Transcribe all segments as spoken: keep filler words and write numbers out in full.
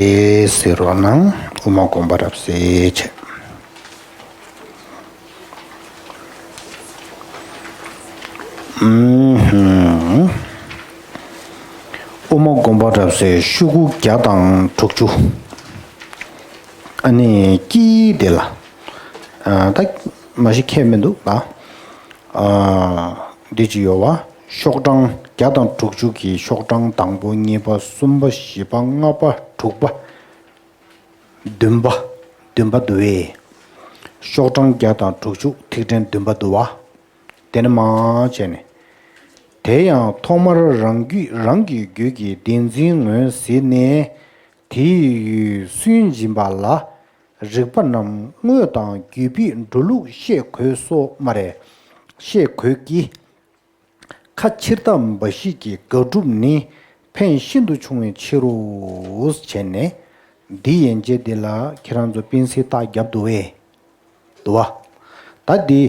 ཨེ་ཟེར་རོགས་གནང་། དབུ་མ་དགོངས་པ་རབ་གསལ་བྱས། ཨུམ་ཧུམ། དབུ་མ་དགོངས་པ་རབ་གསལ་ཤོག་གུ་བརྒྱ་དང་དྲུག་ཅུ། ཨ་ནི་ཀྱི་དེ་ལ། ཨ་ད་མ་གཞི་ཁྱད་མི་འདུག་ད། ཨ་འདི་ཅི་ཡོད་བ། ཤོག་གྲངས་བརྒྱ་དང་དྲུག་ཅུ་གི་ཤོག་གྲངས་དང་པོ་གཉིས་པ་གསུམ་པ་བཞི་པ་ལྔ་པ་དྲུག་པ། བདུན་པ། བདུན་པ་འདུག་བས། ཤོག་གྲངས་བརྒྱ་དང་དྲུག་ཅུ་ཐིག་ཕྲེང་བདུན་པ་འདུག་བ། དེ་ནི་མ་བྱས་ནས། དེ་ཡང་ཐོག་མར་རང་རྒྱུད་རང་གི་རྒྱུད་ཀྱི་བདེན་འཛིན་ངོས་ཟིན་ནས། དེའི་ཡུལ་སུན་འབྱིན་པ་ལ། རིགས་པ་རྣམས་དངོས་དང་བརྒྱུད་པའི་འགྲོ་ལུགས་ཤེས་དགོས་སོ་སྨ་རེ། ཤེས་དགོས་ཀྱི། ཁ་ཕྱིར་ལྟ་འབའ་ཞིག་གི་དགག་སྒྲུབ་ནི་ཕན་ཤིན་ཏུ་ཆུང་བའི་ཕྱིར་རོ། བྱས་ནས། འདི་ཡན་ཆད་འདི་ལ་ཁྱེད་རང་ཚོ་པིན་སི་རྟགས་བརྒྱབ་འདུག་བས། འདུག་བ། ད་འདི།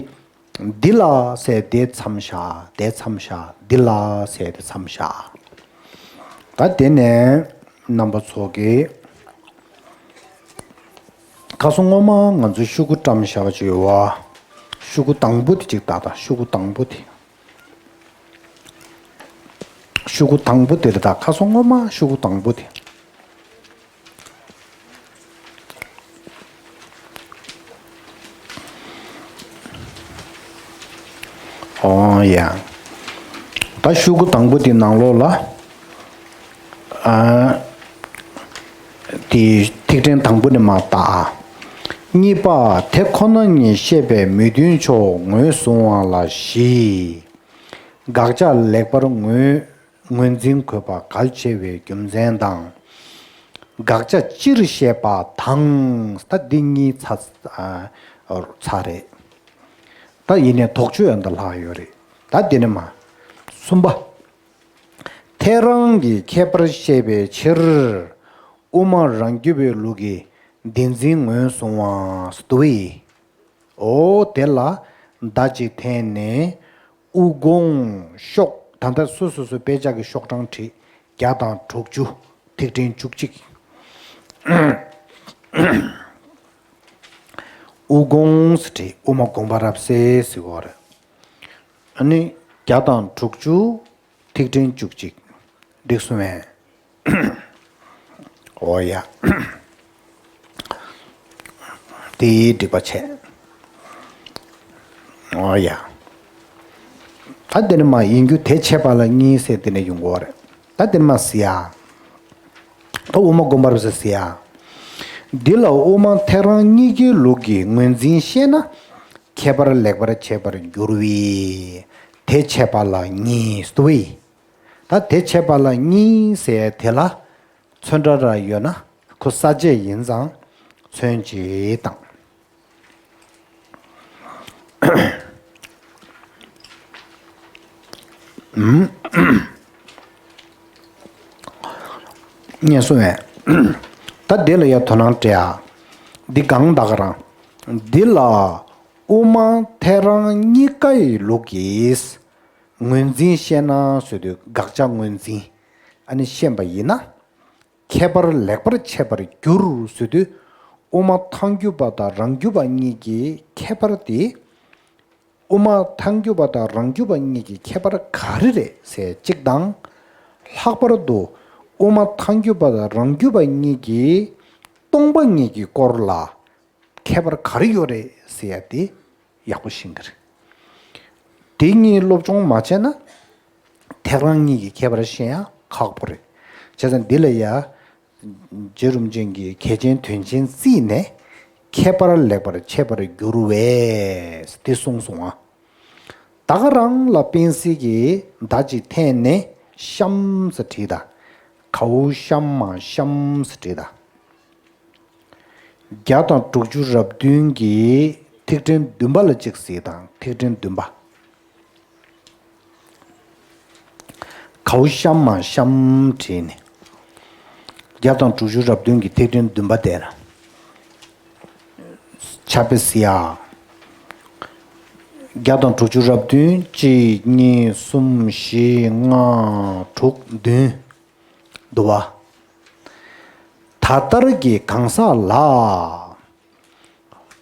འདི་ལ་ཟེར་དེ་མཚམས་བཞག་དེ་མཚམས་བཞག་འདི་ལ་ཟེར་དེ་མཚམས་བཞག་ད་དེ་ནས་རྣམ་པ་ཚོ་གི། ཁ་སང་སྔོན་མ་ང་ཚོས་ཤོག་གུ་བཀྲམ་བཞག་པ་ཅིག་ཡོད་བ། ཤོག་གུ་དང་པོ་དེ་ཅིག་ལྟ་ད། ཤོག་གུ་དང་པོ་དེ། ཤོག་གུ་དང་པོ་དེ་རེད་ད། ཁ་སང་སྔོན་མ་ཤོག་གུ་དང་པོ་དེ། ཨོ་ཡ། ད་ཤོག་གུ་དང་པོ་དེ་ནང་ལོགས་ལ། ཨ། དེ་ཐིག་ཕྲེང་དང་པོ་ནས་མར་བལྟ་ཨ། གཉིས་པ་དེ་ཁོ་ན་ཉིད་བཤད་པའི་མི་མཐུན་ཕྱོགས་ངོས་བཟུང་བ་ལ་བཞི། དགག་བྱ་ལེགས་པར་ངོས་ངོས་འཛིན་དགོས་པ་གལ་ཆེ་བའི་རྒྱུ་མཚན་དང་། དགག་བྱ་སྤྱིར་བཤད་པ་དང་། ད་འདི་གཉིས་ཚ་ཨ་ཚ་རེད། ད་ཡིན་ནའི་དོགས་གཅོད་ཡང་ད་ལྷག་ཡོད་རེད། ད་འདི་ནས་མར་གསུམ་པ། ཐལ་རང་གི་ཁྱད་པར་བཤད་པའི་ཕྱིར། དབུ་མ་རང་རྒྱུད་པའི་ལུགས་ཀྱི་བདེན་འཛིན་ངོས་བཟུང་བ་སྟུ་བི། ཨོ་དེ་ལ་མདའ་གཅིག་འཐེན་ནས་དབུ་དགོངས་ཤོག་ད་ལྟ་སོ་སོ་སོ་དཔེ་ཆ་གི་ཤོག་གྲངས་བྲིས། བརྒྱ་དང་དྲུག་ཅུ། ཐིག་ཕྲེང་བཅུ་གཅིག་དབུ་དགོངས་སུ་བྲིས། དབུ་མ་དགོངས་པ་རབ་གསལ་ཟེར་བ་རེད། ཨ་ནི་བརྒྱ་དང་དྲུག་ཅུ། ཐིག་ཕྲེང་བཅུ་གཅིག་འགྲིག་སོང་བས། འོ་ཡ། དེ་འགྲིག་པ་བྱས། འོ་ཡ། ད་དེ་ནས་མར་ཡིན་རྒྱུ་དེ་ཕྱེད་པ་ལ་གཉིས་ཟེར་དེ་ནས་ཡོང་གི་ཡོད་རེད། ད་དེ་ནས་མར་ཟེར་ཡ། ད་དབུ་མ་དགོངས་པ་རབ་གསལ་ཟེར་ཡ། འདི་ལ་དབུ་མ་ཐལ་རང་གཉིས་ཀའི་ལུགས་ཀྱི་ངོས་འཛིན་ཤེས་ན། ཁྱད་པར་ལེགས་པར་ཕྱེད་པར་འགྱུར་བས། དེ་ཕྱེད་པ་ལ་གཉིས་སྟུ་བི། ད་དེ་ཕྱེད་པ་ལ་གཉིས་ཟེར་དེ་ལ་ཚོན་ཁྲ་ར་ཡོད་ན་ཁོ་གསལ་བྱེད་ཡིན་ཙང་ཚོན་གཅིག་དང་། ཨུམ། ངས་གསུངས་པས། ད་འདི་ལ་ཡ་དོ་སྣང་སྤྲད་ཨ། འདི་གང་ད་ག་རང་། འདི་ལ་དབུ་མ་ཐལ་རང་གཉིས་ཀ་ཡི་ལུགས་ཀྱིས་ངོས་འཛིན་ཤེས་ན་ཟེར་དུས་དགག་བྱ་ངོས་འཛིན་ཨ་ནི་ཤེས་པ་ཡིན་ན། ཁྱད་པར་ལེགས་པར་ཕྱེད་པར་འགྱུར་ཟེར་དུས། དབུ་མ་ཐལ་འགྱུར་བ་དང་རང་རྒྱུད་པ་གཉིས་ཀྱི་ཁྱད་པར་དེ། དབུ་མ་ཐལ་འགྱུར་བ་དང་རང་རྒྱུད་པ་གཉིས་ཀྱི་ཁྱད་པར་ག་རེ་རེད་ཟེར་གཅིག་དང་། ལྷག་པར་དུ་དབུ་མ་ཐལ་འགྱུར་བ་དང་རང་རྒྱུད་པ་གཉིས་ཀྱིས་སྟོང་པ་ཉིད་ཀྱི་སྐོར་ལ་ཁྱད་པར་ག་རེ་ཡོད་རེད་ཟེར་ཡ་དེ་ཡག་པོ་ཤེས་ཀྱི་རེད། དེ་གཉིས་སློབ་སྦྱོང་མ་བྱས་ན་ཐལ་རང་གཉིས་ཀྱི་ཁྱད་པར་ཤེས་ཡ་ཁག་པོ་རེད། བྱས་ཙང་འདི་ལ་ཡ། རྗེ་རིན་པོ་ཆེ་གིས་གལ་ཆེན་དོན་ཆེན་བརྩིས་ནས་ཁྱད་པར་ལེགས་པར་ཕྱེད་པར་འགྱུར་བས་དེ་གསུངས་སོང་ཨ། ད་ག་རང་ལ་པེན་སིལ་གྱིས་མདའ་གཅིག་འཐེན་ནས་གཤམ་ས་བྲིས་ད། གའུ་གཤམ་མ་གཤམ་ས་བྲིས་ད། བརྒྱ་དང་དྲུག་ཅུ་རབ་བདུན་གྱི་ཐིག་ཕྲེང་བདུན་པ་ལ་གཅིག་གཟིགས་དང་ཐིག་ཕྲེང་བདུན་པ། གའུ་གཤམ་མ་གཤམ་བྲིས་ནས། བརྒྱ་དང་དྲུག་ཅུ་རབ་བདུན་གྱི་ཐིག་ཕྲེང་བདུན་པ་དེར། ཆ་པེ་སི་ཡ། བརྒྱ་དང་དྲུག་ཅུ་རབ་བདུན་གཅིག་གཉིས་གསུམ་བཞི་ལྔ་དྲུག་བདུན། འདུག་བ། ད་ལྟར་གྱི་གང་ཟག་ལ།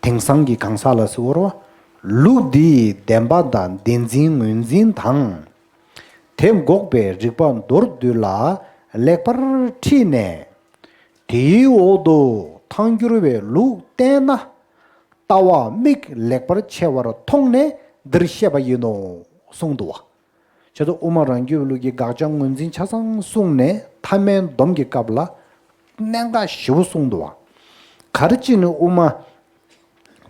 དེང་སང་གི་གང་ཟག་ལ་ཟེར་བ། ལུགས་འདིའི་བདེན་པ་དང་བདེན་འཛིན་ངོས་འཛིན་དང་། དེ་འགོག་པའི་རིགས་པ་མདོར་བསྡུས་ལ་ལེགས་པར་ཁྲིད་ནས། དེའི་འོག་ཏུ་ཐལ་འགྱུར་བའི་ལུགས་བསྟན་ན། ལྟ་བ་མིག་ལེགས་པར་ཕྱེ་བར་མཐོང་ནས་འདིར་བཤད་པ་ཡིན་ནོ། གསུངས་འདུག་བ། བྱས་ཙང་དབུ་མ་རང་རྒྱུད་ལུགས་ཀྱི་དགག་བྱ་ངོས་འཛིན་ཆ་ཚང་གསུངས་ནས་ཐ་མའི་སྡོམ་གྱི་སྐབས་ལ་གནད་འགག་ཞེ་པོ་གསུངས་འདུག་བ། ག་རེ་བྱས་ནས་དབུ་མ།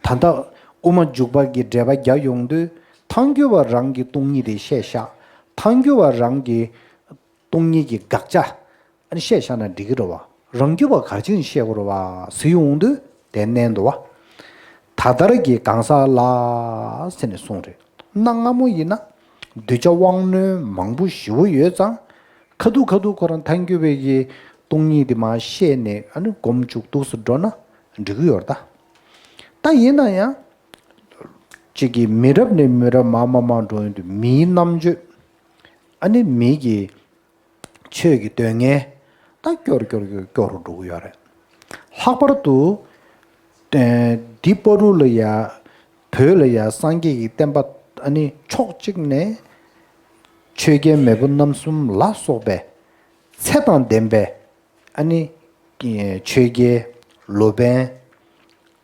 ད་ལྟ་དབུ་མ་འཇུག་པ་གི་འགྲེལ་པ་རྒྱག་ཡོང་དུས་ཐལ་འགྱུར་བ་རང་གི་སྟོང་ཉིད་དེ་བཤད་བཞག་ཐལ་འགྱུར་བ་རང་གི་སྟོང་ཉིད་ཀྱི་དགག་བྱ་ཨ་ནི་བཤད་བཞག་ན་འགྲིག་གི་རེད་བ། རང་རྒྱུད་པ་ག་རེ་བྱས་ནས་བཤད་དགོས་རེད་བ་ཟེར་ཡོང་དུས་དེ་མནན་འདུག་བ། ད་ལྟར་གྱི་གང་ཟག་ལ་ཟེར་ནས་གསུངས་རེད། གནའ་སྔ་མོ་ཡིན་ན་གདུལ་བྱ་དབང་རྣོན་མང་པོ་ཞེ་པོ་ཡོད་ཙང་། ཁ་ཐུག་ཁ་ཐུག་ཁོ་རང་ཐལ་འགྱུར་བའི་གི་སྟོང་ཉིད་དེ་མར་བཤད་ནས་ཨ་ནི་སྒོམ་བཅུག་འདུག་སེ་འགྲོ་ན་འགྲིག་གི་ཡོད་རེད་ད། ད་ཡིན་ན་ཡང་། གཅིག་གིས་མི་རབས་ནས་མི་རབས་མར་མར་མར་འགྲོ་ཡོང་དུས་མིའི་རྣམ་དཔྱོད་ཨ་ནི་མི་གི་ཆོས་ཀྱི་དོན་ངན་ད་སྐྱོ་རུ་སྐྱོ་རུ་སྐྱོ་རུ་འགྲོ་གི་ཡོད་རེད། ལྷག་པར་དུ་ཨེ་འདི་བར་དུ་ལ་ཡ་བོད་ལ་ཡ་སངས་རྒྱས་ཀྱི་བསྟན་པ་ཨ་ནི་ཕྱོགས་གཅིག་ནས་ཆོས་རྒྱལ་མེས་པོ་རྣམ་གསུམ་ལ་སོགས་པའི་ཚད་དང་ལྡན་པའི་ཨ་ནི་ཆོས་རྒྱལ་སློབ་དཔོན།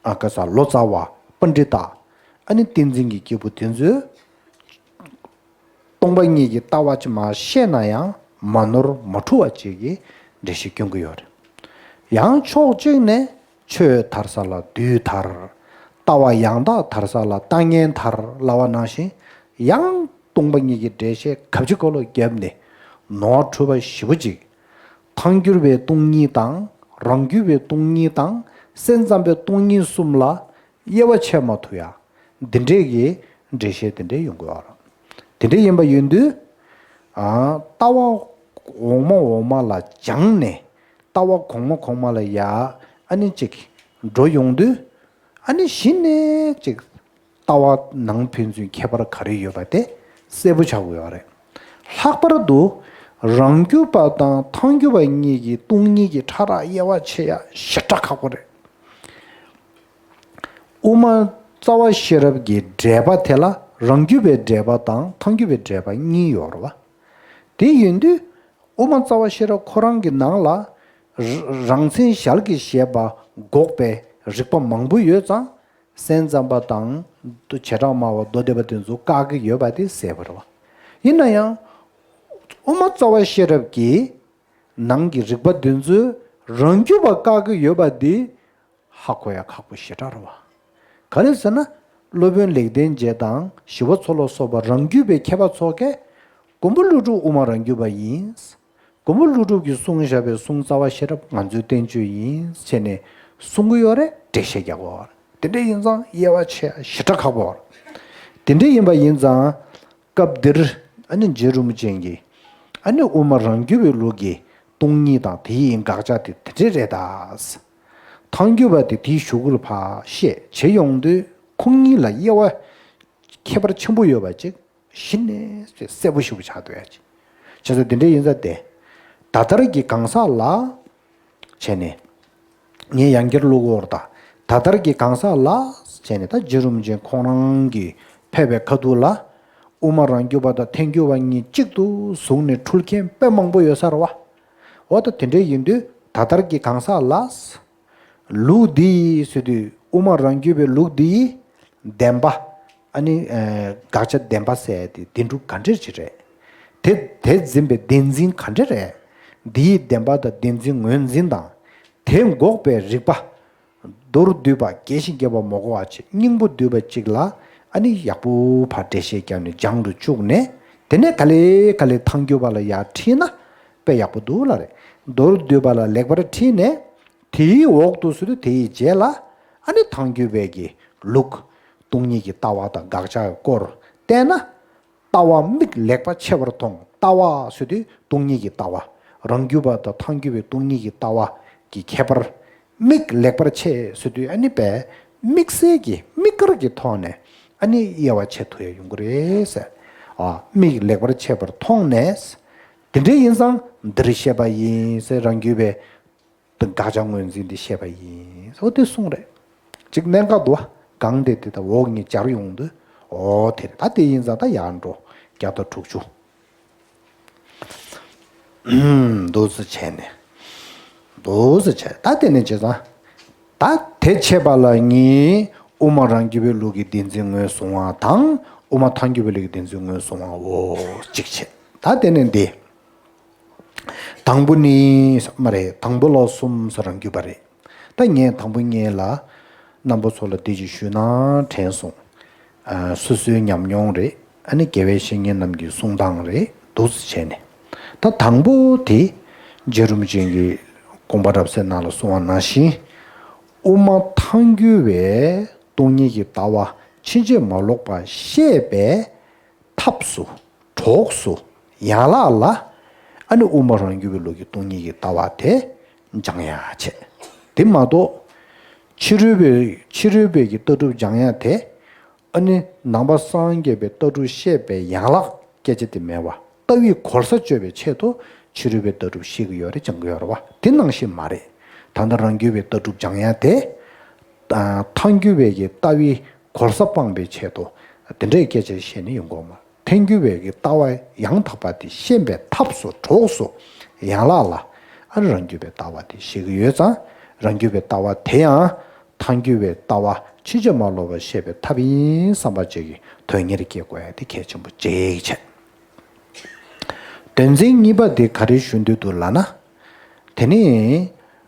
ཨ་ཁ་ས་ལོ་ཙཱ་བ་པཎྜི་ཏ། ཨ་ནི་བསྟན་འཛིན་གྱི་སྐྱེས་བུ་དེ་ཚོས་སྟོང་པ་ཉིད་ཀྱི་ལྟ་བ་ཅིག་མར་བཤད་ན་ཡང་མ་ནོར་མ་འཁྲུལ་བ་ཅིག་གི་འགྲེལ་བཤད་སྐྱོན་གྱི་ཡོད་རེད། ཡང་ཕྱོགས་གཅིག་ནས་ཆོས་དར་ས་ལ་བདུད་དར། ལྟ་བ་ཡང་དག་དར་ས་ལ་ལྟ་ངན་དར་ལབ་པ་ནང་བཞིན་ཡང་སྟོང་པ་ཉིད་ཀྱི་འགྲེལ་བཤད་གབ་ཅིག་གོ་ལོ་བརྒྱབ་ནས་ནོར་འཁྲུལ་བ་ཞེ་པོ་ཅིག་ཐལ་འགྱུར་བའི་སྟོང་ཉིད་དང་རང་རྒྱུད་པའི་སྟོང་ཉིད་དང་སེམས་ཙམ་པའི་སྟོང་ཉིད་གསུམ་ལ་དབྱེ་བ་ཕྱེ་མ་ཐུབ་ཡ། འདི་འདྲས་ཀྱི་འགྲེལ་བཤད་དེ་འདྲས་ཡོང་གི་ཡོད་རེད། དེ་འདྲས་ཡིན་པ་ཡིན་དུས། ཨ་ལྟ་བ་འོག་མ་འོག་མ་ལ་སྦྱངས་ནས་ལྟ་བ་གོང་མ་གོང་མ་ལ་ཡ་ཨ་ནི་ཅིག་འགྲོ་ཡོང་དུས། ཨ་ནི་གཞི་ནས་ཅིག་ལྟ་བ་ནང་ཕན་ཚུན་ཁྱད་པར་ག་རེ་ཡོད་པ་དེ་གསལ་པོ་ཆགས་དགོས་པ་རེད། ལྷག་པར་དུ་རང་རྒྱུད་པ་དང་ཐལ་འགྱུར་བ་གཉིས་ཀྱི་སྟོང་ཉིད་ཀྱི་ཕྲ་རགས་དབྱེ་བ་ཕྱེ་ཡ་ཞེ་དྲག་ཁག་པོ་རེད། དབུ་མ་རྩ་བ་ཤེས་རབ་ཀྱི་འགྲེལ་པ་དེ་ལ་རང་རྒྱུད་པའི་འགྲེལ་པ་དང་ཐལ་འགྱུར་བའི་འགྲེལ་པ་གཉིས་ཡོད་རེད་བ། དེ་ཡིན་དུས་དབུ་མ་རྩ་བ་ཤེས་རབ་ཁོ་རང་གི་ནང་ལ་ར་རང་མཚན་ཞལ་གྱིས་བཞེས་པ་འགོག་པའི་རིགས་པ་མང་པོ་ཡོད་ཙང་། སེམས་ཙམ་པ་དང་བྱེ་བྲག་སྨྲ་བ་མདོ་སྡེ་པ་དེ་ཚོ་བཀག་གི་ཡོད་པ་དེ་གསལ་པོ་རེད་བ། ཡིན་ན་ཡང་དབུ་མ་རྩ་བ་ཤེས་རབ་ཀྱི་ནང་གི་རིགས་པ་དེ་ཚོས་རང་རྒྱུད་པ་བཀག་གི་ཡོད་པ་དེ་ཧ་གོ་ཡ་ཁག་པོ་ཞེ་དྲག་རེད་བ། ག་རེ་ཟེར་ན། སློབ་དཔོན་ལེགས་ལྡན་འབྱེད་དང་ཞི་བ་འཚོ་ལ་སོགས་པ་རང་རྒྱུད་པའི་མཁས་པ་ཚོ་གས་མགོན་པོ་ཀླུ་སྒྲུབ་དབུ་མ་རང་རྒྱུད་པ་ཡིན། མགོན་པོ་ཀླུ་སྒྲུབ་ཀྱིས་གསུངས་བཞག་པའི་གསུང་རྩ་བ་ཤེས་རབ་ང་ཚོའི་བསྟན་བཅོས་ཡིན་ཟེར་ནས་གསུང་གི་ཡོད་རེད། འགྲེལ་བཤད་རྒྱག་གི་ཡོད་རེད། དེ་འདྲ་ཡིན་ཙང་དབྱེ་བ་ཕྱེ་ཞེ་དྲག་ཁག་པོ་རེད། དེ་འདྲ་ཡིན་པ་ཡིན་ཙང་། སྐབས་འདིར་ཨ་ནི་རྗེ་རིན་པོ་ཆེ་གིས་ཨ་ནི་དབུ་མ་རང་རྒྱུད་པའི་ལུགས་ཀྱི་སྟོང་ཉིད་དང་དེའི་དགག་བྱ་དེ་དེ་འདྲ་རེད་ད། ཐལ་འགྱུར་བ་དེ་དེའི་གཞུག་གུ་ལ་ཕར་བཤད་བྱེད་ཡོང་དུས་ཁོང་གཉིས་ལ་དབྱེ་བ་ཁྱད་པར་ཆེན་པོ་ཡོད་པ་ཅིག་གཞི་ནས་གསལ་པོ་ཞེ་པོ་ཆགས་འདུག་ཡ་ཅིག་བྱས་ཙང་དེ་འདྲ་ཡིན་ཙང་དེ། ད་ལྟར་གྱི་གང་ཟག་ལ། བྱས་ནས། ངས་ཡང་བསྐྱར་ཀློག་གི་ཡོད་རེད་ད། ད་ལྟར་གྱི་གང་ཟག་ལ། བྱས་ནས་ད་རྗེ་རིན་པོ་ཆེ་ཁོང་རང་གིས་ཕེབས་པའི་ཁ་ཐུག་ལ། དབུ་མ་རང་རྒྱུད་པ་དང་ཐལ་འགྱུར་བ་གཉིས་གཅིག་ཏུ་བཟུང་ནས་འཁྲུལ་མཁན་དཔེ་མང་པོ་ཡོད་ས་རེད་བ། འོ་ད་དེ་འདྲ་ཡིན་དུས་ད་ལྟར་གྱི་གང་ཟག་ལ། ལུགས་འདི་ཡིས་ཟེར་དུས་དབུ་མ་རང་རྒྱུད་པའི་ལུགས་འདི་ཡིས་བདེན་པ། ཨ་ནི་ཨ་དགག་བྱ་བདེན་པ་ཟེར་ཡ་དེ་བདེན་གྲུབ་ག་འདྲ་ཅིག་རེད། དེ་དེ་འཛིན་པའི་བདེན་འཛིན་ག་འདྲ་རེད། འདི་ཡི་བདེན་པ་དང་བདེན་འཛིན་ངོས་འཛིན་དང་། དེ་འགོག་པའི་རིགས་པ། མདོར་བསྡུས་པ་རྒྱས་ཤིང་རྒྱས་པ་མ་གོ་བ་ཆེ་སྙིང་པོ་བསྡུས་པ་གཅིག་ལ་ཨ་ནི་ཡག་པོ་ཕར་འགྲེལ་བཤད་བརྒྱབ་ནས་སྦྱང་དུ་བཅུག་ནས། དེ་ནས་ག་ལེ་ག་ལེ་ཐལ་འགྱུར་བ་ལ་ཡར་ཁྲིད་ན་དཔེ་ཡག་པོ་འདུག་ལ་རེད། མདོར་བསྡུས་པ་ལ་ལེགས་པར་ཁྲིད་ནས། དེའི་འོག་ཏུ་ཟེར་དུས་དེའི་རྗེས་ལ་ཨ་ནི་ཐལ་འགྱུར་བའི་གི་ལུགས། སྟོང་ཉིད་ཀྱི་ལྟ་བ་དང་དགག་བྱ་གི་སྐོར་བསྟན་ན། ལྟ་བ་མིག་ལེགས་པར་ཕྱེ་བར་མཐོང་ལྟ་བ་ཟེར་དུས་སྟོང་ཉིད་ཀྱི་ལྟ་བ། རང་རྒྱུད་པ་དང་ཐལ་འགྱུར་བའི་སྟོང་ཉིད་ཀྱི་ལྟ་བ་གི་ཁྱད་པར། མིག་ལེགས་པར་ཕྱེ་ཟེར་དུས་ཨ་ནི་པས་དམིགས་བསལ་གྱི་དམིགས་བཀར་གྱི་ཐོག་ནས་ཨ་ནི་དབྱེ་བ་ཕྱེ་ཐུབ་ཡ་ཡོང་གི་རེད་ཟེར། ཨ་མིག་ལེགས་པར་ཕྱེ་བར་མཐོང་ནས། དེ་འདྲ་ཡིན་ཙང་འདིར་བཤད་པ་ཡིན་ཟེར་རང་རྒྱུད་པའི། དགག་བྱ་ངོས་འཛིན་དེ་བཤད་པ་ཡིན། འོ་དེ་གསུངས་རེད། གཅིག་གནད་འགག་འདུག་བ། གང་དེ་དེ་དང་འོག་གཉིས་སྦྱར་ཡོང་དུས། འོ་དེ་རེད། ད་དེ་ཡིན་ཙང་ད་ཡར་འགྲོ། བརྒྱ་དང་དྲུག་ཅུ། འདུག་སེ་བྱས་ནས། འདུག་སེ་བྱས། ད་དེ་ནས་བྱས་ཙང་། ད་དེ་འཆད་པ་ལ་གཉིས། དབུ་མ་རང་རྒྱུད་པའི་ལུགས་ཀྱི་བདེན་འཛིན་ངོས་བཟུང་བ་དང་། དབུ་མ་ཐལ་འགྱུར་བའི་ལུགས་ཀྱི་བདེན་འཛིན་ངོས་བཟུང་བའོ། གཅིག་བྱས། ད་དེ་ནས་འདི། དང་པོ་ནི། མ་རེད། དང་པོ་ལ་གསུམ་ཟེར་རང་རྒྱུད་པ་རེད། ད་ངས་དང་པོ་ངས་ལ། རྣམ་པ་ཚོ་ལ་འདི་ཅིག་ཞུས་ན་དྲན་སོང་། ཨ། སོ་སོའི་ཉམས་མྱོང་རེད། ཨ་ནི་དགེ་བའི་བཤེས་གཉེན་རྣམས་ཀྱི་གསུང་སྟངས་རེད། འདུག་སེ་བྱས་ནས། ད་དང་པོ་དེ། རྗེ་རིན་པོ་ཆེ་གིས་དགོངས་པ་རབ་གསལ་ནང་ལ་གསུངས་པ་ནང་བཞིན། དབུ་མ་ཐལ་འགྱུར་བའི་སྟོང་ཉིད་ཀྱི་ལྟ་བ་ཕྱིན་ཅི་མ་ལོག་པ་བཤད་པའི་ཐབས་སུ། གྲོགས་སུ། ཡན་ལག་ལ། ཨ་ནི་དབུ་མ་རང་རྒྱུད་པའི་ལུགས་ཀྱི་སྟོང་ཉིད་ཀྱི་ལྟ་བ་དེ་སྦྱང་ཡ་བྱས། དེ་མ་གཏོགས། ཕྱི་རོལ་པའི་ཕྱི་རོལ་པའི་གི་ལྟ་གྲུབ་སྦྱང་ཡ་དེ། ཨ་ནི་ནང་པ་སངས་རྒྱས་པའི་ལྟ་གྲུབ་བཤད་པའི་ཡན་ལག་སྐད་ཆ་དེ་མེད་པ། ལྟ་བའི་གོལ་ས་གཅོད་པའི་ཆེད་དུ་ཕྱི་རོལ་པའི་ལྟ་གྲུབ་བཤད་ཀྱི་ཡོད་རེད། སྦྱང་གི་ཡོད་རེད་བ། དེ་ནང་བཞིན་མ་རེད། ད་ལྟ་རང་རྒྱུད་པའི་ལྟ་གྲུབ་སྦྱང་ཡ་དེ། ཐལ་འགྱུར་བའི་གི་ལྟ་བའི་གོལ་ས་སྤངས་པའི་ཆེད་དུ། དེ་འདྲའི་སྐད་ཆ་བཤད་ནས་ཡོང་གི་ཡོད་མ། ཐལ་འགྱུར་བའི་གི་ལྟ་བ་ཡང་དག་པ་དེ་ཤེས་པའི་ཐབས་སུ། གྲོགས་སུ། ཡན་ལག་ལ། ཨ་ནི་རང་རྒྱུད་པའི་ལྟ་བ་དེ་ཤེས་ཀྱི་ཡོད་ཙང་། རང་རྒྱུད་པའི་ལྟ་བ་དེ་ཡང་ཐལ་འགྱུར་བའི་ལྟ་བ་ཕྱིན་ཅི་མ་ལོག་པར་ཤེས་པའི་ཐབས་ཡིན་བསམ་པ་ཅིག་གི་དོན་གཉེར་སྐྱེ་དགོས་ཡ་དེ་གལ་ཆེན་པོ་ཅིག་བྱས། དོན་ཚན་གཉིས་པ་དེ་ག་རེ་ཞུ་འདོད་འདུག་ལབ་ན། དེ་ནི།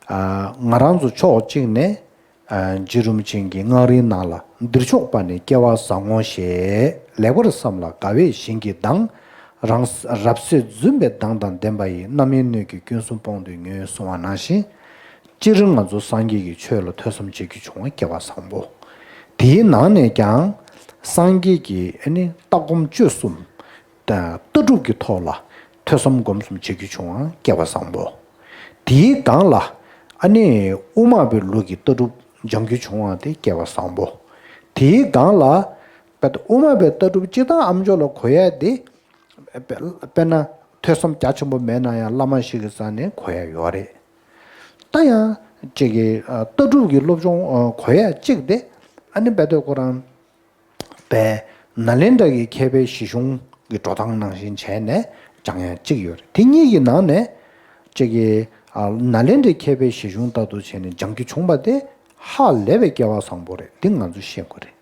ཨ། ང་རང་ཚོ་ཕྱོགས་གཅིག་ནས། ཨ། རྗེ་རིན་པོ་ཆེ་གི་སྔགས་རིང་ནང་ལ། འདིར་ཕྱོགས་པ་ནི་སྐལ་བ་བཟང་ངོ་ཞེས། ལེགས་པར་བསམ་ལ་དགའ་བས་བྱིན་གྱིས་གདངས། རང་རབ་གསལ་རྫུན་པའི་གདངས་དང་ལྡན་པ་ཡི། རྣམ་གཡེང་སྣོད་ཀྱི་སྐྱོན་གསུམ་སྤོང་དུ་ནུས། གསུངས་པ་ནང་བཞིན། སྤྱིར་ང་ཚོ་སངས་རྒྱས་ཀྱི་ཆོས་ལ་ཐོས་བསམ་བྱེད་རྒྱུ་བྱུང་བ་སྐལ་བ་བཟང་པོ། དེའི་ནང་ནས་ཀྱང་། སངས་རྒྱས་ཀྱི་ཨ་ནི་ལྟ་སྒོམ་སྤྱོད་གསུམ། ལྟ་གྲུབ་ཀྱི་ཐོག་ལ་ཐོས་བསམ་སྒོམ་གསུམ་བྱེད་རྒྱུ་བྱུང་བ་སྐལ་བ་བཟང་པོ། དེའི་སྒང་ལ་ཨ་ནི་དབུ་མ་པའི་ལུགས་ཀྱི་ལྟ་གྲུབ་སྦྱང་རྒྱུ་བྱུང་བ་དེ་སྐལ་བ་བཟང་པོ། དེའི་སྒང་ལ་དཔེ་དབུ་མ་པའི་ལྟ་གྲུབ་སྤྱིར་བཏང་ཨ་མཆོག་ལ་གོ་ཡ་དེ། དཔེར་ན་ཐོས་བསམ་རྒྱ་ཆེན་པོ་མེད་ན་ཡང་བླ་མ་ཞིག་གི་རྩ་ནས་གོ་ཡ་ཡོད་རེད། ད་ཡང་ཅིག་གི་ལྟ་གྲུབ་ཀྱི་སློབ་སྦྱོང་གོ་ཡ་གཅིག་དེ། ཨ་ནི་དཔེ་དེ་ཁོ་རང་པས་ནཱ་ལེནྡྲ་གི་མཁས་པའི་གཞི་གཞུང་གི་འགྲོ་སྟངས་ནང་བཞིན་བྱས་ནས་སྦྱང་ཡ་གཅིག་ཡོད་རེད། དེ་གཉིས་ཀྱི་ནང་ནས་གཅིག་གི་ནཱ་ལེནྡྲའི་མཁས་པའི་གཞི་གཞུང་ལྟར་དུ་བྱས་ནས་སྦྱང་རྒྱུ་བྱུང་བ་དེ་ཧ་ལས་པའི་སྐལ་བ་བཟང་པོ་རེད། འདི་ང་ཚོས་ཤེས་དགོས་རེད།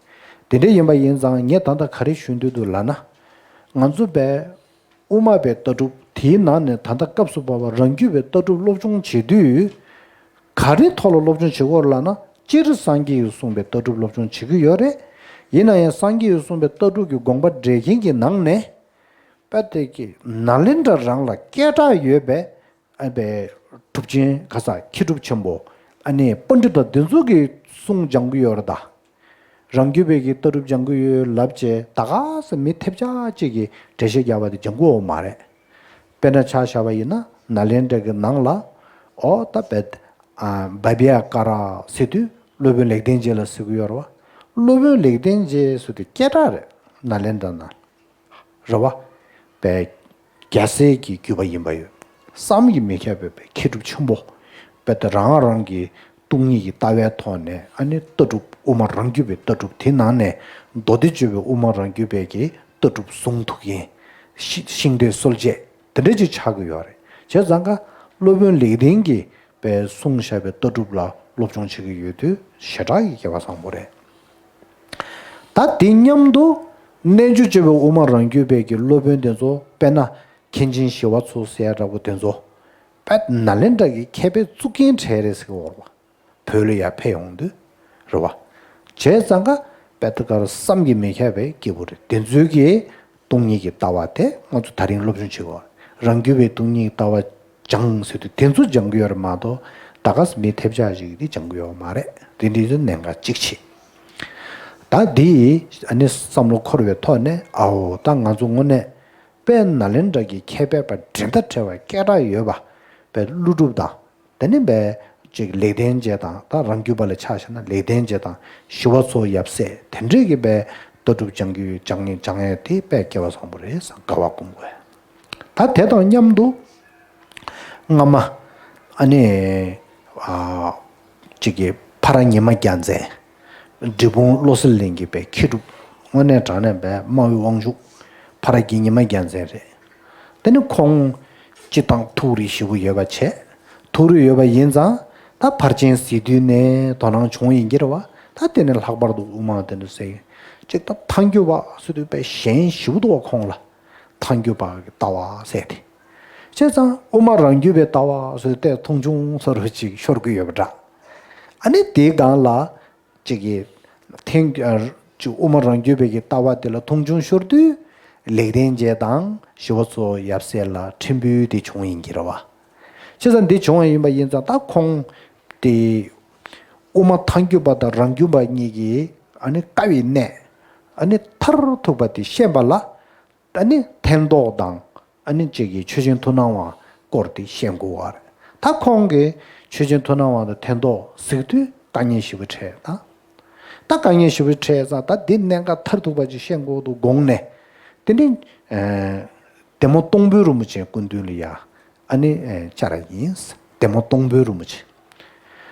དེ་འདྲ་ཡིན་པ་ཡིན་ཙང་ངས་ད་ལྟ་ག་རེ་ཞུ་འདོད་འདུག་ལབ་ན། ང་ཚོ་པས། དབུ་མ་པའི་ལྟ་གྲུབ་དེའི་ནང་ནས་ད་ལྟ་སྐབས་སུ་བབ་པ་རང་རྒྱུད་པའི་ལྟ་གྲུབ་སློབ་སྦྱོང་བྱེད་དུས། ག་རེ་ཐོག་ལ་སློབ་སྦྱོང་བྱེད་དགོས་རེད་ལབ་ན། སྤྱིར་སངས་རྒྱས་ཀྱིས་གསུངས་པའི་ལྟ་གྲུབ་སློབ་སྦྱོང་བྱེད་ཀྱི་ཡོད་རེད། ཡིན་ན་ཡང་སངས་རྒྱས་ཀྱིས་གསུངས་པའི་ལྟ་གྲུབ་ཀྱི་དགོངས་པ་འགྲེལ་མཁན་གྱི་ནང་ནས། དཔེ་དེ་གི་ནཱ་ལེནྡྲ་རང་ལ་སྐད་གྲགས་ཡོད་པའི། ཨ་པའི་གྲུབ་ཆེན་ག་ས་མཁས་གྲུབ་ཆེན་པོ། ཨ་ནི་པཎྜི་ཏ་འདི་ཚོ་གི་གསུང་སྦྱང་གི་ཡོད་རེད་ད། རང་རྒྱུད་པའི་གི་ལྟ་གྲུབ་སྦྱང་གི་ཡོད་ལབ་བྱས་ད་ག་ས་མི་ཐེབས་ཆག་ཅིག་གི་འགྲེལ་བཤད་རྒྱག་པ་དེ་སྦྱང་གི་ཡོད་མ་རེད། དཔེར་ན་ཆ་བཞག་པ་ཡིན་ན་ནཱ་ལེནྡྲ་གི་ནང་ལ། ཨོ་ད་པའི། ཨ། བྷ་བྱ་ཀ་ར་ཟེར་དུས་སློབ་དཔོན་ལེགས་ལྡན་འབྱེད་ལ་ཟེར་གི་ཡོད་རེད་བ། སློབ་དཔོན་ལེགས་ལྡན་འབྱེད་ཟེར་དུས་སྐད་གྲགས་རེད། ནཱ་ལེནྡྲ་ནང་། རེད་བ། པའི་རྒྱལ་སྲས་ཀྱི་བརྒྱུད་པ་ཡིན་པ་ཡོད། བསམ་གྱིས་མི་ཁྱབ་པའི་པའི་མཁས་གྲུབ་ཆེན་པོ། པའི་ད་རང་རང་གི་སྟོང་ཉིད་ཀྱི་ལྟ་བའི་ཐོག་ནས་ཨ་ནི་ལྟ་གྲུབ་དབུ་མ་རང་རྒྱུད་པའི་ལྟ་གྲུབ་དེ་ནང་ནས་མདོ་སྡེ་སྤྱོད་པའི་དབུ་མ་རང་རྒྱུད་པའི་གི་ལྟ་གྲུབ་ཟུང་ཐུག་ཡིན། ཤིང་རྟའི་སྲོལ་འབྱེད་དེ་འདྲ་ཅིག་ཆགས་ཀྱི་ཡོད་རེད། བྱས་ཙང་ཀ་སློབ་དཔོན་ལེགས་ལྡན་གྱིས། པའི་གསུངས་བཞག་པའི་ལྟ་གྲུབ་ལ་སློབ་སྦྱོང་བྱེད་ཀྱི་ཡོད་དུས་ཞེ་དྲག་གི་སྐལ་བ་བཟང་པོ་རེད། ད་དེ་མཉམ་དུ་རྣལ་འབྱོར་སྤྱོད་པའི་དབུ་མ་རང་རྒྱུད་པའི་གི་སློབ་དཔོན་དེ་ཚོ་དཔེར་ན་མཁན་ཆེན་ཞི་བ་འཚོ་ཟེར་ཡ་འདྲ་པོ་དེ་ཚོ་དཔེ་ནཱ་ལེནྡྲ་གི་མཁས་པའི་གཙུག་རྒྱན་གྲས་རེད་ཟེར་གི་ཡོད་རེད་བ། བོད་ལ་ཡར་ཕེབས་ཡོང་དུས་རེད་བ། བྱས་ཙང་ཀ་དཔེ་ད་ག་རང་བསམ་གྱིས་མི་ཁྱབ་པའི་སྐྱེས་བུ་རེད། དེ་ཚོའི་གི་སྟོང་ཉིད་ཀྱི་ལྟ་བ་དེ་ང་ཚོ་ད་རིང་སློབ་སྦྱོང་བྱེད་དགོས། རང་རྒྱུད་པའི་སྟོང་ཉིད་ཀྱི་ལྟ་བ་སྦྱང་ཟེར་དུས་དེ་ཚོ་སྦྱང་གི་ཡོད་རེད་མ་གཏོགས་ད་ག་ས་མི་ཐེབས་ཆག་ཞིག་དེ་སྦྱང་གི་ཡོད་མ་རེད། དེ་འདྲའི་ཚོ་གནད་འགག་གཅིག་བྱེད། ད་འདི་ཨ་ནི་བསམ་བློ་འཁོར་བའི་ཐོག་ནས་ཨའོ་ད་ང་ཚོ་དངོས་གནས་དཔལ་ནཱ་ལེནྡྲ་གི་མཁས་པའི་པ་འགྲན་ཟླ་བྲལ་བའི་སྐད་གྲགས་ཡོད་པ་པའི་ཀླུ་སྒྲུབ་དང་། དེ་ནས་པའི་ཅིག་ལེགས་ལྡན་འབྱེད་དང་ད་རང་རྒྱུད་པ་ལ་ཆ་བཞག་ན་ལེགས་ལྡན་འབྱེད་དང་ཞི་བ་འཚོ་ཡབ་སྲས་དེ་འདྲས་ཀྱི་པའི་ལྟ་གྲུབ་སྦྱང་རྒྱུ་སྦྱང་ཡས་སྦྱང་ཡས་དེ་དཔེ་སྐལ་བ་བཟང་པོ་རེད་བསམ་དགའ་བ་སྒོམ་དགོས། ད་དེ་དང་མཉམ་དུ་སྔ་མ་ཨ་ནི་ ཨ་གཅིག་གི་ཕ་ར་ཉི་མ་རྒྱལ་མཚན། འབྲས་སྤུངས་བློ་གསལ་གླིང་གི་པའི་མཁས་གྲུབ། དངོས་གནས་དྲང་གནས་པའི་སྨྲ་བའི་དབང་ཕྱུག་ཕ་ར་གི་ཉི་མ་རྒྱལ་མཚན་རེད། དེ་ནི་ཁོང་སྤྱིར་བཏང་ཐུགས་རིག་ཞེ་པོ་ཡོད་པ་བྱས། ཐུགས་རིག་ཡོད་པ་ཡིན་ཙང་ད་ཕར་ཕྱིན་ཟེར་དུས་ནས་དོ་སྣང་བྱུང་ཡིན་གྱི་རེད་བ། ད་དེ་ནི་ལྷག་པར་དུ་དབུ་མ་དེ་འདྲ་ཟེར། གཅིག་ད་ཐལ་འགྱུར་བ་ཟེར་དུས་པའི་ཞན་ཞེ་པོ་འདུག་བ་ཁོང་ལ། ཐལ་འགྱུར་བ་གི་ལྟ་བ་ཟེར་ཏེ། བྱས་ཙང་དབུ་མ་རང་རྒྱུད་པའི་ལྟ་བ་ཟེར་ཏེ་མཐོང་ཆུང་ས་རུ་ཅིག་ཤོར་གི་ཡོད་པ་འདྲ། ཨ་ནི་དེའི་སྒང་ལ་ཅིག་གི་ཐེངས་ཨ་ཅིག་དབུ་མ་རང་རྒྱུད་པའི་གི་ལྟ་བ་དེ་ལ་མཐོང་ཆུང་ཤོར་དུས་ལེགས་ལྡན་འབྱེད་དང་ཞི་བ་འཚོ་ཡབ་སྲས་ལ་ཕྲན་བུ་དེ་བྱུང་ཡིན་གྱི་རེད་བ། བྱས་ཙང་འདི་བྱུང་བ་ཡིན་པ་ཡིན་ཙང་ད་ཁོང་དེ་དབུ་མ་ཐལ་འགྱུར་བ་དང་རང་རྒྱུད་པ་གཉིས་ཀྱི་ཨ་ནི་དཀའ་བའི་གནས་ཨ་ནི་མཐར་ཐུག་པ་དེ་ཤེས་པ་ལ། ཨ་ནི་ཐལ་འདོགས་དང་ཨ་ནི་གཅིག་གི་ཆོས་ཅན་མཐུན་སྣང་བ་སྐོར་དེ་ཤེས་དགོས་པ་རེད། ད་ཁོང་གིས་ཆོས་ཅན་མཐུན་སྣང་བ་དང་ཐལ་འདོགས་གཟིགས་དུས་དཀའ་ངལ་ཞེ་པོ་འཕྲད་ད། ད་དཀའ་ངལ་ཞེ་པོ་འཕྲད་ཙང་ད་འདི་གནད་འགག་མཐར་ཐུག་པ་ཅིག་ཤེས་དགོས་འདུག་དགོངས་ནས། དེ་ནི་ཨ་བདེ་མོ་སྟོང་དཔོན་རིན་པོ་ཆེའི་སྐུ་མདུན་ལ་ཡ། ཨ་ནི་ཨེ་བཅར་བ་ཡིན། བདེ་མོ་སྟོང་དཔོན་རིན་པོ་ཆེ།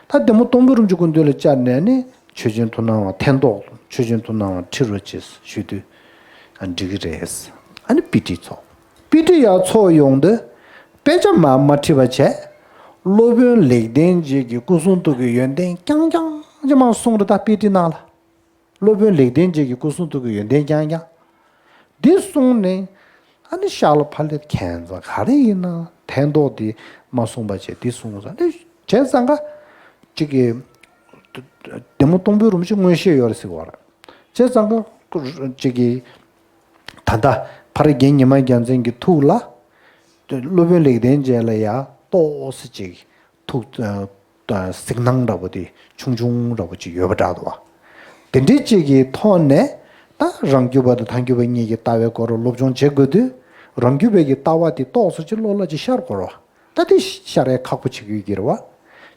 ད་བདེ་མོ་སྟོང་དཔོན་རིན་པོ་ཆེ་སྐུ་མདུན་ལ་བཅར་ནས་ཨ་ནི་ཆོས་ཅན་མཐུན་སྣང་བ་ཐལ་འདོགས་ཆོས་ཅན་མཐུན་སྣང་བ་ཁྲིད་རོགས་བྱེད་ཞུས་དུས། ཨ་འགྲིག་གི་རེད། ཨ་ནི་དཔེ་ཁྲིད་ཚོགས། དཔེ་ཁྲིད་ཡར་ཚོགས་ཡོང་དུས་དཔེ་ཆ་མར་མ་ཁྲིད་པ་བྱས། སློབ་དཔོན་ལེགས་ལྡན་འབྱེད་ཀྱི་སྐུ་གསུང་ཐུགས་ཀྱི་ཡོན་ཏན་རྐྱང་རྐྱང་ཅིག་མར་གསུངས་རེད་ད་དཔེ་ཁྲིད་ནང་ལ། སློབ་དཔོན་ལེགས་ལྡན་འབྱེད་ཀྱི་སྐུ་གསུང་ཐུགས་ཀྱི་ཡོན་ཏན་རྐྱང་རྐྱང་། འདི་གསུངས་ནས། ཨ་ནི་ཤར་ལ་ཕར་ལས་ཁྱད་མཚར་ག་རེ་ཡིན་ན་ཐལ་འདོགས་འདི་མ་གསུངས་པ་བྱས་འདི་གསུངས་ས་ནི་བྱས་ཙང་ཀ། གཅིག་གི་བདེ་མོ་སྟོང་དཔོན་རིན་པོ་ཆེ་མངོན་ཤེས་ཡོད་རེད་ཟེར་བ་རེད། བྱས་ཙང་ཀ་གཅིག་གི་ད་ལྟ་ཕ་ར་རྒན་ཉི་མ་རྒྱལ་མཚན་གྱི་ཐུགས་ལ། སློབ་དཔོན་ལེགས་ལྡན་འབྱེད་ལ་ཡ་ཏོག་ཙམ་ཅིག་ཐུགས་ཨ་ཨ་གཟིགས་སྣང་འདྲ་པོ་དེ་ཆུང་ཆུང་འདྲ་པོ་ཅིག་ཡོད་པ་འདྲ་འདུག་བ། དེ་འདྲའི་ཅིག་གི་ཐོག་ནས་ད་རང་རྒྱུད་པ་དང་ཐལ་འགྱུར་བ་གཉིས་ཀྱི་ལྟ་བའི་སྐོར་སློབ་སྦྱོང་བྱེད་དགོས་དུས། རང་རྒྱུད་པའི་གི་ལྟ་བ་དེ་ཏོག་ཙམ་ཅིག་བློ་ལ་ཅིག་ཤར་དགོས་རེད་བ། ད་དེ་ཤར་ཡས་ཁག་པོ་བྱེད་ཀྱི་ཡོད་ཀྱི་རེད་བ།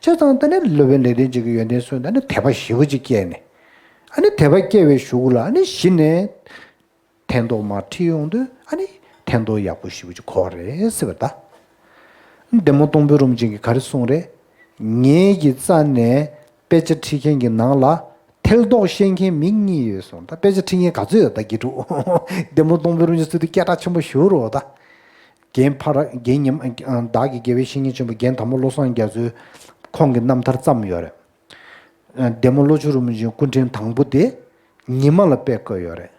བྱས་ཙང་དེ་ནས་སློབ་དཔོན་ལེགས་ལྡན་འབྱེད་ཀྱི་ཡོན་ཏན་གསུངས་ད་ནི་དད་པ་ཞེ་པོ་ཅིག་སྐྱེས་ནས། ཨ་ནི་དད་པ་སྐྱེ་བའི་གཞུག་ལ་ཨ་ནི་གཞི་ནས། ཐལ་འདོགས་མར་ཁྲིད་ཡོང་དུས་ཨ་ནི་ཐལ་འདོགས་ཡག་པོ་ཞེ་པོ་ཅིག་གོ་བ་རེད་ཟེར་བ་ད། བདེ་མོ་སྟོང་དཔོན་རིན་པོ་ཆེ་གིས་ག་རེ་གསུངས་རེད། ངེད་ཀྱི་རྩ་ནས་དཔེ་ཆ་ཁྲིད་མཁན་གྱི་ནང་ལ་ཐལ་འདོགས་ཤེས་མཁན་མི་གཉིས་ཡོད་གསུངས། ད་དཔེ་ཆ་ཁྲིད་མཁན་ག་ཚོད་ཡོད་ད་དགེ་ཕྲུག་བདེ་མོ་སྟོང་དཔོན་རིན་པོ་ཆེ་ཚོ་དུས་སྐད་གྲགས་ཆེན་པོ་ཞེ་པོ་རེད་བ་ད། རྒན་ཕ་ར་རྒན་ཉི་མ་བདག་གི་དགེ་བའི་བཤེས་གཉེན་ཆེན་པོ་རྒན་དར་མ་བློ་བཟང་རྒྱ་མཚོས་ཁོང་གི་རྣམ་ཐར་བརྩམས་ཡོད་རེད། བདེ་མོ་བློ་ཆོས་རིན་པོ་ཆེའི་སྐུ་ཕྲེང་དང་པོ་དེ་ཉི་མ་ལ་དཔེ་བཀོད་ཡོད་རེད།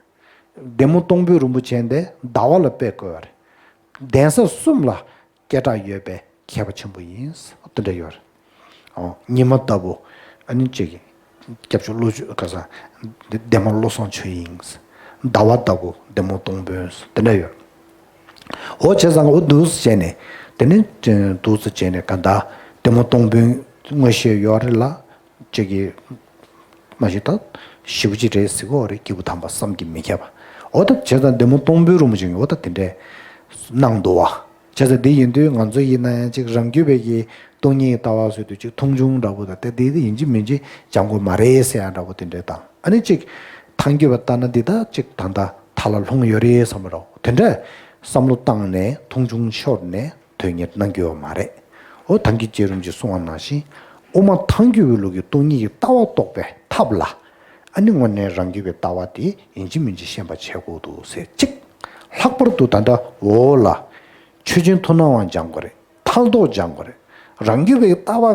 བདེ་མོ་སྟོང་དཔོན་རིན་པོ་ཆེ་དེ་ཟླ་བ་ལ་དཔེ་བཀོད་ཡོད་རེད། གདན་ས་གསུམ་ལ་སྐད་གྲགས་ཡོད་པའི་མཁས་པ་ཆེན་པོ་ཡིན། དེ་འདྲ་ཡོད་རེད། ཨོ་ཉི་མ་ལྟ་བུ་ཨ་ནི་གཅིག་སྐྱབས་མཆོག་བློ་ཆོས་ག་ས་བདེ་མོ་བློ་བཟང་ཆོས་དབྱིངས། ཟླ་བ་ལྟ་བུ་བདེ་མོ་སྟོང་དཔོན་དེ་འདྲ་ཡོད། འོ་བྱས་ཙང་འོ་འདུག་སེ་བྱས་ནས་དེ་ནས་འདུག་སེ་བྱས་ནས་ག་ད་བདེ་མོ་སྟོང་དཔོན་མངོན་ཤེས་ཡོད་རེད་ལ་ཅིག་གི་མ་གཞི་ད་ཞེ་པོ་ཅིག་རེད་ཟེར་གོ་རེད། སྐྱེས་བུ་དམ་པ་བསམ་གྱིས་མི་ཁྱབ་པ། འོ་ད་བྱས་ཙང་བདེ་མོ་སྟོང་དཔོན་རིན་པོ་ཆེ་གིས་འོ་ད་དེ་འདྲས་གནང་འདུག་བ། བྱས་ཙང་འདི་ཡིན་དུས་ང་ཚོ་ཡིན་ན་ཡང་ཅིག་རང་རྒྱུད་པའི་གི་སྟོང་ཉིད་ཀྱི་ལྟ་བ་བཟོས་དུས་ཅིག་མཐོང་ཆུང་འདྲ་པོ་དང་དེ་འདི་ཡིན་གཅིག་མིན་གཅིག་སྦྱང་དགོས་མ་རེད་ཟེར་ཡ་འདྲ་པོ་དེ་འདྲས་དང་ཨ་ནི་ཅིག་ཐལ་འགྱུར་བ་ལྟ་ན་འདི་ད་ཅིག་ད་ལྟ་མཐའ་ལ་ལྷུང་ཡོད་རེད་བསམ་པ་འདྲ་པོ་དེ་འདྲས་བསམ་བློ་བཏང་ནས་མཐོང་ཆུང་ཤོར་ནས་དོན་གཉེར་གནང་རྒྱུ་ཡོད་མ་རེད། འོ་ཐང་གི་རྗེ་རིན་པོ་ཆེས་གསུངས་པ་ནང་བཞིན་དབུ་མ་ཐལ་འགྱུར་བའི་ལུགས་ཀྱི་སྟོང་ཉིད་ཀྱི་ལྟ་བ་རྟོགས་པའི་ཐབས་ལ་ཨ་ནི་དངོས་གནས་རང་རྒྱུད་པའི་ལྟ་བ་དེ་ཡིན་གཅིག་མིན་གཅིག་ཤེས་པ་བྱེད་དགོས་འདུག་ཟེར་གཅིག་ལྷག་པར་དུ་ད་ལྟ་འོ་ལ། ཆོས་ཅན་མཐུན་སྣང་བ་སྦྱང་དགོས་རེད། ཐལ་འདོགས་སྦྱང་དགོས་རེད། རང་རྒྱུད་པའི་ལྟ་བ་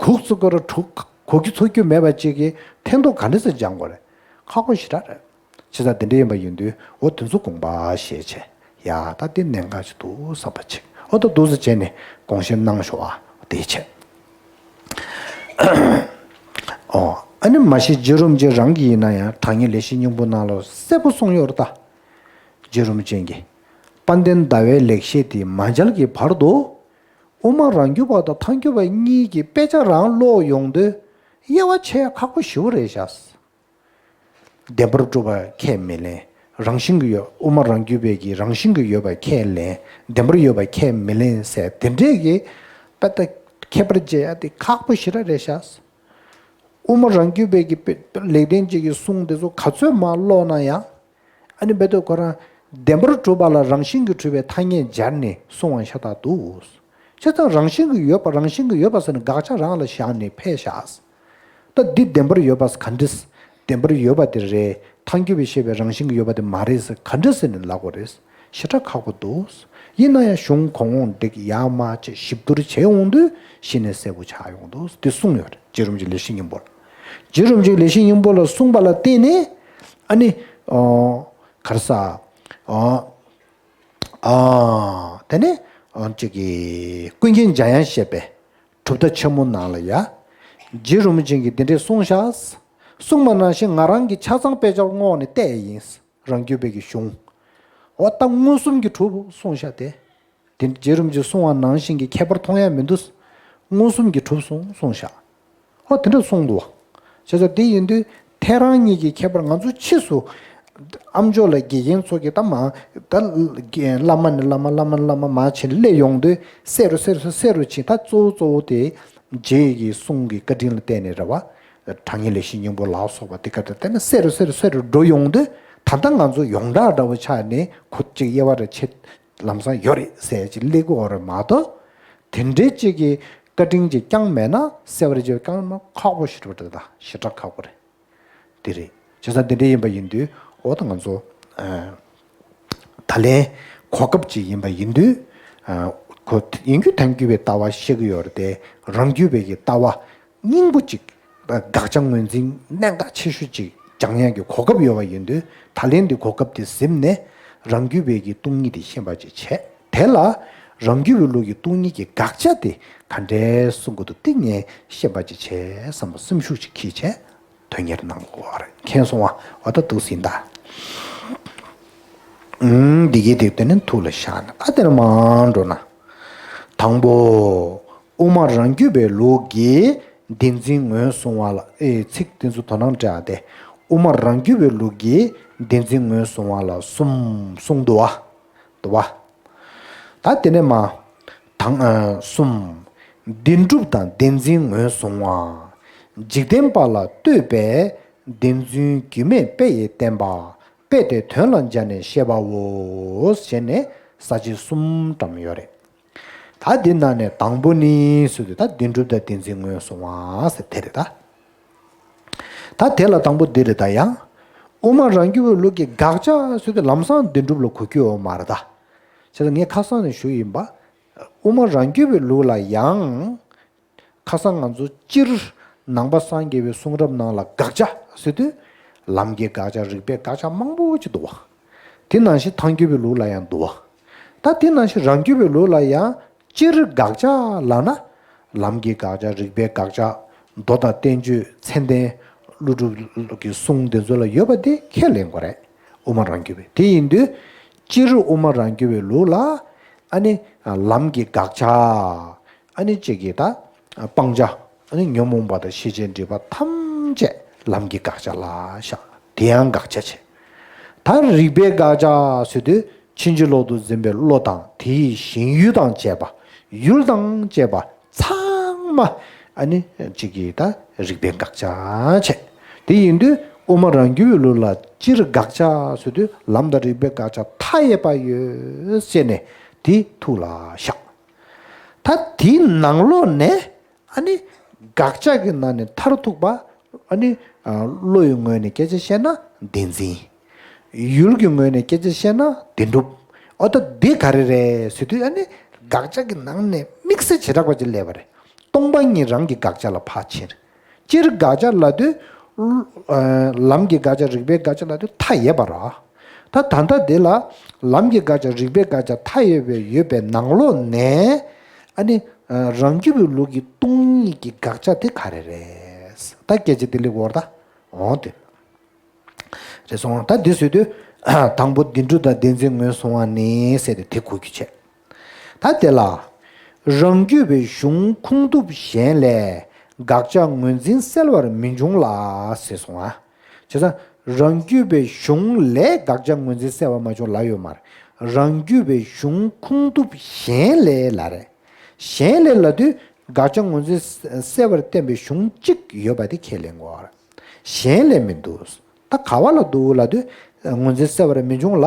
གུག་ཙི་ཀོ་ར་དྲུག་གོ་རྒྱུ་ཚོར་རྒྱུ་མེད་པ་ཅིག་གིས་ཐལ་འདོགས་ག་འདྲ་ཟེར་སྦྱང་དགོས་རེད། ཁག་པོ་ཞེ་དྲག་རེད། བྱས་ཙང་དེ་འདྲ་ཡིན་པ་ཡིན་དུས་འོ་དེ་ཚོ་དགོངས་པ་བཞེས་བྱས་ཡ་ད་དེ་གནད་འགག་ཅིག་འདུག་བསམ་པ་ཅིག་འོ་ད་འདུག་སེ་བྱས་ནས་དགོངས་བཞེས་གནང་ཤོག་ཨ་དེ་བྱས། ཨོ་ཨ་ནི་མ་གཞི་རྗེ་རིན་པོ་ཆེ་རང་གི་ཡིན་ན་ཡང་དྲང་ངེས་ལེགས་བཤད་སྙིང་པོ་ནང་ལ་གསལ་པོ་གསུངས་ཡོད་རེད་ད། རྗེ་རིན་པོ་ཆེ་གིས་དཔལ་ལྡན་ཟླ་བའི་ལེགས་བཤད་དེ་མ་མཇལ་གྱི་བར་དུ། དབུ་མ་རང་རྒྱུད་པ་དང་ཐལ་འགྱུར་བ་གཉིས་ཀྱི་དཔེ་ཆ་རང་ཀློག་ཡོང་དུས་དབྱེ་བ་ཕྱེ་ཡ་ཁག་པོ་ཞེ་པོ་རེད་ཤག་བདེན་པར་གྲུབ་པ་ཁས་མི་ལེན། རང་བཞིན་གྱིས་ཡོད་དབུ་མ་རང་རྒྱུད་པའི་གི་རང་བཞིན་གྱིས་ཡོད་པ་ཁས་ལེན། བདེན་པར་ཡོད་པ་ཁས་མི་ལེན་ཟེར་དེ་འདྲས་ཀྱི་དཔེ་ལྟ་ཁྱད་པར་འབྱེད་ཡ་དེ་ཁག་པོ་ཞེ་དྲག་རེད་ཤག་དབུ་མ་རང་རྒྱུད་པའི་གི་དཔེ་ལེགས་ལྡན་འབྱེད་ཀྱི་གསུང་དེ་ཚོ་ག་ཚོད་མར་ཀློག་ན་ཡང་། ཨ་ནི་བེ་ཏོ་ཁོ་རང་བདེན་པར་གྲུབ་པ་ལ་རང་བཞིན་གྱིས་གྲུབ་པའི་ཐ་སྙད་སྦྱར་ནས་གསུང་བ་ཤ་སྟག་འདུག་བྱས་ཙང་རང་བཞིན་གྱིས་ཡོད་པ་རང་བཞིན་གྱིས་ཡོད་པ་ཟེར་ནས་དགག་བྱ་རང་ལ་བཞག་ནས་ཕེབས་བཞག་ད་འདི་བདེན་པར་ཡོད་པ་ག་འདྲས། བདེན་པར་ཡོད་པ་དེ་རེད། ཐལ་འགྱུར་བའི་ཤེས་པས་རང་བཞིན་གྱིས་ཡོད་པ་དེ་མ་རེད་ཟེར་ག་འདྲས་ཟེར་ནས་ལབ་དགོས་རེད། ཞེ་དྲག་ཁག་པོ་འདུག་ཡིན་ན་ཡང་གཞུང་གོང་འོག་འགྲིག་ཡར་མར་བྱས་ཞིབ་བསྡུར་བྱས་ཡོང་དུས་གཞི་ནས་གསལ་པོ་ཆགས་ཡོང་འདུག་དེ་གསུངས་ཡོད་རེད། རྗེ་རིན་པོ་ཆེ་ལེགས་བཤད་སྙིང་པོ་ལ། རྗེ་རིན་པོ་ཆེ་ལེགས་བཤད་སྙིང་པོ་ལ་གསུངས་པ་ལ་བརྟེན་ནས་ཨ་ནི་ཨོ་ག་རེ་ཟ་ཨོ་ཨ་དེ་ནས་ཨོ་ཅིག་གི་ཀུན་མཁྱེན་འཇམ་དབྱངས་བཞད་པའི་གྲུབ་མཐའ་ཆེན་མོ་ནང་ལ་ཡ། རྗེ་རིན་པོ་ཆེ་གིས་འདི་འདྲས་གསུངས་ཤག་གསུངས་པ་ནང་བཞིན་ང་རང་གིས་ཆ་ཚང་དཔེ་ཆ་བསྔོགས་ནས་བལྟས་ཡིན། རང་རྒྱུད་པའི་གི་གཞུང་། འོ་ད་མངོན་སུམ་གྱིས་གྲུབ་གསུངས་ཤག་དེ། དེ་རྗེ་རིན་པོ་ཆེས་གསུངས་པ་ནང་བཞིན་གྱི་ཁྱད་པར་མཐོང་ཡ་མི་འདུག་མངོན་སུམ་གྱིས་གྲུབ་སོང་གསུངས་ཤག་འོ་དེ་འདྲ་གསུངས་འདུག་བྱས་ཙང་དེ་ཡིན་དུས་ཐལ་རང་གཉིས་ཀྱི་ཁྱད་པར་ང་ཚོ་ཕྱིས་སུ་ཨ་མཆོག་ལ་དགེ་རྒན་ཚོ་གིས་ད་མ་ད་བླ་མ་ནས་བླ་མ་བླ་མ་ནས་བླ་མ་མར་ཕྱིན་སླེབས་ཡོང་དུས་གསལ་རུ་གསལ་རུ་གསལ་རུ་ཕྱིན། ད་གཙོ་བོ་གཙོ་བོ་དེ་རྗེ་ཡི་གི་གསུང་གི་བཀའ་དྲིན་ལ་བརྟེན་ནས་རེད་བ། དྲང་ངེས་ལེགས་བཤད་སྙིང་པོ་ལ་སོགས་པ་དེ་ག་དེ་བལྟས་ན་གསལ་རུ་གསལ་རུ་གསལ་རུ་འགྲོ་ཡོང་དུས་ད་ལྟ་ང་ཚོ་ཡོངས་གྲགས་འདྲ་བོ་ཆགས་ནས་ཁོ་གཅིག་དབྱེ་བ་རེ་ཕྱེ་ལམ་སང་ཡོད་རེད་ཟེར་ཅིག་སླེབས་ཀྱི་ཡོད་རེད་མ་གཏོགས། དེ་འདྲའི་གཅིག་གི་བཀའ་དྲིན་ཅིག་རྐྱང་མེད་ན་གསལ་བར་བྱེད་པ་རྐྱང་མ་ཁག་པོ་ཞིག་རེད་པ། ད་ཞེ་དྲག་ཁག་པོ་རེད། དེ་རེད། བྱས་ཙང་དེ་འདྲ་ཡིན་པ་ཡིན་དུས་འོ་ད་ང་ཚོ་ད་ལན་གོ་སྐབས་ཅིག་ཡིན་པ་ཡིན་དུས་ཁོ་ཡིན་རྒྱུ་ཐལ་འགྱུར་བའི་ལྟ་བ་བཤད་ཀྱི་ཡོད་རེད་དེ། རང་རྒྱུད་པའི་གི་ལྟ་བ་སྙིང་པོ་ཅིག་དགག་བྱ་ངོས་འཛིན་གནད་འགག་ཆེ་ཤོས་ཅིག་སྦྱང་ཡག་གི་གོ་སྐབས་ཡོད་པ་ཡིན་དུས་ད་ལན་འདི་གོ་སྐབས་དེ་ཟིན་ནས་རང་རྒྱུད་པའི་གི་སྟོང་ཉིད་དེ་ཤེས་པ་ཅིག་བྱས། དེ་ལ་རང་རྒྱུད་པའི་ལུགས་ཀྱི་སྟོང་ཉིད་ཀྱི་དགག་བྱ་དེ་ག་འདྲས་གསུང་དགོས་འདུག་དེ་ངས་ཤེས་པ་ཅིག་བྱས་བསམ་པ་སེམས་ཤུགས་ཅིག་འཁྱེར་བྱས། དོན་གཉེར་གནང་དགོས་པ་རེད། མཁྱེན་སོང་བ། འོ་ད་འདུག་ཟིན་ད། ཨུམ་འདི་གའི་དེབ་དེ་ནི་ཐུགས་ལ་བཞག་ནས་ཨ་དེར་མར་འགྲོ་ན། དང་པོ། དབུ་མ་རང་རྒྱུད་པའི་ལུགས་ཀྱི་བདེན་འཛིན་ངོས་བཟུང་བ་ལ་ཨེ་ཚིག་དེ་ཚོ་དོ་སྣང་སྤྲད་ཨ་དེ། དབུ་མ་རང་རྒྱུད་པའི་ལུགས་ཀྱི་བདེན་འཛིན་ངོས་བཟུང་བ་ལ་གསུམ་གསུངས་འདུག་བ། འདུག་བ། ད་དེ་ནས་མ། དང་ཨ་གསུམ། བདེན་གྲུབ་དང་བདེན་འཛིན་ངོས་བཟུང་བ། འཇིག་རྟེན་པ་ལ་ལྟོས་པའི་བདེན་རྫུན་རྒྱུད་མེད་དཔེ་ཡིས་བསྟན་པ། དཔེ་དེ་དོན་ལ་སྦྱར་ནས་བཤད་པའོ། ཞེས་ནས་ས་བཅད་གསུམ་བཀྲམ་ཡོད་རེད། ད་འདི་ནང་ནས་དང་པོ་ནི་ཟེར་དུས་ད་བདེན་གྲུབ་དང་བདེན་འཛིན་ངོས་བཟུང་བ་ཟེར་དེ་རེད་ད། ད་དེ་ལ་དང་པོ་འདི་རེད་ད་ཡང་། དབུ་མ་རང་རྒྱུད་པའི་ལུགས་ཀྱི་དགག་བྱ་ཟེར་དུས་ལམ་སང་བདེན་གྲུབ་ལ་གོ་རྒྱུ་ཡོད་མ་རེད་ད། བྱས་ཙང་ངས་ཁ་སང་ནས་ཞུས་ཡིན་པ། དབུ་མ་རང་རྒྱུད་པའི་ལུགས་ལ་ཡང་། ཁ་སང་ང་ཚོ་སྤྱིར་ནང་པ་སངས་རྒྱས་པའི་གསུང་རབ་ནང་ལ་དགག་བྱ་ཟེར་དུས་ལམ་གྱི་དགག་བྱ་རིགས་པའི་དགག་བྱ་མང་པོ་ཅིག་འདུག་བ། དེ་ནང་བཞིན་ཐལ་འགྱུར་བའི་ལུགས་ལ་ཡང་འདུག་བ། ད་དེ་ནང་བཞིན་རང་རྒྱུད་པའི་ལུགས་ལ་ཡང་སྤྱིར་དགག་བྱ་ལབ་ན་ལམ་གྱི་དགག་བྱ་རིགས་པའི་དགག་བྱ་མདོ་དང་བསྟན་བཅོས་མཚན་ལྡན་ཀླུ་སྒྲུབ་ཀྱི་གསུང་དེ་ཚོ་ལ་ཡོད་པ་དེ་ཁས་ལེན་དགོས་རེད། དབུ་མ་རང་རྒྱུད་པའི་དེ་ཡིན་དུས་སྤྱིར་དབུ་མ་རང་རྒྱུད་པའི་ལུགས་ལ་ཨ་ནི་ལམ་གྱི་དགག་བྱ། ཨ་ནི་གཅིག་གིས་ད་སྤང་བྱ། ཨ་ནི་ཉོན་མོངས་པ་དང་ཤེས་བྱའི་སྒྲིབ་པ་ཐམས་ཅད་ལམ་གྱི་དགག་བྱ་ལ་བཞག་དེ་ཡང་དགག་བྱ་བྱེད། ད་རིགས་པའི་དགག་བྱ་ཟེར་དུས་ཕྱིན་ཅི་ལོག་ཏུ་འཛིན་པའི་བློ་དང་དེའི་ཞེན་ཡུལ་དང་བཅས་པ། ཡུལ་དང་བཅས་པ་ཚང་མ་ཨ་ནི་གཅིག་གིས་ད་རིགས་པའི་དགག་བྱ་བྱེད། དེ་ཡིན་དུས་དབུ་མ་རང་རྒྱུད་པའི་ལུགས་ལ་སྤྱིར་དགག་བྱ་ཟེར་དུས་ལམ་དང་རིགས་པའི་དགག་བྱ་མཐའ་ཡས་པ་ཡོད་ཟེར་ནས་དེ་ཐུགས་ལ་བཞག་ད་དེའི་ནང་ལོགས་ནས་ཨ་ནི་དགག་བྱ་གི་ནང་ནས་མཐར་ཐུག་པ་ཨ་ནི་བློ་ཡི་ངོས་ནས་སྐད་ཆ་བཤད་ན་བདེན་འཛིན། ཡུལ་གྱི་ངོས་ནས་སྐད་ཆ་བཤད་ན་བདེན་གྲུབ། ཨོ་ད་འདི་ག་རེ་རེད་ཟེར་དུས་ཨ་ནི་དགག་བྱ་གི་ནང་ནས་དམིགས་བསལ་བྱེ་བྲག་པ་ཅིག་སླེབས་པ་རེད། སྟོང་པ་ཉིད་རང་གི་དགག་བྱ་ལ་ཕར་ཕྱིན། སྤྱིར་དགག་བྱ་ལབ་དུས། ལམ་གྱི་དགག་བྱ་རིགས་པའི་དགག་བྱ་ལབ་དུས་མཐའ་ཡས་པ་རེད། ད་ད་ལྟ་འདི་ལ་ལམ་གྱི་དགག་བྱ་རིགས་པའི་དགག་བྱ་མཐའ་ཡས་པའི་ཡོད་པའི་ནང་ལོགས་ནས་ཨ་ནི་རང་རྒྱུད་པའི་ལུགས་ཀྱི་སྟོང་ཉིད་ཀྱི་དགག་བྱ་དེ་ག་རེ་རེད། ད་སྐད་ཆ་དེ་སླེབས་ཀྱི་ཡོད་རེད་ད། འོང་དེ། རེད་སོང་ད་འདི་ཟེར་དུས། དང་པོ་བདེན་གྲུབ་དང་བདེན་འཛིན་ངོས་བཟུང་བ་ནི་ཟེར་ཏེ་དེ་གོ་རྒྱུ་བྱས། ད་དེ་ལ། རང་རྒྱུད་པའི་གཞུང་ཁུངས་ཐུབ་གཞན་ལས་དགག་བྱ་ངོས་འཛིན་གསལ་བར་མི་འབྱུང་ལ་ཟེར་སོང་ང་། བྱས་ཙང་རང་རྒྱུད་པའི་གཞུང་ལས་དགག་བྱ་ངོས་འཛིན་གསལ་བར་མ་བྱུང་ལབ་ཡོད་མ་རེད། རང་རྒྱུད་པའི་གཞུང་ཁུངས་ཐུབ་གཞན་ལས་ལབ་རེད། གཞན་ལས་ལབ་དུས་དགག་བྱ་ངོས་འཛིན་གསལ་བར་བསྟན་པའི་གཞུང་གཅིག་ཡོད་པ་དེ་ཁས་ལེན་དགོས་པ་རེད། གཞན་ལས་མི་འདུག་ད་ག་བ་ལ་འདུག་ལབ་དུས་ངོས་འཛིན་གསལ་བར་མི་འབྱུང་ལ།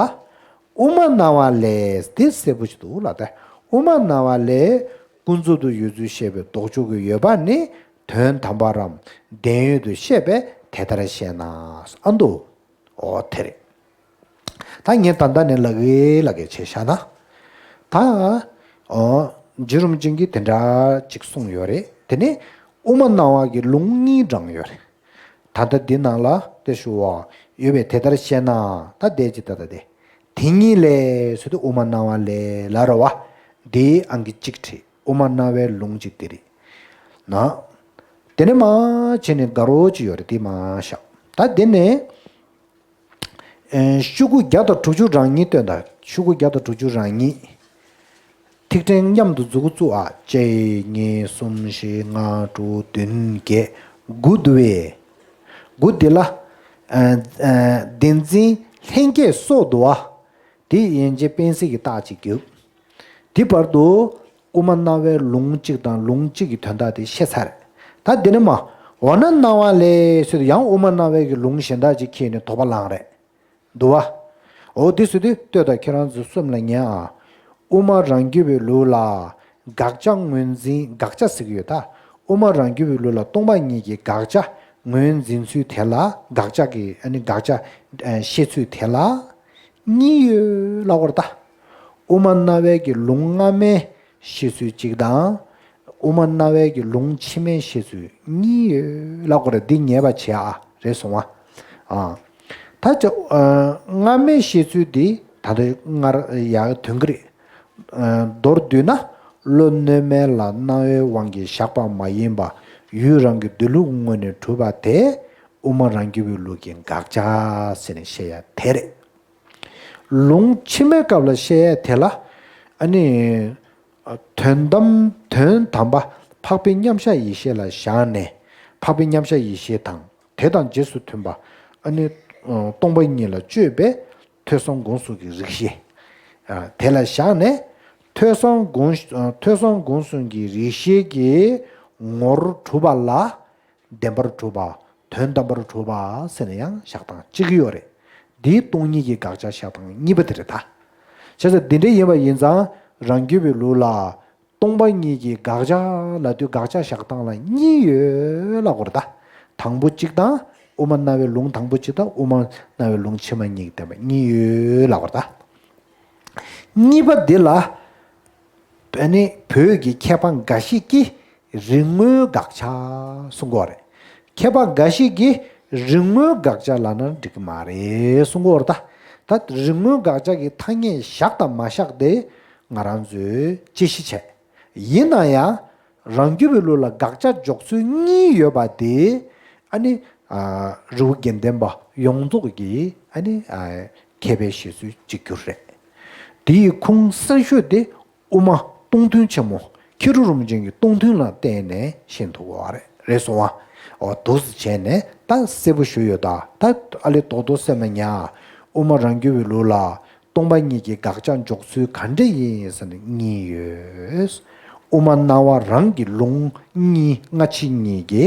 དབུ་མ་སྣང་བ་ལས་དེ་གསལ་པོ་ཞིག་འདུག་ལ། ད་དབུ་མ་སྣང་བ་ལས་ ཀུན་རྫོབ་ཏུ་ཡོད་ཚུལ་བཤད་པའི་ལྡོག་ཕྱོགས་ཀྱི་ཡོད་པ་ནི་དོན་དམ་པར་རམ་བདེན་ཡོད་དུ་བཤད་པས་དེ་ལྟར་བཤད་ན། ཨ་འདུག་འོ་དེ་རེད། ད་ངས་ད་ལྟ་ནས་ལབ་གི་ལབ་གི་བྱས་བཞག་ན། ད་འོ་རྗེ་རིན་པོ་ཆེ་གིས་དེ་འདྲ་ཅིག་གསུངས་ཡོད་རེད། དེ་ནས་དབུ་མ་སྣང་བ་གི་ལུང་གཉིས་དྲངས་ཡོད་རེད། ད་ལྟ་འདི་ནང་ལ་དེ་ཞུ་བ་ཡོད་པས་དེ་ལྟར་བཤད་ན། ད་དེ་ཅི་ད་ལྟ་དེ། དེ་གཉིས་ལས་ཟེར་དུས་དབུ་མ་སྣང་བ་ལས་ལབ་རེད་བ། འདིའི་ཨང་ཀི་གཅིག་བྲིས། དབུ་མ་སྣང་བའི་ལུང་གཅིག་དེ་རེད། ན། དེ་ནས་མར་བྱས་ནས་དགའ་རོགས་ཅིག་ཡོད་རེད། དེ་མར་བཞག་ད་དེ་ནས། ཨེ། ཤོག་གུ་བརྒྱ་དང་དྲུག་ཅུ་རང་གཉིས་སྟོན་དང་། ཤོག་གུ་བརྒྱ་དང་དྲུག་ཅུ་རང་གཉིས། ཐིག་ཕྲེང་མཉམ་དུ་མཛུབ་གུ་བཙུགས་ཨ། གཅིག་གཉིས། གསུམ། བཞི། ལྔ། དྲུག་བདུན། བརྒྱད། དགུ་འདུག་བས། དགུ་འདི་ལ། ཨ། ཨ། བདེན་འཛིན་ལྷན་སྐྱེས་སོགས་འདུག་ཨ། དེ་ཡན་ཆད་སྤེལ་གསལ་གྱི་རྟགས་ཅིག་བརྒྱབ། དེ་བར་དུ་དབུ་མ་སྣང་བའི་ལུང་གཅིག་དང་ལུང་གཅིག་གི་དོན་དག་དེ་བཤད་ཚར་རེད། ད་འདི་ནས་མར་འོ་ན་སྣང་བ་ལས་ཟེར་དུས་ཡང་དབུ་མ་སྣང་བའི་གི་ལུང་གཞན་དག་ཅིག་ཁྱེར་ནས་དོགས་པ་ལངས་རེད། འདུག་བ། འོ་དེ་ཟེར་དུས་ལྟོས་དང་ཁྱེད་རང་ཚོ་སེམས་ལ་ངེས་ཨ། དབུ་མ་རང་རྒྱུད་པའི་ལུགས་ལ་དགག་བྱ་ངོས་འཛིན། དགག་བྱ་ཟེར་གྱི་ཡོད་ད། དབུ་མ་རང་རྒྱུད་པའི་ལུགས་ལ་སྟོང་པ་ཉིད་ཀྱི་དགག་བྱ་ངོས་འཛིན་ཚུལ་དེ་ལ། དགག་བྱ་གི། ཨ་ནི་དགག་བྱ་བཤད་ཚུལ་དེ་ལ་གཉིས་ཡོད་ལབ་དགོས་རེད་ད། དབུ་མ་སྣང་བའི་གི་ལུང་སྔ་མའི་བཤད་ཚུལ་གཅིག་དང་། དབུ་མ་སྣང་བའི་གི་ལུང་ཕྱི་མའི་བཤད་ཚུལ་གཉིས་ཡོད་ལབ་དགོས་རེད། འདི་ངེས་པ་བྱེད་ཨ། རེད་སོང་ཨ། ཨ། ད་ཅི། ཨ། སྔ་མའི་བཤད་ཚུལ་འདི་ད་ལྟ་སྔར་ཡང་དོན་གྱི་རེད། ཨ། མདོར་བསྡུས་ན། བློ་གནོད་མེད་ལ་སྣང་བའི་དབང་གིས་བཞག་པ་མ་ཡིན་པ། ཡུལ་རང་གི་སྡོད་ལུགས་དངོས་ནས་གྲུབ་པ་དེ་དབུ་མ་རང་རྒྱུད་པའི་ལུགས་ཀྱི་དགག་བྱ་ཟེར་ནས་བཤད་ཡ་དེ་རེད། ལུང་ཕྱི་མའི་སྐབས་ལ་བཤད་ཡ་དེ་ལ། ཨ་ནི། དོན་དམ། དོན་དམ་པ་འཕགས་པའི་མཉམ་གཞག་ཡེ་ཤེས་ལ་བཞག་ནས། འཕགས་པའི་མཉམ་གཞག་ཡེ་ཤེས་དང་དེ་དང་རྗེས་སུ་མཐུན་པ། ཨ་ནི། སྟོང་པ་ཉིད་ལ་དཔྱོད་པའི་ཐོས་བསམ་སྒོམ་གསུམ་གྱི་རིགས་ཤེས། དེ་ལ་བཞག་ནས། ཐོས་བསམ་སྒོམ། ཐོས་བསམ་སྒོམ་གསུམ་གྱི་རིགས་ཤེས་ཀྱི་ངོར་གྲུབ་པ་ལ། བདེན་པར་གྲུབ་པ། དོན་དམ་པར་གྲུབ་པ་ཟེར་ནས་ཡང་བཞག་སྟངས་གཅིག་ཡོད་རེད། འདིའི་སྟོང་ཉིད་ཀྱི་དགག་བྱ་བཞག་སྟངས་གཉིས་པ་དེ་རེད་ད། བྱས་ཙང་འདི་འདྲ་ཡིན་པ་ཡིན་ཙང་རང་རྒྱུད་པའི་ལུགས་ལ་སྟོང་པ་ཉིད་ཀྱི་དགག་བྱ་ལབ་དུས་དགག་བྱ་བཞག་སྟངས་ལ་གཉིས་ཡོད་ལབ་དགོས་རེད་ད། དང་པོ་གཅིག་དང་། དབུ་མ་སྣང་བའི་ལུང་དང་པོ་གཅིག་དང་། དབུ་མ་སྣང་བའི་ལུང་ཕྱི་མ་གཉིས་ཀྱི་བསྟན་པ་གཉིས་ཡོད་ལབ་དགོས་རེད་ད། གཉིས་པ་འདི་ལ། ཨ་ནི་བོད་ཀྱི་མཁས་པ་འགའ་ཞིག་གིས་རིག་དངོས་དགག་བྱ་གསུང་གི་ཡོད་རེད། མཁས་པ་འགའ་ཞིག་གིས་རིག་དངོས་དགག་བྱ་ལབ་ན་འགྲིག་གི་མ་རེད་གསུང་གི་ཡོད་རེད་ད། ད་རིག་དངོས་དགག་བྱ་གི་ཐ་སྙད་བཞག་དང་མ་བཞག་དེ་ང་རང་ཚོས་དཔྱད་ཞིབ་བྱས། ཡིན་ན་ཡང་རང་རྒྱུད་པའི་ལུགས་ལ་དགག་བྱ་འཇོག་ཚུལ་གཉིས་ཡོད་པ་དེ། ཨ་ནི། ཨ། རི་བོ་དགེ་ལྡན་པ་ཡོངས་རྫོགས་ཀྱི། ཨ་ནི། ཨ། མཁས་པའི་བཞེད་སྲོལ་གཅིག་གྱུར་རེད། དེའི་ཁུངས་གསལ་ཤོས་དེ་དབུ་མ་སྟོང་ཐུན་ཆེན་མོ་མཁས་གྲུབ་རིན་པོ་ཆེ་གི་སྟོང་ཐུན་ལ་བརྟེན་ནས་ཤེས་ཐུབ་པ་རེད། རེད་སོང་བ། འོ་འདུག་སེ་བྱས་ནས་ད་གསལ་པོ་ཞུས་ཡོད་ད། ད་ཨ་ལས་རྡོག་རྡོག་གསལ་མ་ཉག་དབུ་མ་རང་རྒྱུད་པའི་ལུགས་ལ་སྟོང་པ་ཉིད་ཀྱི་དགག་བྱ་འཇོག་ཚུལ་ག་འདྲ་ཡིན་ཟེར་ན་གཉིས་ཡོད། དབུ་མ་སྣང་བ་རང་གི་ལུང་གཉིས། སྔ་ཕྱི་གཉིས་ཀྱི་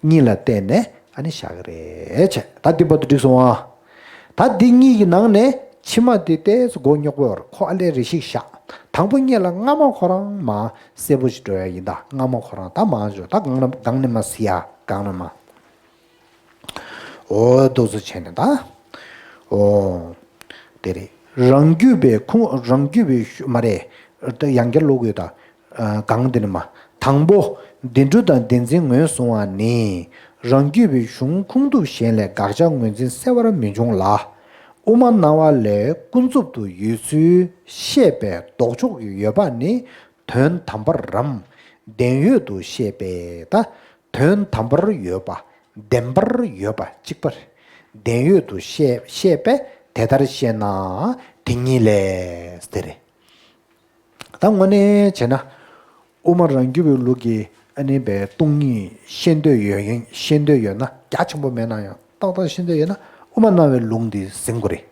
གཉིས་ལ་བརྟེན་ནས་ཨ་ནི་བཞག་གི་རེད་བྱས། ད་འདི་བར་དུ་འགྲིག་སོང་ཨ། ད་འདི་གཉིས་ཀྱི་ནང་ནས་ཕྱི་མ་དེ་ཏོག་ཙམ་མགོ་རྙོག་པོ་ཡོད་རེད། ཁོ་ཨ་ལས་རེ་ཞིག་བཞག་དང་པོ་གཉིས་ལ་སྔ་མ་ཁོ་རང་མར་གསལ་པོ་ཞིག་འགྲོ་ཡ་ཡིན་ད། སྔ་མ་ཁོ་རང་ད་མར་འཇོག་ད་སྒང་ལ་སྒང་ནས་མར་གཟིགས་ཡ། སྒང་ནས་མར། འོ་འདུག་སེ་བྱས་ནས་ད། འོ། དེ་རེད། རང་རྒྱུད་པའི་ཁུངས། རང་རྒྱུད་པའི་ཤུ། མ་རེད། ད་ཡང་བསྐྱར་ཀློག་དགོས་ད། ཨ། གང་དེ་ནི་མ། དང་པོ། བདེན་གྲུབ་དང་བདེན་འཛིན་ངོས་བཟུང་བ་ནི། རང་རྒྱུད་པའི་གཞུང་ཁུངས་ཐུབ་གཞན་ལས་དགག་བྱ་ངོས་འཛིན་གསལ་བར་མི་འབྱུང་ལ། དབུ་མ་སྣང་བ་ལས་ཀུན་རྫོབ་ཏུ་ཡོད་ཚུལ་བཤད་པའི་ལྡོག་ཕྱོགས་ཀྱི་ཡོད་པ་ནི་དོན་དམ་པར་རམ་བདེན་ཡོད་དུ་བཤད་པས། ད་དོན་དམ་པར་ཡོད་པ། བདེན་པར་ཡོད་པ་གཅིག་པ་རེད། བདེན་ཡོད་དུ་བཤད། བཤད་པས་དེ་ལྟར་བཤད་ན་དེ་གཉིས་ལས་དེ་རེད། ད་དངོས་གནས་བྱས་ན། དབུ་མ་རང་རྒྱུད་པའི་ལུགས་ཀྱི་ཨ་ནི་བའི་སྟོང་ཉིད་ཤེས་འདོད་ཡོད། ཤེས་འདོད་ཡོད་ན། རྒྱ་ཆེན་པོ་མེད་ན་ཡང་ཏག་ཏག་ཤེས་འདོད་ཡོད་ན་དབུ་མ་སྣང་བའི་ལུང་འདི་ཟིན་དགོས་རེད།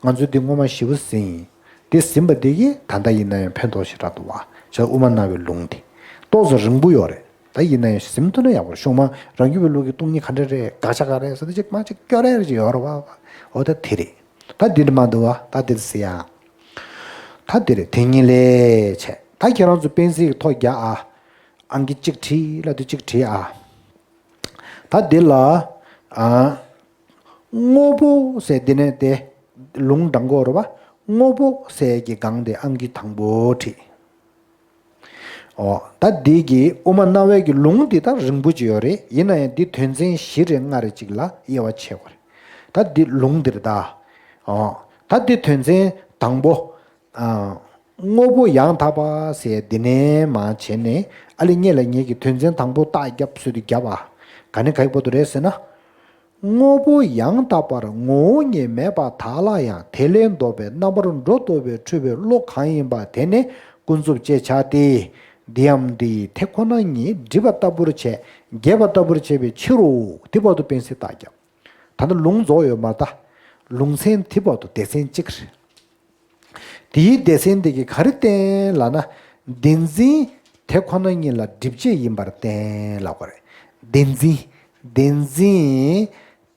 ང་ཚོས་འདི་སྔོན་མ་ཞེ་པོ་ཟིན་ཡིན། འདི་ཟིན་པ་འདི་གིས་ད་ལྟ་ཡིན་ན་ཡང་ཕན་ཐོགས་ཞེ་དྲག་འདུག་བ། བྱས་དབུ་མ་སྣང་བའི་ལུང་འདི་ཏོག་ཙམ་རིང་པོ་ཡོད་རེད། ད་ཡིན་ན་ཡང་ཟིན་ཐུབ་ན་ཡག་པོ་རེད། ཤོག་མ་རང་རྒྱུད་པའི་ལུགས་ཀྱི་སྟོང་ཉིད་ག་འདྲ་རེད། དགག་བྱ་ག་རེ་ཟེར་དེ་ཅིག་མ་ཅིག་སྐྱོ་རེ་རེ་ཅིག་ཡོད་རེད་བ། འོ་ད་དེ་རེད། ད་འདི་འདྲ་མ་འདུག་བ། ད་འདི་ཟེར་ཡ། ད་འདི་རེད། དེ་གཉིས་ལས་བྱས། ད་ཁྱེད་རང་ཚོ་དཔེ་གཟིགས་ཐོ་རྒྱག་ཨ། ཨང་ཀི་གཅིག་བྲིས་ལབ་དུས་གཅིག་བྲིས་ཨ། ད་འདི་ལ་ཨ། དངོས་པོ་ཟེར་འདི་ནས་དེ་ལུང་དྲང་གོ་རེད་པ། དངོས་པོ་ཟེར་གྱི་སྒང་དེ་ཨང་ཀི་དང་པོ་བྲིས། ཨོ། ད་འདི་གི་དབུ་མ་རྣ་བའི་གི་ལུང་འདི་ད་རིང་པོ་ཅིག་ཡོད་རེད། ཡིན་ན་ཡང་འདི་དོན་ཚན་བཞི་རེ་ལྔ་རེ་ཅིག་ལ་དབྱེ་བ་ཕྱེ་དགོས་རེད། ད་འདི་ལུང་འདིར་ད། ཨོ། ད་འདི་དོན་ཚན་དང་པོ། ཨ། དངོས་པོ་ཡང་དག་པ་ཟེར་འདི་ནས་མ་བྱས་ནས་ཨ་ལེ་ངེད་ལ་ངེད་ཀྱི་དོན་ཚན་དང་པོ་རྟགས་བརྒྱབ་ཟེར་དུས་བརྒྱབ་ཨ། ག་ནས་ག་ཡི་བར་དུ་རེད་ཟེར་ན། དངོས་པོ་ཡང་དག་པར་ངོ་བོ་ཉིད་མེད་པར་ཐལ་ལ་ཡང་དེ་ལས་ལྡོག་པའི་རྣམ་པར་སྒྲོ་འདོགས་པའི་འཁྲུལ་པའི་བློ་གང་ཡིན་པ་དེ་ནི་ཀུན་རྫོབ་ཅེས་བྱ་སྟེ། འདིའམ་འདི་ཡིས་དེ་ཁོ་ན་ཉིད་བསྒྲིབས་པ་ལྟ་བུར་བྱས། རྒྱས་པ་ལྟ་བུར་བྱས་པའི་ཕྱིར་རོ། དེ་བར་དུ་དཔེ་གཟིགས་རྟགས་བརྒྱབ། ད་ནི་ལུང་རྫོགས་ཡོད་མ་རེད་ད། ལུང་ཚན་དེ་བར་དུ་སྡེ་ཚན་གཅིག་རེད། དེའི་སྡེ་ཚན་དེ་གིས་ག་རེ་བསྟན་ལབ་ན། བདེན་འཛིན་དེ་ཁོ་ན་ཉིད་ལ་སྒྲིབ་བྱེད་ཡིན་པར་བསྟན་ལབ་པ་རེད། བདེན་འཛིན། བདེན་འཛིན་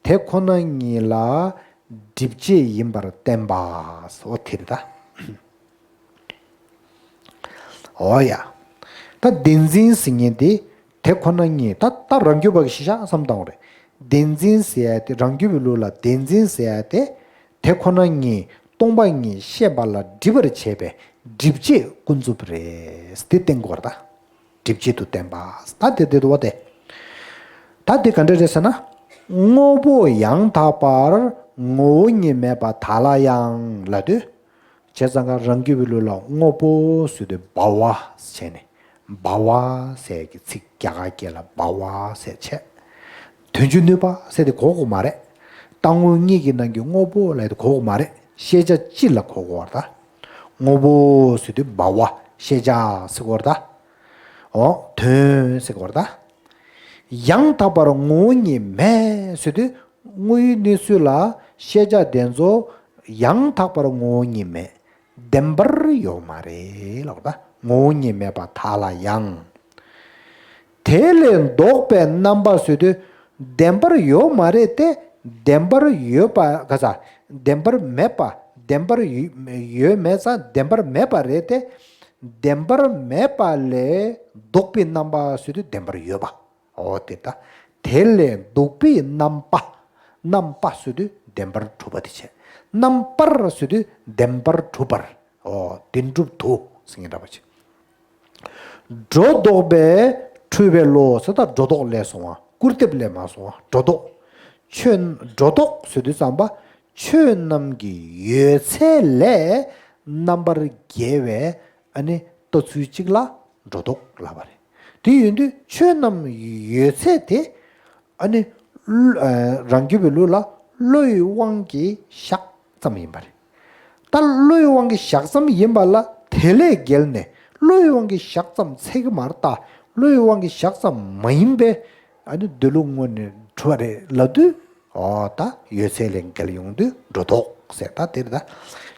དེ་ཁོ་ན་ཉིད་ལ་སྒྲིབ་བྱེད་ཡིན་པར་བསྟན་པ། འོ་དེ་རེད་ད། འོ་ཡ། ད་བདེན་འཛིན་ཟེར་མཁན་དེ་དེ་ཁོ་ན་ཉིད་ད་ལྟ་རང་རྒྱུད་པ་གི་གཞི་བཞག་བསམ་བཏང་བ་རེད། བདེན་འཛིན་ཟེར་ཡ་དེ་རང་རྒྱུད་པའི་ལུགས་ལ་བདེན་འཛིན་ཟེར་ཡ་དེ། དེ་ཁོ་ན་ཉིད་སྟོང་པ་ཉིད་ཤེས་པ་ལ་སྒྲིབ་པར་བྱེད་པའི་སྒྲིབ་བྱེད་ཀུན་རྫོབ་རེད། དེ་བསྟན་དགོས་རེད་ད། སྒྲིབ་བྱེད་དུ་བསྟན་པ། ད་དེ་དེ་དུ་བ་དེ། ད་དེ་ག་འདྲ་རེད་ཟེར་ན། དངོས་པོ་ཡང་དག་པར་ངོ་བོ་ཉིད་མེད་པར་ཐལ་ལ་ཡང་ལབ་དུས། བྱས་ཙང་ཀ་རང་རྒྱུད་པའི་ལུགས་ལ་དངོས་པོ་ཟེར་དུས་སྦ་བ་བྱས་ནས། སྦ་བ་ཟེར་གྱི་ཚིག་རྒྱ་གར་སྐད་ལ་སྦ་བ་ཟེར་བྱས། དོན་བྱེད་ནུས་པ་ཟེར་དེ་གོ་དགོས་མ་རེད། རྟག་དངོས་གཉིས་ཀྱི་ནང་གི་དངོས་པོ་ལབ་དེ་གོ་དགོས་མ་རེད། ཤེས་བྱ་སྤྱི་ལ་གོ་དགོས་པ་རེད་ད། དངོས་པོ་ཟེར་དུས་སྦ་བ་ཤེས་བྱ་ཟེར་དགོས་རེད་ད། འོ་དོན་ཟེར་དགོས་རེད་ད། ཡང་དག་པར་ངོ་བོ་ཉིད་མེད་ཟེར་དུས་དངོས་ཡོད་གནས་ཚུལ་ལ་ཤེས་བྱ་དེ་ཚོ་ཡང་དག་པར་ངོ་བོ་ཉིད་མེད། བདེན་པར་ཡོད་མ་རེད་ལབ་ད། ངོ་བོ་ཉིད་མེད་པར་ཐལ་ལ་ཡང་། དེ་ལས་ལྡོག་པའི་རྣམ་པ་ཟེར་དུས་བདེན་པར་ཡོད་མ་རེད་དེ། བདེན་པར་ཡོད་པ་ག་ས། བདེན་པར་མེད་པ། བདེན་པར་ཡོད་མེད་ས་བདེན་པར་མེད་པ་རེད་དེ། བདེན་པར་མེད་པ་ལས་ལྡོག་པའི་རྣམ་པ་ཟེར་དུས་བདེན་པར་ཡོད་པ། འོ་དེ་ལྟ། དེ་ལས་ལྡོག་པའི་རྣམ་པ། རྣམ་པ་ཟེར་དུས་བདེན་པར་གྲུབ་པ་དེ་བྱས། རྣམ་པར་ཟེར་དུས་བདེན་པར་གྲུབ་པར། འོ་བདེན་གྲུབ་ཏུ་ཟེར་མཁན་འདྲ་པོ་ཅིག་སྒྲོ་འདོགས་པའི་འཁྲུལ་པའི་བློ་ཟེར་ད་སྒྲོ་འདོགས་ལས་སོང་བ། སྐུར་འདེབས་ལས་མ་སོང་བ། སྒྲོ་འདོགས། ཆོས་སྒྲོ་འདོགས་ཟེར་དུས་ཙམ་པ། ཆོས་རྣམས་ཀྱི་ཡོད་ཚད་ལས་རྣམ་པར་རྒྱལ་བའི་ཨ་ནི་ལྟ་ཚུལ་གཅིག་ལ་སྒྲོ་འདོགས་ལབ་པ་རེད། དེ་ཡིན་དུས་ཆོས་རྣམས་ཡོད་ཚད་དེ་ཨ་ནི་བློ་ཨ་རང་རྒྱུད་པའི་ལུགས་ལ་བློའི་དབང་གིས་བཞག་ཙམ་ཡིན་པ་རེད། ད་བློའི་དབང་གིས་བཞག་ཙམ་ཡིན་པ་ལ་དེ་ལས་བརྒལ་ནས་བློའི་དབང་གིས་བཞག་ཙམ་ཚད་ཀྱི་མ་རེད་ད། བློའི་དབང་གིས་བཞག་ཙམ་མ་ཡིན་པའི་ཨ་ནི་འདོད་ལུགས་དངོས་ནས་གྲུབ་པ་རེད་ལབ་དུས། འོ་ད་ཡོད་ཚད་ལས་འགལ་ཡོང་དུས་སྒྲོ་འདོགས་ཟེར་ད་དེ་རེད་ད།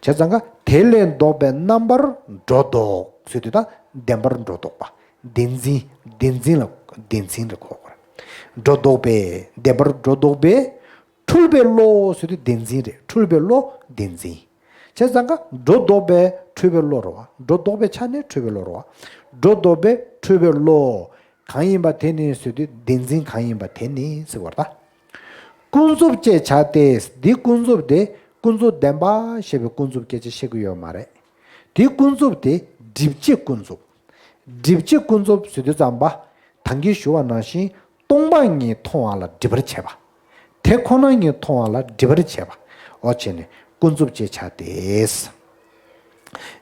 བྱས་ཙང་ཀ་དེ་ལས་ལྡོག་པའི་རྣམ་པར་སྒྲོ་འདོགས་ཟེར་དུས་ད་བདེན་པར་སྒྲོ་འདོགས་པ། བདེན་འཛིན། བདེན་འཛིན་ལ་བདེན་འཛིན་རེད་གོ་དགོས་རེད། སྒྲོ་འདོགས་པའི་བདེན་པར་སྒྲོ་འདོགས་པའི། འཁྲུལ་པའི་བློ་ཟེར་དུས་བདེན་འཛིན་རེད། འཁྲུལ་པའི་བློ་བདེན་འཛིན། བྱས་ཙང་ཀ་སྒྲོ་འདོགས་པའི་འཁྲུལ་པའི་བློ་རེད་བ། སྒྲོ་འདོགས་པའི་ཆ་ནས་འཁྲུལ་པའི་བློ་རེད་བ། སྒྲོ་འདོགས་པའི་འཁྲུལ་པའི་བློ། གང་ཡིན་པ་དེ་ནི་ཟེར་དུས་བདེན་འཛིན་གང་ཡིན་པ་དེ་ནི་ཟེར་བ་རེད་ད། ཀུན་རྫོབ་ཅེས་བྱ་སྟེ། འདི་ཀུན་རྫོབ་དེ་ཀུན་རྫོབ་བདེན་པ་ཞེས་པའི་ཀུན་རྫོབ་སྐད་ཆ་བཤད་ཀྱི་ཡོད་མ་རེད། དེ་ཀུན་རྫོབ་དེ་སྒྲིབ་བྱེད་ཀུན་རྫོབ། སྒྲིབ་བྱེད་ཀུན་རྫོབ་ཟེར་དུས་ཙམ་པ། ད་གིན་ཞུ་བ་ནང་བཞིན་སྟོང་པ་ཉིད་མཐོང་བ་ལ་སྒྲིབ་པར་བྱེད་པ། དེ་ཁོ་ན་ཉིད་མཐོང་བ་ལ་སྒྲིབ་པར་བྱེད་པ། འོ་བྱས་ནས་ཀུན་རྫོབ་ཅེས་བྱ་སྟེ།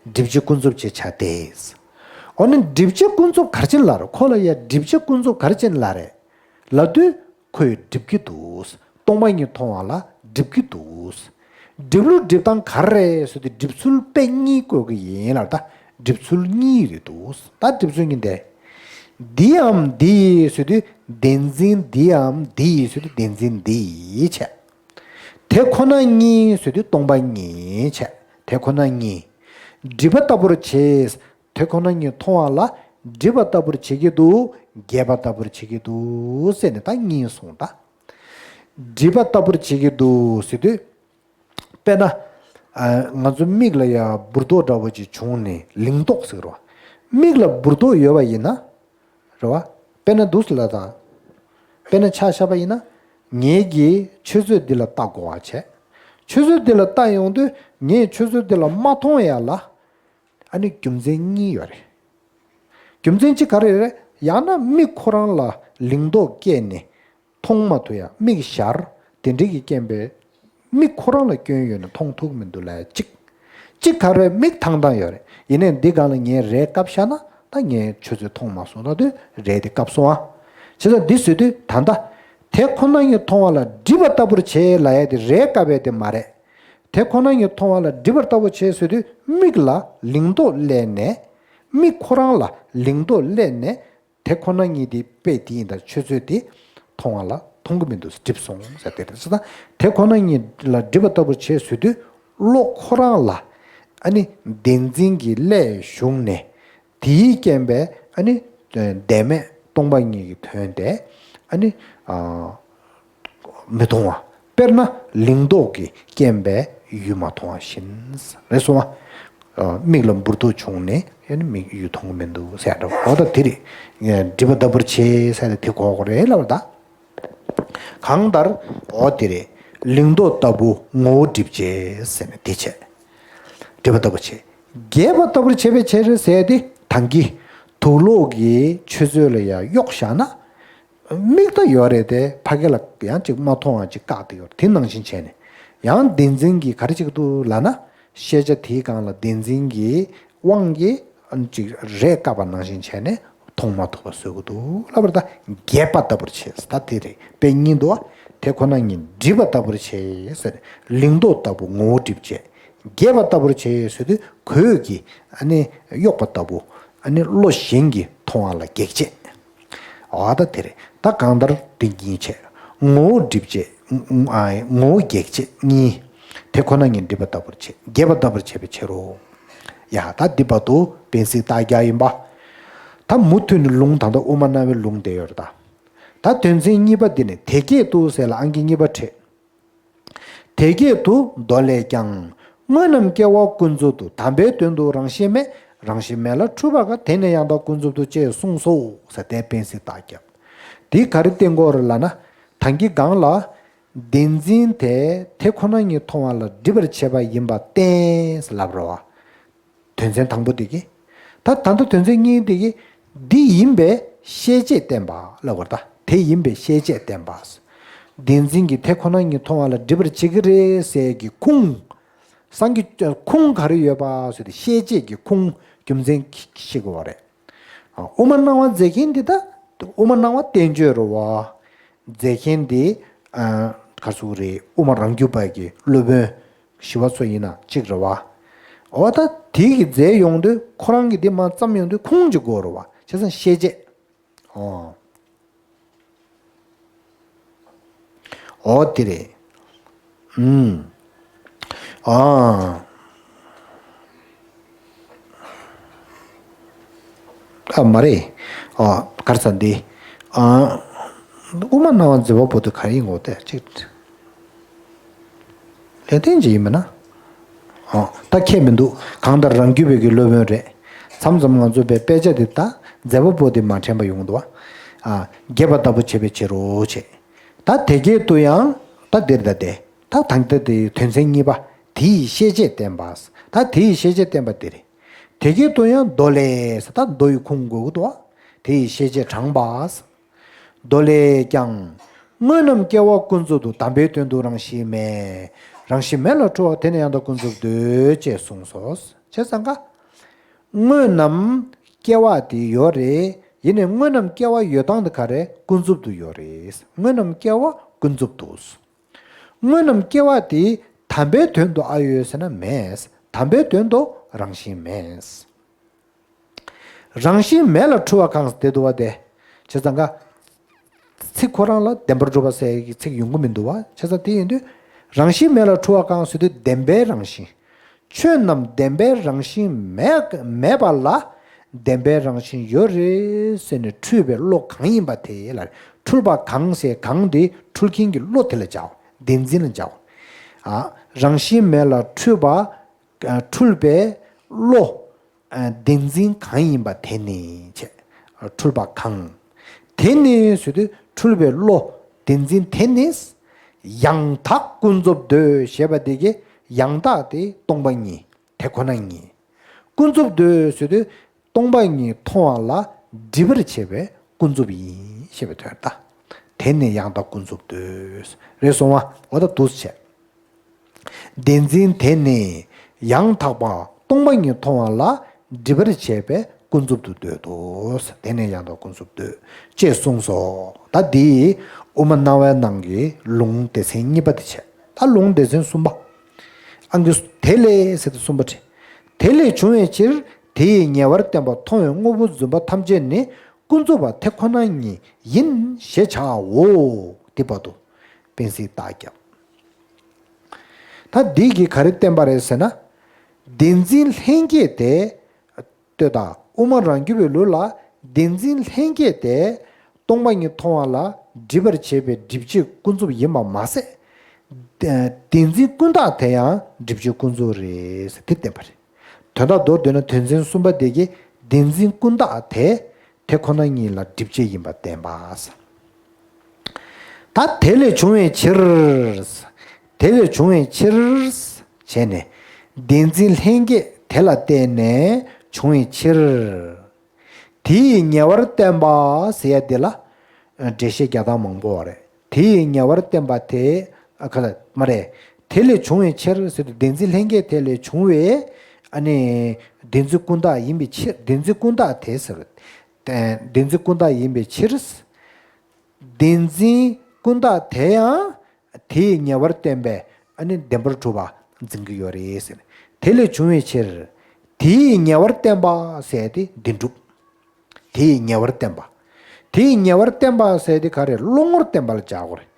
སྒྲིབ་བྱེད་ཀུན་རྫོབ་ཅེས་བྱ་སྟེ། འོ་ན་སྒྲིབ་བྱེད་ཀུན་རྫོབ་ག་རེ་བྱས་ནས་ལབ་རེད། ཁོ་ལ་ཡ་སྒྲིབ་བྱེད་ཀུན་རྫོབ་ག་རེ་བྱས་ནས་ལབ་རེད་ལབ་དུས། ཁོས་སྒྲིབ་ཀྱི་འདུག་སྟོང་པ་ཉིད་མཐོང་བ་ལ་སྒྲིབ་ཀྱི་འདུག་སྒྲིབ་ལུགས་སྒྲིབ་སྟངས་ག་རེ་རེད་ཟེར་དུས་སྒྲིབ་ཚུལ་དཔེ་གཉིས་བཀོད་ཀྱི་ཡིན་ལབ་ད། སྒྲིབ་ཚུལ་གཉིས་རེད་འདུག་ད་སྒྲིབ་ཚུལ་གཉིས་དེ། འདིའམ་འདི་ཡིས་ཟེར་དུས་བདེན་འཛིན་འདིའམ་འདི་ཡིས་ཟེར་དུས་བདེན་འཛིན་འདི་ཡིས་བྱས། དེ་ཁོ་ན་ཉིད་ཟེར་དུས་སྟོང་པ་ཉིད་བྱས། དེ་ཁོ་ན་ཉིད། སྒྲིབ་པ་ལྟ་བུར་བྱས། དེ་ཁོ་ན་ཉིད་མཐོང་བ་ལ་སྒྲིབ་པ་ལྟ་བུར་བྱེད་ཀྱི་འདུག་རྒྱས་པ་ལྟ་བུར་བྱེད་ཀྱི་འདུག་ཟེར་ནས་ད་གཉིས་གསུངས་ད། སྒྲིབ་པ་ལྟ་བུར་བྱེད་ཀྱི་འདུག་ཟེར་དུས། དཔེར་ན། ཨ། ང་ཚོ་མིག་ལ་ཡ་འབུར་ཏོག་འདྲ་བོ་ཅིག་བྱུང་ནས་ལིང་ཏོག་ཟེར་བ། མིག་ལ་འབུར་ཏོག་ཡོད་པ་ཡིན་ན། རེད་བ། དཔེར་ན་འདུག་ལབ་དང་། དཔེར་ན་ཆ་བཞག་པ་ཡིན་ན། ངེད་ཀྱིས་ཆུ་ཚོད་འདི་ལ་ལྟ་དགོས་པ་བྱས། ཆུ་ཚོད་འདི་ལ་ལྟ་ཡོང་དུས་ངས་ཆུ་ཚོད་འདི་ལ་མ་མཐོང་ཡ་ལ། ཨ་ནི་རྒྱུ་མཚན་གཉིས་ཡོད་རེད། རྒྱུ་མཚན་གཅིག་ག་རེ་རེད། ཡང་ན་མིག་ཁོ་རང་ལ་ལིང་ཏོག་སྐྱེས་ནས་མཐོང་མ་ཐུབ་ཡ། མིག་ཞར་དེ་འདྲ་གི་རྐྱེན་པས་མིག་ཁོ་རང་ལ་སྐྱོན་ཡོད་ནས་མཐོང་ཐུབ་མི་འདུག་ལབ་ཡ་གཅིག་གཅིག་ག་རེ། མིག་ཐང་ཐང་ཡོད་རེད། ཡིན་ནའི་འདི་སྒང་ལ་ངས་རས་བཀབ་བཞག་ན་ད་ངས་ཆུ་ཚོད་མཐོང་མ་སོང་། ད་དུས་རས་དེ་བཀབ་སོང་ཨ། བྱས་ཙང་འདི་བཟོས་དུས་ད་ལྟ་དེ་ཁོ་ན་ཉིད་མཐོང་བ་ལ་སྒྲིབ་པ་ལྟ་བུར་བྱེད་ལབ་ཡ་དེ་རས་བཀབ་ཡ་དེ་མ་རེད། དེ་ཁོ་ན་ཉིད་མཐོང་བ་ལ་སྒྲིབ་པ་ལྟ་བུར་བྱེད་ཟེར་དུས་མིག་ལ་ལིང་ཏོག་སླེབས་ནས། མིག་ཁོ་རང་ལ་ལིང་ཏོག་སླེབས་ནས། དེ་ཁོ་ན་ཉིད་དེ་དཔེ་དེ་ཡིན་ད། ཆུ་ཚོད་དེ་མཐོང་བ་ལ་མཐོང་གི་མི་འདུག་སྒྲིབ་སོང་ཟེར་དེ་རེད། ད་དེ་ཁོ་ན་ཉིད་ལ་སྒྲིབ་པ་ལྟ་བུར་བྱེད་ཟེར་དུས་བློ་ཁོ་རང་ལ་ཨ་ནི་བདེན་འཛིན་གྱི་བློ་ཞུགས་ནས། དེའི་རྐྱེན་པས་ཨ་ནི་བདེན་མེད་སྟོང་པ་ཉིད་ཀྱི་དོན་དེ་ཨ་ནི་ཨ་མི་མཐོང་བ། དཔེར་ན་ལིང་ཏོག་གི་རྐྱེན་པས་ཡུལ་མ་མཐོང་བ་བཞིན། རེད་སོང་ང་། ཨ་མིག་ལ་འབུར་ཏོག་བྱུང་ནས་ཨ་ནི་མིག་ཡུལ་མཐོང་གི་མི་འདུག་ཟེར་འགྲོ། འོ་ད་དེ་རེད། སྒྲིབ་པ་ལྟ་བུར་བྱེད་ཟེར་ཏེ་དེ་གོ་དགོས་རེད་ལབ་པ་ད། གང་ལྟར་འོ་དེ་རེད། ལིང་ཏོག་ལྟ་བུ་ངོ་བོ་སྒྲིབ་བྱེད་ཟེར་ནས་དེ་བྱས། སྒྲིབ་པ་ལྟ་བུར་བྱེད། རྒྱས་པ་ལྟ་བུར་བྱེད་པའི་ཕྱིར་ཟེར་ཏེ། ད་གིན་དུག་ལོག་གིས་ཆུ་ཚོད་ལ་ཡར་གཡོགས་བཞག་ན། མིག་ད་ཡོད་རེད་དེ། ཕ་གི་ལ་ཡང་ཅིག་མ་མཐོང་བ་ཅིག་བཀག་བསྡད་ཡོད་རེད། དེ་ནང་བཞིན་བྱས་ནས། ཡང་བདེན་འཛིན་གྱིས་ག་རེ་བྱེད་ཀྱི་འདུག་ལབ་ན། ཤེས་བྱ་དེའི་སྒང་ལ་བདེན་འཛིན་གྱི་དབང་གིས་ཨ་ནི་ཅིག་རས་བཀབ་པ་ནང་བཞིན་བྱས་ནས་མཐོང་མ་ཐུབ་པ་བཟོ་གི་འདུག་ལབ་པ་རེད། ད་རྒྱས་པ་ལྟ་བུར་བྱེད། ད་དེ་རེད། དཔེ་གཉིས་འདུག་བ། དེ་ཁོ་ན་ཉིད་སྒྲིབ་པ་ལྟ་བུར་བྱེད་ཟེར། ལིང་ཏོག་ལྟ་བུ་ངོ་བོ་སྒྲིབ་བྱེད། རྒྱས་པ་ལྟ་བུར་བྱེད་ཟེར་དུས་གོས་ཀྱིས་ཨ་ནི་གཡོགས་པ་ལྟ་བུ། ཨ་ནི་བློ་གཞན་གྱིས་མཐོང་བ་ལ་གེགས་བྱེད། འོ་ད་དེ་རེད། ད་གང་ལྟར་དེ་གཉིས་བྱས། ངོ་བོ་སྒྲིབ་བྱེད། ཨ་ངོ་བོ་གེགས་བྱེད་གཉིས། དེ་ཁོ་ན་ཉིད་སྒྲིབ་པ་ལྟ་བུར་བྱེད། རྒྱས་པ་ལྟ་བུར་བྱེད་པའི་ཕྱིར་རོ། ཡ་ད་འདི་བར་དུ་དཔེ་གཟིགས་རྟགས་བརྒྱད་ཡིན་པ། ད་མུ་མཐུད་ནས་ལུང་ད་ལྟ་དབུ་མ་སྣང་བའི་ལུང་དེ་ཡོད་རེད་ད། ད་དོན་ཚན་གཉིས་པ་འདི་ནི་དེ་སྐད་དུ་ཟེར་ལ་ཨང་ཀི་གཉིས་པ་བྲིས། དེ་སྐད་དུ་མདོ་ལས་ཀྱང་། དངོས་རྣམས་སྐྱེ་བ་ཀུན་རྫོབ་ཏུ། དམ་པའི་དོན་དུ་རང་བཞིན་མེད། རང་བཞིན་མེད་ལ་འཁྲུལ་པ་དགག་དེ་ནི་ཡང་དག་ཀུན་རྫོབ་ཏུ་ཅེས་གསུངས་སོ་ཟེར་ཏེ་དཔེ་གཟིགས་རྟགས་བརྒྱད། འདིས་ག་རེ་བསྟན་གྱི་ཡོད་རེད་ལབ་ན། ད་གིན་སྒང་ལ། བདེན་འཛིན་དེ་དེ་ཁོ་ན་ཉིད་མཐོང་བ་ལ་སྒྲིབ་པར་བྱེད་པ་ཡིན་པ་བསྟན་ཟེར་ལབ་རེད་བ། དོན་ཚན་དང་པོ་དེ་གིས། ད་ད་ལྟ་དོན་ཚན་གཉིས་དེ་གིས། འདི་ཡིན་པའི་ཤེས་བྱེད་བསྟན་པ་ལབ་དགོས་རེད་ད། དེ་ཡིན་པའི་ཤེས་བྱེད་བསྟན་པ། བདེན་འཛིན་གྱིས་དེ་ཁོ་ན་ཉིད་མཐོང་བ་ལ་སྒྲིབ་པར་བྱེད་ཀྱི་རེད་ཟེར་གྱི་ཁུངས། སངས་རྒྱས་ཁུངས་ག་རེ་ཡོད་པ་ཟེར་ཏེ་ཤེས་བྱེད་ཀྱི་ཁུངས་རྒྱུ་མཚན་ཤེས་དགོས་པ་རེད། དབུ་མ་སྣང་བ་མཛད་མཁན་འདི་ད། དབུ་མ་སྣང་བ་བསྟན་བཅོས་རེད་བ། མཛད་མཁན་འདི། ག་རེ་ཟེར་དགོས་རེད། དབུ་མ་རང་རྒྱུད་པ་གི་སློབ་དཔོན་ཞི་བ་འཚོ་ཡིན་ན་གཅིག་རེད་བ། འོ་ད་དེ་གི་མཛད་ཡོང་དུས་ཁོ་རང་གི་འདི་མར་བརྩམས་ཡོང་དུས་ཁུངས་ཅིག་དགོས་རེད་བ། བྱས་ཙང་ཤེས་བྱེད། ཨོ། ཨོ་དེ་རེད། ཨུམ། ཨ། ཨ་མ་རེད། ཨ་གར་ས་འདི། ཨ། དབུ་མ་སྣང་བ་མཛད་པ་པོ་དེ་ག་ཡིན་ངོ་དེ་ཅིག་ལེགས་ལྡན་འབྱེད་ཡིན་མིན་ན། ཨ་ད་ཁྱད་མི་འདུག་གང་ལྟར་རང་རྒྱུད་པའི་གི་སློབ་དཔོན་རེད། མཚམས་མཚམས་ང་ཚོ་པའི་དཔེ་ཆ་འདི་ད་མཛད་པ་པོ་དེ་མ་དྲན་པ་ཡོང་འདུག་ཨ་རྒྱས་པ་ལྟ་བུ་བྱེད་པའི་ཕྱིར་རོ་བྱས། ད་དེ་སྐད་དུ་ཡང་ད་འདིར་ད་དེ། ད་ད་ལྟ་དེ་དོན་ཚན་གཉིས་པ། དེ་ཡི་ཤེས་བྱེད་བསྟན་པ། ད་དེ་ཡི་ཤེས་བྱེད་བསྟན་པ་དེ་རེད། དེ་སྐད་དུ་ཡང་མདོ་ལས་ཟེར་ད་མདོ་ཡི་ཁུངས་དགོས་ཀྱི་འདུག་དེ་ཡི་ཤེས་བྱེད་དྲངས་པ། མདོ་ལས་ཀྱང་། དངོས་རྣམས་སྐྱེ་བ་ཀུན་རྫོབ་ཏུ། དམ་པའི་དོན་དུ་རང་བཞིན་མེད། རང་བཞིན་མེད་ལ་འཁྲུལ་བ་དེ་ནི་ཡང་དག་ཀུན་རྫོབ་འདོད་ཅེས་གསུངས་སོ། བྱས་ཙང་ཀ། དངོས་རྣམས་སྐྱེ་བ་དེ་ཡོད་རེད། ཡིན་ནའི་དངོས་རྣམས་སྐྱེ་བ་ཡོད་སྟངས་དེ་ག་རེ་ཀུན་རྫོབ་ཏུ་ཡོད་རེད། དངོས་རྣམས་སྐྱེ་བ་ཀུན་རྫོབ་ཏུ། དངོས་རྣམས་སྐྱེ་བ་དེ་དམ་པའི་དོན་དུ་ཨ་ཡོད་ཟེར་ན་མེད། དམ་པའི་དོན་དུ་རང་བཞིན་མེད། རང་བཞིན་མེད་ལ་འཁྲུལ་བ་གང་དེ་འདུག་བ་དེ། བྱས་ཙང་ཀ། ཚིག་ཁོ་རང་ལ་བདེན་པར་གྲུབ་པ་ཟེར་གྱི་ཚིག་ཡོང་གི་མི་འདུག་བ། བྱས་ཙང་དེ་ཡིན་དུས། རང་བཞིན་མེད་ལ་འཁྲུལ་བ་གང་ཟེར་དུས་བདེན་པའི་རང་བཞིན། ཆོས་རྣམས་བདེན་པའི་རང་བཞིན་མེད་མེད་པ་ལ། བདེན་པའི་རང་བཞིན་ཡོད་རེད་ཟེར་ནས་འཁྲུལ་པའི་བློ་གང་ཡིན་པ་དེ་ལ། འཁྲུལ་པ་གང་ཟེར་གང་དེ་འཁྲུལ་མཁན་གྱི་བློ་དེ་ལ་བྱའོ། བདེན་འཛིན་ལ་བྱའོ། ཨ། རང་བཞིན་མེད་ལ་འཁྲུལ་པ། འཁྲུལ་པའི་བློ། བདེན་འཛིན་གང་ཡིན་པ་དེ་ནི་བྱས། འཁྲུལ་པ་གང་། དེ་ནི་ཟེར་དུས་འཁྲུལ་པའི་བློ་བདེན་འཛིན་དེ་ནི། ཡང་དག་ཀུན་རྫོབ་འདོད་ཞེས་པ་དེ་གི་ཡང་དག་དེ་སྟོང་པ་ཉིད་དེ་ཁོ་ན་ཉིད། ཀུན་རྫོབ་འདོད་ཟེར་དུས་སྟོང་པ་ཉིད་མཐོང་བ་ལ་སྒྲིབ་པར་བྱེད་པའི་ཀུན་རྫོབ་ཡིན་ཞེས་པའི་དོན་ལ། དེ་ནི་ཡང་དག་ཀུན་རྫོབ་འདོད། རེད་སོང་བ། འོ་ད་འདུག་སེ་བྱས། བདེན་འཛིན་དེ་ནི་ཡང་དག་པ་སྟོང་པ་ཉིད་མཐོང་བ་ལ་སྒྲིབ་པར་བྱེད་པའི་ཀུན་རྫོབ་ཏུ་འདོད་དོ། དེ་ནི་ཡང་དག་ཀུན་རྫོབ་འདོད་ཅེས་གསུངས་སོ། ད་འདི་དབུ་མ་རྣ་བའི་ནང་གི་ལུང་སྡེ་ཚན་གཉིས་པ་དེ་བྱས། ད་ལུང་སྡེ་ཚན་གསུམ་པ། ཨང་ཀི་དེ་ལས་ཟེར་ཏེ་གསུམ་པ་བྲིས། དེ་ལས་བྱུང་བའི་ཕྱིར་དེ་ཡི་ཉེ་བར་བསྟན་པ་མཐོང་བའི་དངོས་པོ་བརྫུན་པ་ཐམས་ཅད་ནི་ཀུན་རྫོབ་པ་དེ་ཁོ་ན་ཉིད་ཡིན་ཞེས་བྱའོ། དེ་བར་དུ་དཔེ་གཟིགས་རྟགས་བརྒྱབ། ད་འདི་གིས་ག་རེ་བསྟན་པ་རེད་ཟེར་ན། བདེན་འཛིན་ལྷན་སྐྱེས་དེ། ལྟོས་དང་། དབུ་མ་རང་རྒྱུད་པའི་ལུགས་ལ་བདེན་འཛིན་ལྷན་སྐྱེས་དེ། སྟོང་པ་ཉིད་མཐོང་བ་ལ་སྒྲིབ་པར་བྱེད་པའི་སྒྲིབ་བྱེད་ཀུན་རྫོབ་ཡིན་པ་མ་ཟད། བདེན་འཛིན་ཀུན་བརྟགས་དེ་ཡང་སྒྲིབ་བྱེད་ཀུན་རྫོབ་རེད་ཟེར་དེ་བསྟན་པ་རེད། དོན་དག་མདོར་བསྡུས་ན་དོན་ཚན་གསུམ་པ་དེ་གིས་བདེན་འཛིན་ཀུན་བརྟགས་དེ། དེ་ཁོ་ན་ཉིད་ལ་སྒྲིབ་བྱེད་ཡིན་པ་བསྟན་པ། ད་དེ་ལས་བྱུང་བའི་ཕྱིར། དེ་ལས་བྱུང་བའི་ཕྱིར། བྱས་ནས། བདེན་འཛིན་ལྷན་སྐྱེས་དེ་ལ་བརྟེན་ནས་བྱུང་བའི་ཕྱིར། དེ་ཡི་ཉེ་བར་བསྟན་པ་ཟེར་ཡ་དེ་ལ། འགྲེལ་བཤད་རྒྱག་སྟངས་མང་པོ་ཡོད་རེད། དེ་ཡི་ཉེ་བར་བསྟན་པ་དེ། ཨ་ཁ་ལ་མ་རེད། དེ་ལས་བྱུང་བའི་ཕྱིར་ཟེར་དུས་བདེན་འཛིན་ལྷན་སྐྱེས་དེ་ལས་བྱུང་བའི། ཨ་ནི། བདེན་འཛིན་ཀུན་བརྟགས་ཡིན་པའི་ཕྱིར། བདེན་འཛིན་ཀུན་བརྟགས་དེ་ཟེར། བདེན་འཛིན་ཀུན་བརྟགས་ཡིན་པའི་ཕྱིར། བདེན་འཛིན་ཀུན་བརྟགས་དེ་ཡང་དེའི་ཉེ་བར་བསྟན་པའི་ཨ་ནི་བདེན་པར་གྲུབ་པ་འཛིན་གྱི་ཡོད་རེད་ཟེར། དེ་ལས་བྱུང་བའི་ཕྱིར། དེའི་ཉེ་བར་བསྟན་པ་ཟེར་ཏེ་བདེན་གྲུབ། དེའི་ཉེ་བར་བསྟན་པ། དེའི་ཉེ་བར་བསྟན་པ་ཟེར་ཏེ་ག་རེ་བློ་ངོར་བསྟན་པ་ལ་བྱ་དགོས་རེད།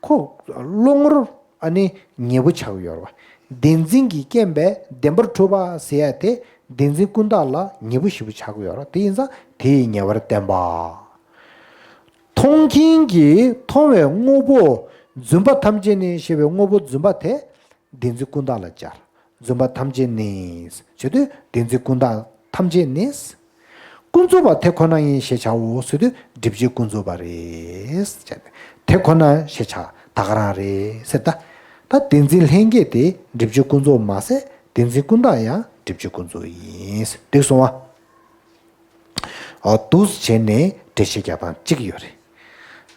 ཁོ་བློ་ངོར་ཨ་ནི་ཉེ་པོ་ཆགས་ཀྱི་ཡོད་རེད་བ། བདེན་འཛིན་གྱི་རྐྱེན་པས་བདེན་པར་གྲུབ་པ་ཟེར་ཡ་དེ་བདེན་འཛིན་ཀུན་བརྟགས་ལ་ཉེ་པོ་ཞེ་པོ་ཆགས་ཀྱི་ཡོད་རེད། དེ་ཡིན་ཙང་དེའི་ཉེ་བར་བསྟན་པ། མཐོང་མཁན་གྱིས་མཐོང་བའི་དངོས་པོ་བརྫུན་པ་ཐམས་ཅད་ནི་ཞེས་པའི་དངོས་པོ་བརྫུན་པ་དེ་བདེན་འཛིན་ཀུན་བརྟགས་ལ་སྦྱར། བརྫུན་པ་ཐམས་ཅད་ནི། བྱེད་དུས་བདེན་འཛིན་ཀུན་བརྟགས་ཐམས་ཅད་ནི། ཀུན་རྫོབ་པ་དེ་ཁོ་ན་ཡིན་ཞེས་བྱའོ་ཟེར་དུས་སྒྲིབ་བྱེད་ཀུན་རྫོབ་པ་རེད། དེ་ཁོ་ན་ཞེས་བྱ་ད་ག་རང་རེད་ཟེར་ད། ད་བདེན་འཛིན་ལྷན་སྐྱེས་དེ་སྒྲིབ་བྱེད་ཀུན་རྫོབ་མ་ཟད་བདེན་འཛིན་ཀུན་བརྟགས་ཡང་སྒྲིབ་བྱེད་ཀུན་རྫོབ་ཡིན། འགྲིག་སོང་བ། འོ་འདུག་བྱས་ནས་འགྲེལ་བཤད་རྒྱག་སྟངས་གཅིག་ཡོད་རེད།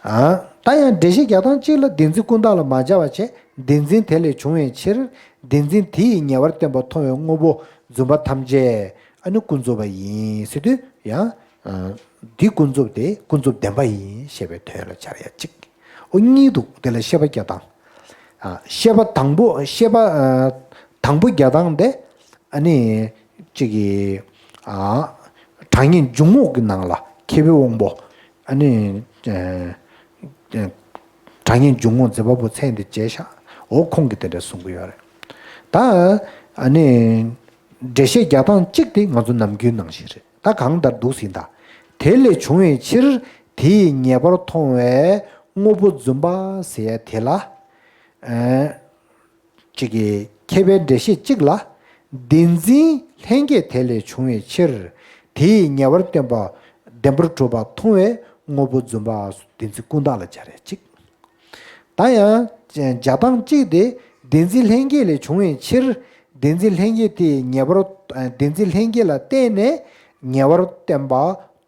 ཨ། ད་ཡང་འགྲེལ་བཤད་རྒྱག་སྟངས་གཅིག་ལ་བདེན་འཛིན་ཀུན་བརྟགས་ལ་མ་སྦྱར་བ་བྱས། བདེན་འཛིན་དེ་ལས་བྱུང་བའི་ཕྱིར། བདེན་འཛིན་དེ་ཡི་ཉེ་བར་བསྟན་པ་མཐོང་བའི་དངོས་པོ་བརྫུན་པ་ཐམས་ཅད་ཨ་ནི་ཀུན་རྫོབ་པ་ཡིན་ཟེར་དུས་ཡང་། ཨ། འདི་ཀུན་རྫོབ་དེ་ཀུན་རྫོབ་བདེན་པ་ཡིན་ཞེས་པའི་དོན་ལ་སྦྱར་ཡ་གཅིག་འོ་གཉིས་འདུག་དེ་ལ་བཤད་པ་རྒྱག་སྟངས། ཨ། བཤད་པ་དང་པོ་བཤད་པ། ཨ། དང་པོ་རྒྱག་སྟངས་དེ། ཨ་ནི། གཅིག་གིས། ཨ། གྲངས་ངེས་འཇུག་ངོགས་ཀྱི་ནང་ལ་མཁས་པའི་དབང་པོ། ཨ་ནི། ཨ། གྲངས་ངེས་འཇུག་ངོགས་མཛད་པ་པོ་མཚན་དེ་བརྗེད་ཤག་འོ་ཁོང་གིས་དེ་འདྲ་གསུང་གི་ཡོད་རེད། ད། ཨ་ནི། འགྲེལ་བཤད་རྒྱག་སྟངས་གཅིག་དེ་ང་ཚོ་ནམ་རྒྱུན་ནང་བཞིན་རེད། ད་གང་ལྟར་འདུག་ཟིན་ད། དེ་ལས་བྱུང་བའི་ཕྱིར་དེ་ཡི་ཉེ་བར་མཐོང་བའི་དངོས་པོ་བརྫུན་པ་ཟེར་ཡ་དེ་ལ། ཨ། གཅིག་གིས་མཁས་པའི་འགྲེལ་བཤད་གཅིག་ལ། བདེན་འཛིན་ལྷན་སྐྱེས་དེ་ལས་བྱུང་བའི་ཕྱིར། དེ་ཡི་ཉེ་བར་བསྟན་པ་བདེན་པར་གྲུབ་པ་མཐོང་བའི་དངོས་པོ་བརྫུན་པ་བདེན་འཛིན་ཀུན་བརྟགས་ལ་སྦྱར་ཡ་གཅིག་ད་ཡང་སྦྱར་སྟངས་གཅིག་དེ་བདེན་འཛིན་ལྷན་སྐྱེས་ལས་བྱུང་བའི་ཕྱིར། བདེན་འཛིན་ལྷན་སྐྱེས་དེ་ཡི་ཉེ་བར། བདེན་འཛིན་ལྷན་སྐྱེས་ལ་བརྟེན་ནས་ཉེ་བར་བསྟན་པ།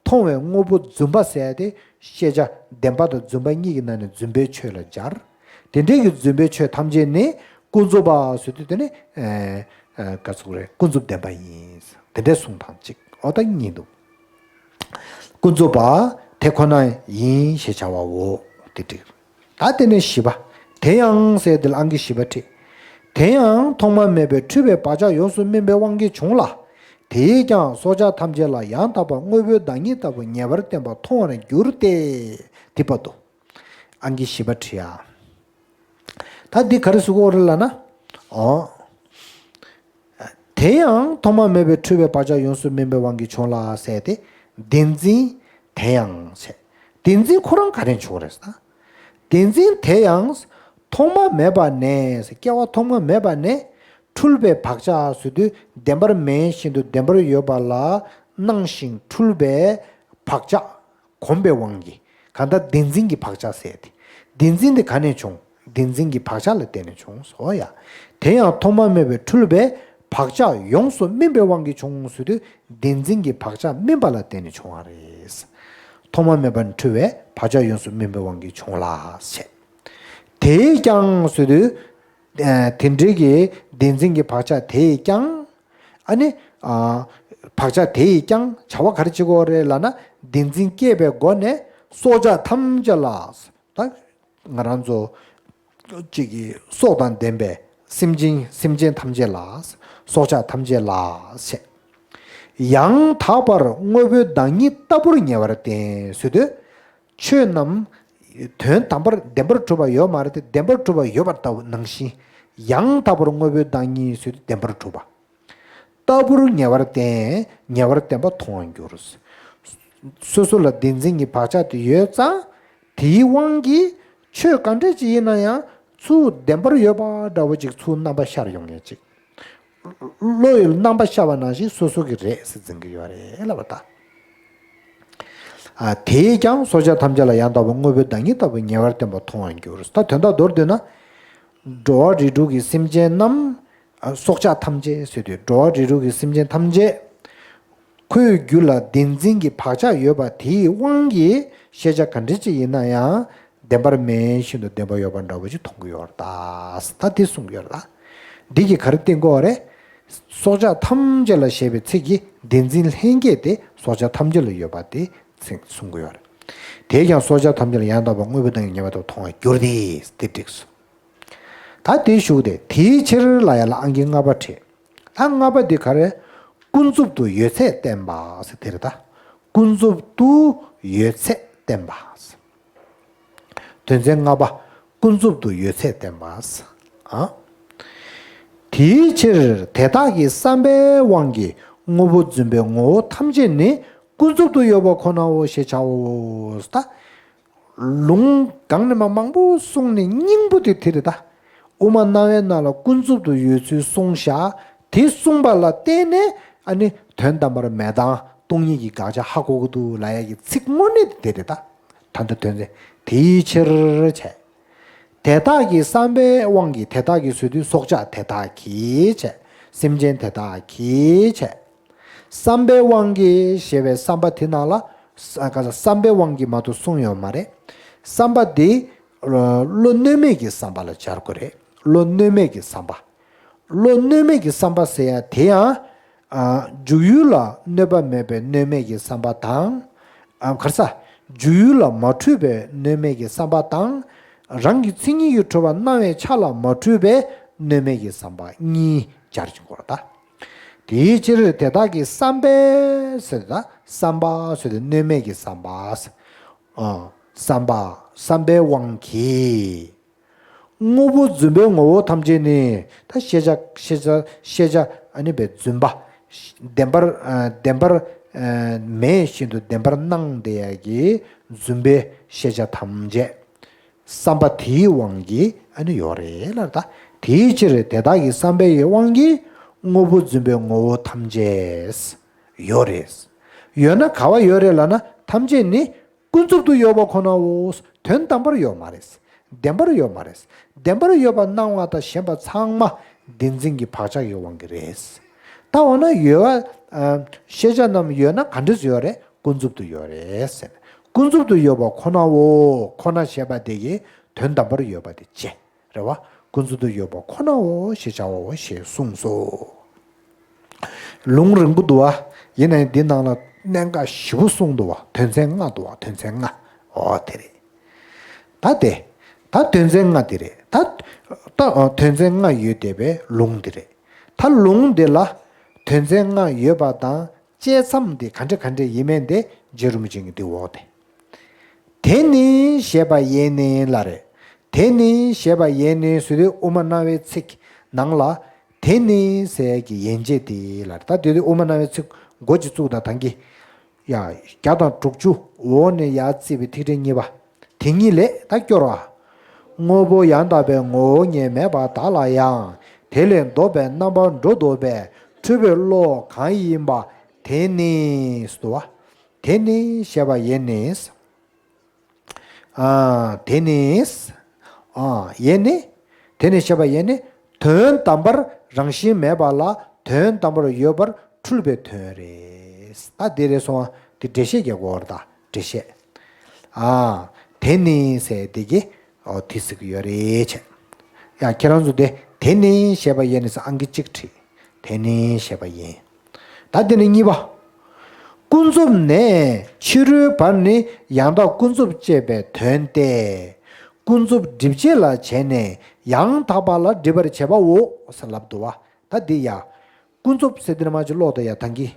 མཐོང་བའི་དངོས་པོ་བརྫུན་པ་ཟེར་ཏེ་ཤེས་བྱ་བདེན་པ་དང་རྫུན་པ་གཉིས་ཀྱི་ནང་ནས་རྫུན་པའི་ཆོས་ལ་སྦྱར། དེ་འདྲའི་གི་རྫུན་པའི་ཆོས་ཐམས་ཅད་ནི་ཀུན་རྫོབ་པ་ཟེར་དུས་དེ་ནི། ཨ། ག་ཚོད་རེད། ཀུན་རྫོབ་བདེན་པ་ཡིན། དེ་འདྲའི་གསུང་སྟངས་གཅིག་འོ་ད་གཉིས་འདུག་ཀུན་རྫོབ་པ་དེ་ཁོ་ན་ཡིན་ཞེས་བྱ་བའོ། དེ་འགྲིག་ད་དེ་ནས་བཞི་པ། དེ་ཡང་ཟེར་དེ་ལ་ཨང་ཀི་བཞི་པ་བྲིས། དེ་ཡང་ཐོག་མ་མེད་པའི་འཁྲུལ་པའི་བག་ཆགས་ཡོངས་སུ་སྨིན་པའི་དབང་གིས་བྱུང་ལ། དེས་ཀྱང་སྲོག་ཆགས་ཐམས་ཅད་ལ་ཡང་དག་པར་དངོས་པོའི་བདག་ཉིད་ལྟ་བུ་ཉེ་བར་བསྟན་པ་མཐོང་བར་འགྱུར་ཏེ། དེ་བར་དུ། ཨང་ཀི་བཞི་པ་བྲིས་ཡ། ད་འདི་ག་རེ་ཟེར་གྱི་རེད་ལབ་ན། འོ། དེ་ཡང་ཐོག་མ་མེད་པའི་འཁྲུལ་པའི་བག་ཆགས་ཡོངས་སུ་སྨིན་པའི་དབང་གིས་བྱུང་ལ་ཟེར་ཏེ། བདེན་འཛིན་དེ་ཡང་ཟེར། བདེན་འཛིན་ཁོ་རང་ག་རེ་བྱུང་རེད་ཟེར་ན། བདེན་འཛིན་དེ་ཡང་ཐོག་མ་མེད་པ་ནས་ཟེར། སྐྱེ་བ་ཐོག་མ་མེད་པ་ནས། འཁྲུལ་པའི་བག་ཆགས་ཟེར་དུས་བདེན་པར་མེད་བཞིན་དུ་བདེན་པར་ཡོད་པ་ལ་སྣང་ཞིང་འཁྲུལ་པའི་བག་ཆགས། གོམས་པའི་དབང་གིས་གང་ལྟར་བདེན་འཛིན་གྱི་བག་ཆགས་ཟེར་ཏེ། བདེན་འཛིན་དེ་ག་ནས་བྱུང་། བདེན་འཛིན་གྱི་བག་ཆགས་ལ་བརྟེན་ནས་བྱུང་སོ་ཡ། དེ་ཡང་ཐོག་མ་མེད་པའི་འཁྲུལ་པའི་བག་ཆགས་ཡོངས་སུ་སྨིན་པའི་དབང་གིས་བྱུང་ཟེར་དུས་བདེན་འཛིན་གྱི་བག་ཆགས་སྨིན་པ་ལ་བརྟེན་ནས་བྱུང་བ་རེད། ཐོག་མ་མེད་པར་འཁྲུལ་བའི་བག་ཆགས་ཡོངས་སུ་སྨིན་པའི་དབང་གིས་བྱུང་ལ་ཞེས། དེས་ཀྱང་ཟེར་དུས། ཨ་དེ་འདྲའི་གི་བདེན་འཛིན་གྱི་བག་ཆགས་དེས་ཀྱང་། ཨ་ནི། ཨ་བག་ཆགས་དེས་ཀྱང་བྱ་བ་ག་རེ་བྱེད་དགོས་རེད་ལབ་ན། བདེན་འཛིན་སྐྱེས་པའི་སྒོ་ནས་སྲོག་ཆགས་ཐམས་ཅད་ལ། ད་ང་རང་ཚོ་གཅིག་གི་སྲོག་དང་ལྡན་པའི་སེམས་ཅན་སེམས་ཅན་ཐམས་ཅད་ལ། སྲོག་ཆགས་ཐམས་ཅད་ལ་ཞེས། ཡང་དག་པར་དངོས་པོའི་བདག་ཉིད་ལྟ་བུར་ངེས་པར་བསྟན་ཟེར་དུས། ཆོས་རྣམས་དོན་དམ་པར་བདེན་པར་གྲུབ་པ་ཡོད་མ་རེད་དེ། བདེན་པར་གྲུབ་པ་ཡོད་པ་ལྟ་བུ་ནང་བཞིན། ཡང་དག་པར་དངོས་པོའི་བདག་ཉིད་ཟེར་དུས་བདེན་པར་གྲུབ་པ། ལྟ་བུར་ངེས་པར་བསྟན། ངེས་པར་བསྟན་པ་མཐོང་བར་འགྱུར། སོ་སོ་ལ་བདེན་འཛིན་གྱི་བག་ཆགས་དེ་ཡོད་ཙང་། དེའི་དབང་གིས་ཆོས་ག་འདྲ་ཅིག་ཡིན་ན་ཡང་ཚུར་བདེན་པར་ཡོད་པ་འདྲ་བོ་ཅིག་ཚུར་རྣམ་པ་ཤར་ཡོང་ངེས་ཅིག་བློ་ཡི་རྣམ་པ་ཤར་བ་ནང་བཞིན་སོ་སོ་གི་རེད་ཟེར་འཛིན་གྱི་ཡོད་རེད་ལབ་པ་ད། ཨ་དེས་ཀྱང་སྲོག་ཆགས་ཐམས་ཅད་ལ་ཡང་དག་པར་དངོས་པོའི་བདག་ཉིད་ལྟ་བུ་ངེས་པར་བསྟན་པ་མཐོང་བར་འགྱུར། ད་དོན་དག་མདོར་བསྡུས་ན། འགྲོ་བ་རིགས་དྲུག་གི་སེམས་ཅན་རྣམས། ཨ་སྲོག་ཆགས་ཐམས་ཅད་ཟེར་དུས་འགྲོ་བ་རིགས་དྲུག་གི་སེམས་ཅན་ཐམས་ཅད། ཁོའི་རྒྱུད་ལ་བདེན་འཛིན་གྱི་བག་ཆགས་ཡོད་པ་དེའི་དབང་གིས་ཤེས་བྱ་ག་འདྲ་ཅིག་ཡིན་ན་ཡང་བདེན་པར་མེད་བཞིན་དུ་བདེན་པ་ཡོད་པ་འདྲ་བོ་ཅིག་མཐོང་གི་ཡོད་རེད་ད། ད་དེ་གསུང་གི་ཡོད་རེད་ད། འདི་གིས་ག་རེ་བསྟན་གྱི་ཡོད་རེད། སྲོག་ཆགས་ཐམས་ཅད་ལ་ཞེས་པའི་ཚིག་གིས་བདེན་འཛིན་ལྷན་སྐྱེས་དེ་སྲོག་ཆགས་ཐམས་ཅད་ལ་ཡོད་པ་དེ་ཚིག་གསུང་གི་ཡོད་རེད། དེས་ཀྱང་སྲོག་ཆགས་ཐམས་ཅད་ལ་ཡང་དག་པར་དངོས་པོའི་བདག་ཉིད་ངེས་པར་དུ་མཐོང་བར་འགྱུར་ཏེ། དེ་འགྲིགས་སོ། ད་དེའི་གཞུག་དེ་དེའི་ཕྱིར་ལ་ཡ་ལ་ཨང་ཀི་ལྔ་པ་བྲིས། ད་ལྔ་པ་འདི་ག་རེ། ཀུན་རྫོབ་ཏུ་ཡོད་ཚད་བསྟན་པ་ཟེར་དེ་རེད་ད། ཀུན་རྫོབ་ཏུ་ཡོད་ཚད་བསྟན་པ། དོན་ཚན་ལྔ་པ། ཀུན་རྫོབ་ཏུ་ཡོད་ཚད་བསྟན་པ། ཨ། དེའི་ཕྱིར་དེ་དག་གི་བསམ་པའི་དབང་གིས་དངོས་པོ་བརྫུན་པའི་ངོ་བོ་ཐམས་ཅད་ནི་ཀུན་རྫོབ་ཏུ་ཡོད་པ་ཁོ་ནའོ་ཞེས་བྱའོ། ད། ལུང་གང་ནས་མ་མང་པོ་གསུངས་ནས་སྙིང་པོ་དེ་དེ་རེད་ད། དབུ་མ་རྣ་བའི་ནང་ལ་ཀུན་རྫོབ་ཏུ་ཡོད་ཚུལ་གསུངས་བཞག་དེ་གསུངས་པ་ལ་བརྟེན་ནས་ཨ་ནི་དོན་དམ་པར་མེད་དང་སྟོང་ཉིད་ཀྱི་དགག་བྱ་ཧ་གོ་གི་འདུག་ལབ་ཡ་གི་ཚིག་དངོས་གནས་དེ་དེ་རེད་ད། ད་ལྟ་དོན་ཚན་དེའི་ཕྱིར་བྱས། དེ་དག་གི་བསམ་པའི་དབང་གིས། དེ་དག་གི་ཟེར་དུས་སྲོག་ཆགས་དེ་དག་གིས་བྱས། སེམས་ཅན་དེ་དག་གིས་བྱས། བསམ་པའི་དབང་གིས་ཞེས་པའི་བསམ་པ་དེ་ནང་ལ། ས་ག་ས་བསམ་པའི་དབང་གིས་མ་གཏོགས་གསུངས་ཡོད་མ་རེད། བསམ་པ་དེ་བློ་གནོད་མེད་ཀྱི་བསམ་པ་ལ་སྦྱར་དགོས་རེད། བློ་གནོད་མེད་ཀྱི་བསམ་པ། བློ་གནོད་མེད་ཀྱི་བསམ་པ་ཟེར་ཡ་དེ་ཡང་། ཨ་འཇུག་ཡུལ་ལ་གནོད་པ་མེད་པའི་གནོད་མེད་ཀྱི་བསམ་པ་དང་། ཨ་ག་རེ་ཟ། འཇུག་ཡུལ་ལ་མ་འཁྲུལ་པའི་གནོད་མེད་ཀྱི་བསམ་པ་དང་། རང་གི་མཚན་ཉིད་ཀྱིས་གྲུབ་པ་སྣང་བའི་ཆ་ལ་མ་འཁྲུལ་པའི་གནོད་མེད་ཀྱི་བསམ་པ་གཉིས་སྦྱར་གྱི་དགོས་རེད་ད། དེའི་ཕྱིར་དེ་དག་གི་བསམ་པས་ཟེར་ད། བསམ་པ་ཟེར་ཏེ་གནོད་མེད་ཀྱི་བསམ་པ། ཨ་བསམ་པ། བསམ་པའི་དབང་གིས། དངོས་པོ་བརྫུན་པའི་ངོ་བོ་ཐམས་ཅད་ནི། ད་ཤེས་བྱ་ཤེས་བྱ་ཤེས་བྱ་ཨ་ནི་བའི་བརྫུན་པ། བདེན་པར་ཨ་བདེན་པར་ཨ་མེད་བཞིན་དུ་བདེན་པར་སྣང་བསྡད་ཡ་གི་བརྫུན་པའི་ཤེས་བྱ་ཐམས་ཅད། བསམ་པ་དེའི་དབང་གིས་ཨ་ནི་ཡོད་རེད་ལབ་ད། དེའི་ཕྱིར་དེ་དག་གི་བསམ་པའི་དབང་གིས་དངོས་པོ་བརྫུན་པའི་ངོ་བོ་ཐམས་ཅད་ཡོད་རེད། ཡོད་ན་ག་བ་ཡོད་རེད་ལབ་ན་ཐམས་ཅད་ནི་ཀུན་རྫོབ་ཏུ་ཡོད་པ་ཁོ་ནའོ། དོན་དམ་པར་ཡོད་མ་རེད། བདེན་པར་ཡོད་མ་རེད། བདེན་པར་ཡོད་པ་སྣང་བ་དང་ཞེན་པ་ཚང་མ་བདེན་འཛིན་གྱི་བག་ཆགས་ཀྱི་དབང་གིས་རེད། ད་འོ་ན་ཡོད་པ། ཨ་ཤེས་བྱ་རྣམས་ཡོད་ན་ག་འདྲས་ཡོད་རེད། ཀུན་རྫོབ་ཏུ་ཡོད་རེད་ཟེར། ཀུན་རྫོབ་ཏུ་ཡོད་པ་ཁོ་ནའོ། ཁོ་ན་ཞེས་པ་དེ་གིས་དོན་དམ་པར་ཡོད་པ་དེ་བྱེད། རེད་བ། ཀུན་རྫོབ་ཏུ་ཡོད་པ་ཁོ་ནའོ་ཞེས་བྱའོ་ཞེས་གསུངས་སོ། ལུང་རིང་པོ་འདུག་བ། ཡིན་ནའི་འདི་ནང་ལ་གནད་འགག་ཞེ་པོ་གསུངས་འདུག་བ། དོན་ཚན་ལྔ་འདུག་བ། དོན་ཚན་ལྔ། འོ་དེ་རེད། ད་དེ། ད་དོན་ཚན་ལྔ་དེ་རེད། ད། ད་དོན་ཚན་ལྔ་ཡོད་བསྡད་པའི་ལུང་དེ་རེད། ད་ལུང་དེ་ལ་དོན་ཚན་ལྔ་ཡོད་པ་དང་བཅད་མཚམས་དེ་ག་འདྲ་ག་འདྲ་ཡིན་མིན་དེ་རྗེ་རིན་པོ་ཆེ་གིས་འདི་འོག་དེ། དེ་ནི་ཞེས་པ་ཡས་ནས་ལ་རེད། དེ་ནི་ཞེས་པ་ཡས་ནས་ཟེར་དུས་དབུ་མ་རྣ་བའི་ཚིག་ནང་ལ། དེ་ནི་ཟེར་གྱི་ཡན་ཆད་དེ་ལ་རེད། ད་དེ་དུས་དབུ་མ་རྣ་བའི་ཚིག་མགོ་གཅིག་བཙུགས་དང་ཐང་གི། ཡ། བརྒྱ་དང་དྲུག་ཅུ་འོག་ནས་ཡར་བརྩིས་པའི་ཐིག་ཕྲེང་གཉིས་པ། དེ་ཉིད་ལས་ད་སྐྱོར་བ། དངོས་པོ་ཡང་དག་པའི་ངོ་བོ་ཉིད་མེད་པ་དག་ལ་ཡང་ དེ་ལས་ལྡོག་པའི་རྣམ་པར་འགྲོ་ལྡོག་པའི་འཁྲུལ་པའི་བློ་གང་ཡིན་པ། དེ་ནི་ཟེར་བ། དེ་ནི་ཞེས་པ་ཡིས་ནི། ཨ། དེ་ནི། ཨ། ཡིས་ནི། དེ་ནི་ཞེས་པ་ཡིས་ནི། དོན་དམ་པར་རང་བཞིན་མེད་པ་ལ་དོན་དམ་པར་ཡོད་པར་འཁྲུལ་པའི་དོན་རེད། ད་འདི་རེད་སོང་བ་དེ་འགྲེལ་བཤད་རྒྱག་དགོས་རེད། ད་འགྲེལ་བཤད། ཨ། དེ་ནི་ཟེར་དེ་གི་ཨོ་དེ་ཟེར་གི་ཡོད་རེད་བྱས། ཡ་ཁྱེད་རང་ཚོ་དེ་དེ་ནི་ཞེས་པ་ཡིས་ནི་ཟེར་ཨང་ཀི་གཅིག་བྲིས། དེ་ནི་ཞེས་པ་ཡིས། ད་དེ་ནི་གཉིས་པ། ཀུན་རྫོབ་ནས་ཕྱི་རོལ་བར་ནི་ཡང་དག་ཀུན་རྫོབ་ཅེས་པའི་དོན་ཏེ། ཀུན་རྫོབ་སྒྲིབ་བྱེད་ལ་བྱས་ནས་ཡང་དག་པ་ལ་སྒྲིབ་པར་བྱེད་པའོ་ཟེར་ལབ་འདུག་བ། ད་འདི་ཡ། ཀུན་རྫོབ་ཟེར་འདི་ནས་མར་ཅིག་ཀློག་དང་ཡ་ཐང་གི།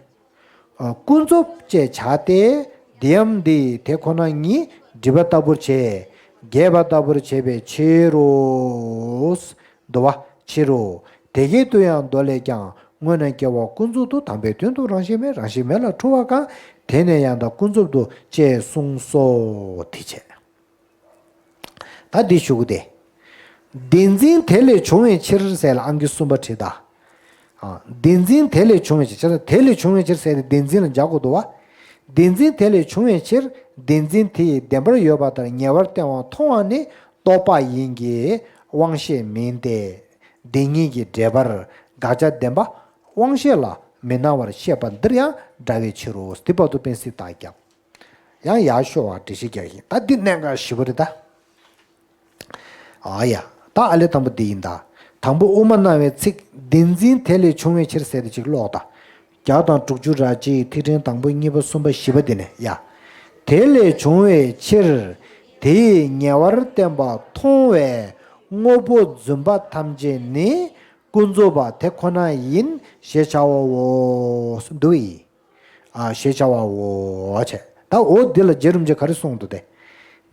ཨ། ཀུན་རྫོབ་ཅེས་བྱ་སྟེ། འདིའམ་འདི་དེ་ཁོ་ན་ཉིད་སྒྲིབ་པ་ལྟ་བུར་བྱེད། རྒྱས་པ་ལྟ་བུར་བྱེད་པའི་ཕྱིར་རོ། འདུག་བ། ཕྱིར་རོ། དེ་སྐད་དུ་ཡང་མདོ་ལས་ཀྱང་། དངོས་རྣམས་སྐྱེ་བ་ཀུན་རྫོབ་ཏུ། དམ་པའི་དོན་དུ་རང་བཞིན་མེད། རང་བཞིན་མེད་ལ་འཁྲུལ་བ་གང་། དེ་ནས་ཡང་དག་ཀུན་རྫོབ་ཏུ། ཅེས་གསུངས་སོ། དེ་བྱས། ད་འདི་ཞུ་གི་དེ། བདེན་འཛིན་དེ་ལས་བྱུང་བའི་ཕྱིར་ཟེར་ལ་ཨང་ཀི་གསུམ་པ་བྲིས་ད། ཨ། བདེན་འཛིན་དེ་ལས་བྱུང་བའི་ཕྱིར། བྱས་ཙང་དེ་ལས་བྱུང་བའི་ཕྱིར་ཟེར་ཏེ་བདེན་འཛིན་ལ་འཇོག་དགོས་འདུག་བ། བདེན་འཛིན་དེ་ལས་བྱུང་བའི་ཕྱིར། བདེན་འཛིན་དེ་ཡིས་བདེན་པར་ཡོད་པ་ལྟར་ཉེ་བར་སྟོན་པ་མཐོང་བ་ནི་རྟོག་པ་ཡིན་གྱི་དབང་ཤེས་མིན་ཏེ། བདེན་གཉིས་ཀྱི་འབྲེལ་པར་དགག་བྱ་བདེན་པ་དབང་ཤེས་ལ་མི་སྣང་བར་བཤད་པ་འདིར་ཡང་འདྲ་བའི་ཕྱིར་རོ། འདི་བར་དུ་དཔེ་སྲིད་བཏགས་ཀྱང་། ཡང་ཡར་ཤོག་བ་འགྲེལ་བཤད་རྒྱག་གི་ཡིན། ད་འདི་གནད་འགག་ཞེ་པོ་རེད་ད། ཨ་ཡ། ད་ཨ་ལས་དང་པོ་འདི་ཡིན་ད། དང་པོ་དབུ་མ་སྣང་བའི་ཚིག་བདེན་འཛིན་དེ་ལས་བྱུང་བའི་ཕྱིར་ཟེར་དེ་ཅིག་ཀློག་ད། བརྒྱ་དང་དྲུག་ཅུ་ར་གཅིག་ཐིག་ཕྲེང་དང་པོ་གཉིས་པ་གསུམ་པ་བཞི་པ་འདི་ནས་ཡ། དེ་ལས་བྱུང་བའི་ཕྱིར། དེ་ཡི་ཉེ་བར་སྟོན་པ་མཐོང་བའི་དངོས་པོ་བརྫུན་པ་ཐམས་ཅད་ནི། ཀུན་རྫོབ་པ་དེ་ཁོ་ན་ཡིན་ཞེས་བྱ་བའོ། འདུ་ཡི། ཨ། ཞེས་བྱ་བའོ་བྱས། ད་འོ་འདི་ལ་རྗེ་རིན་པོ་ཆེས་ག་རེ་གསུངས་འདུག་སྟེ།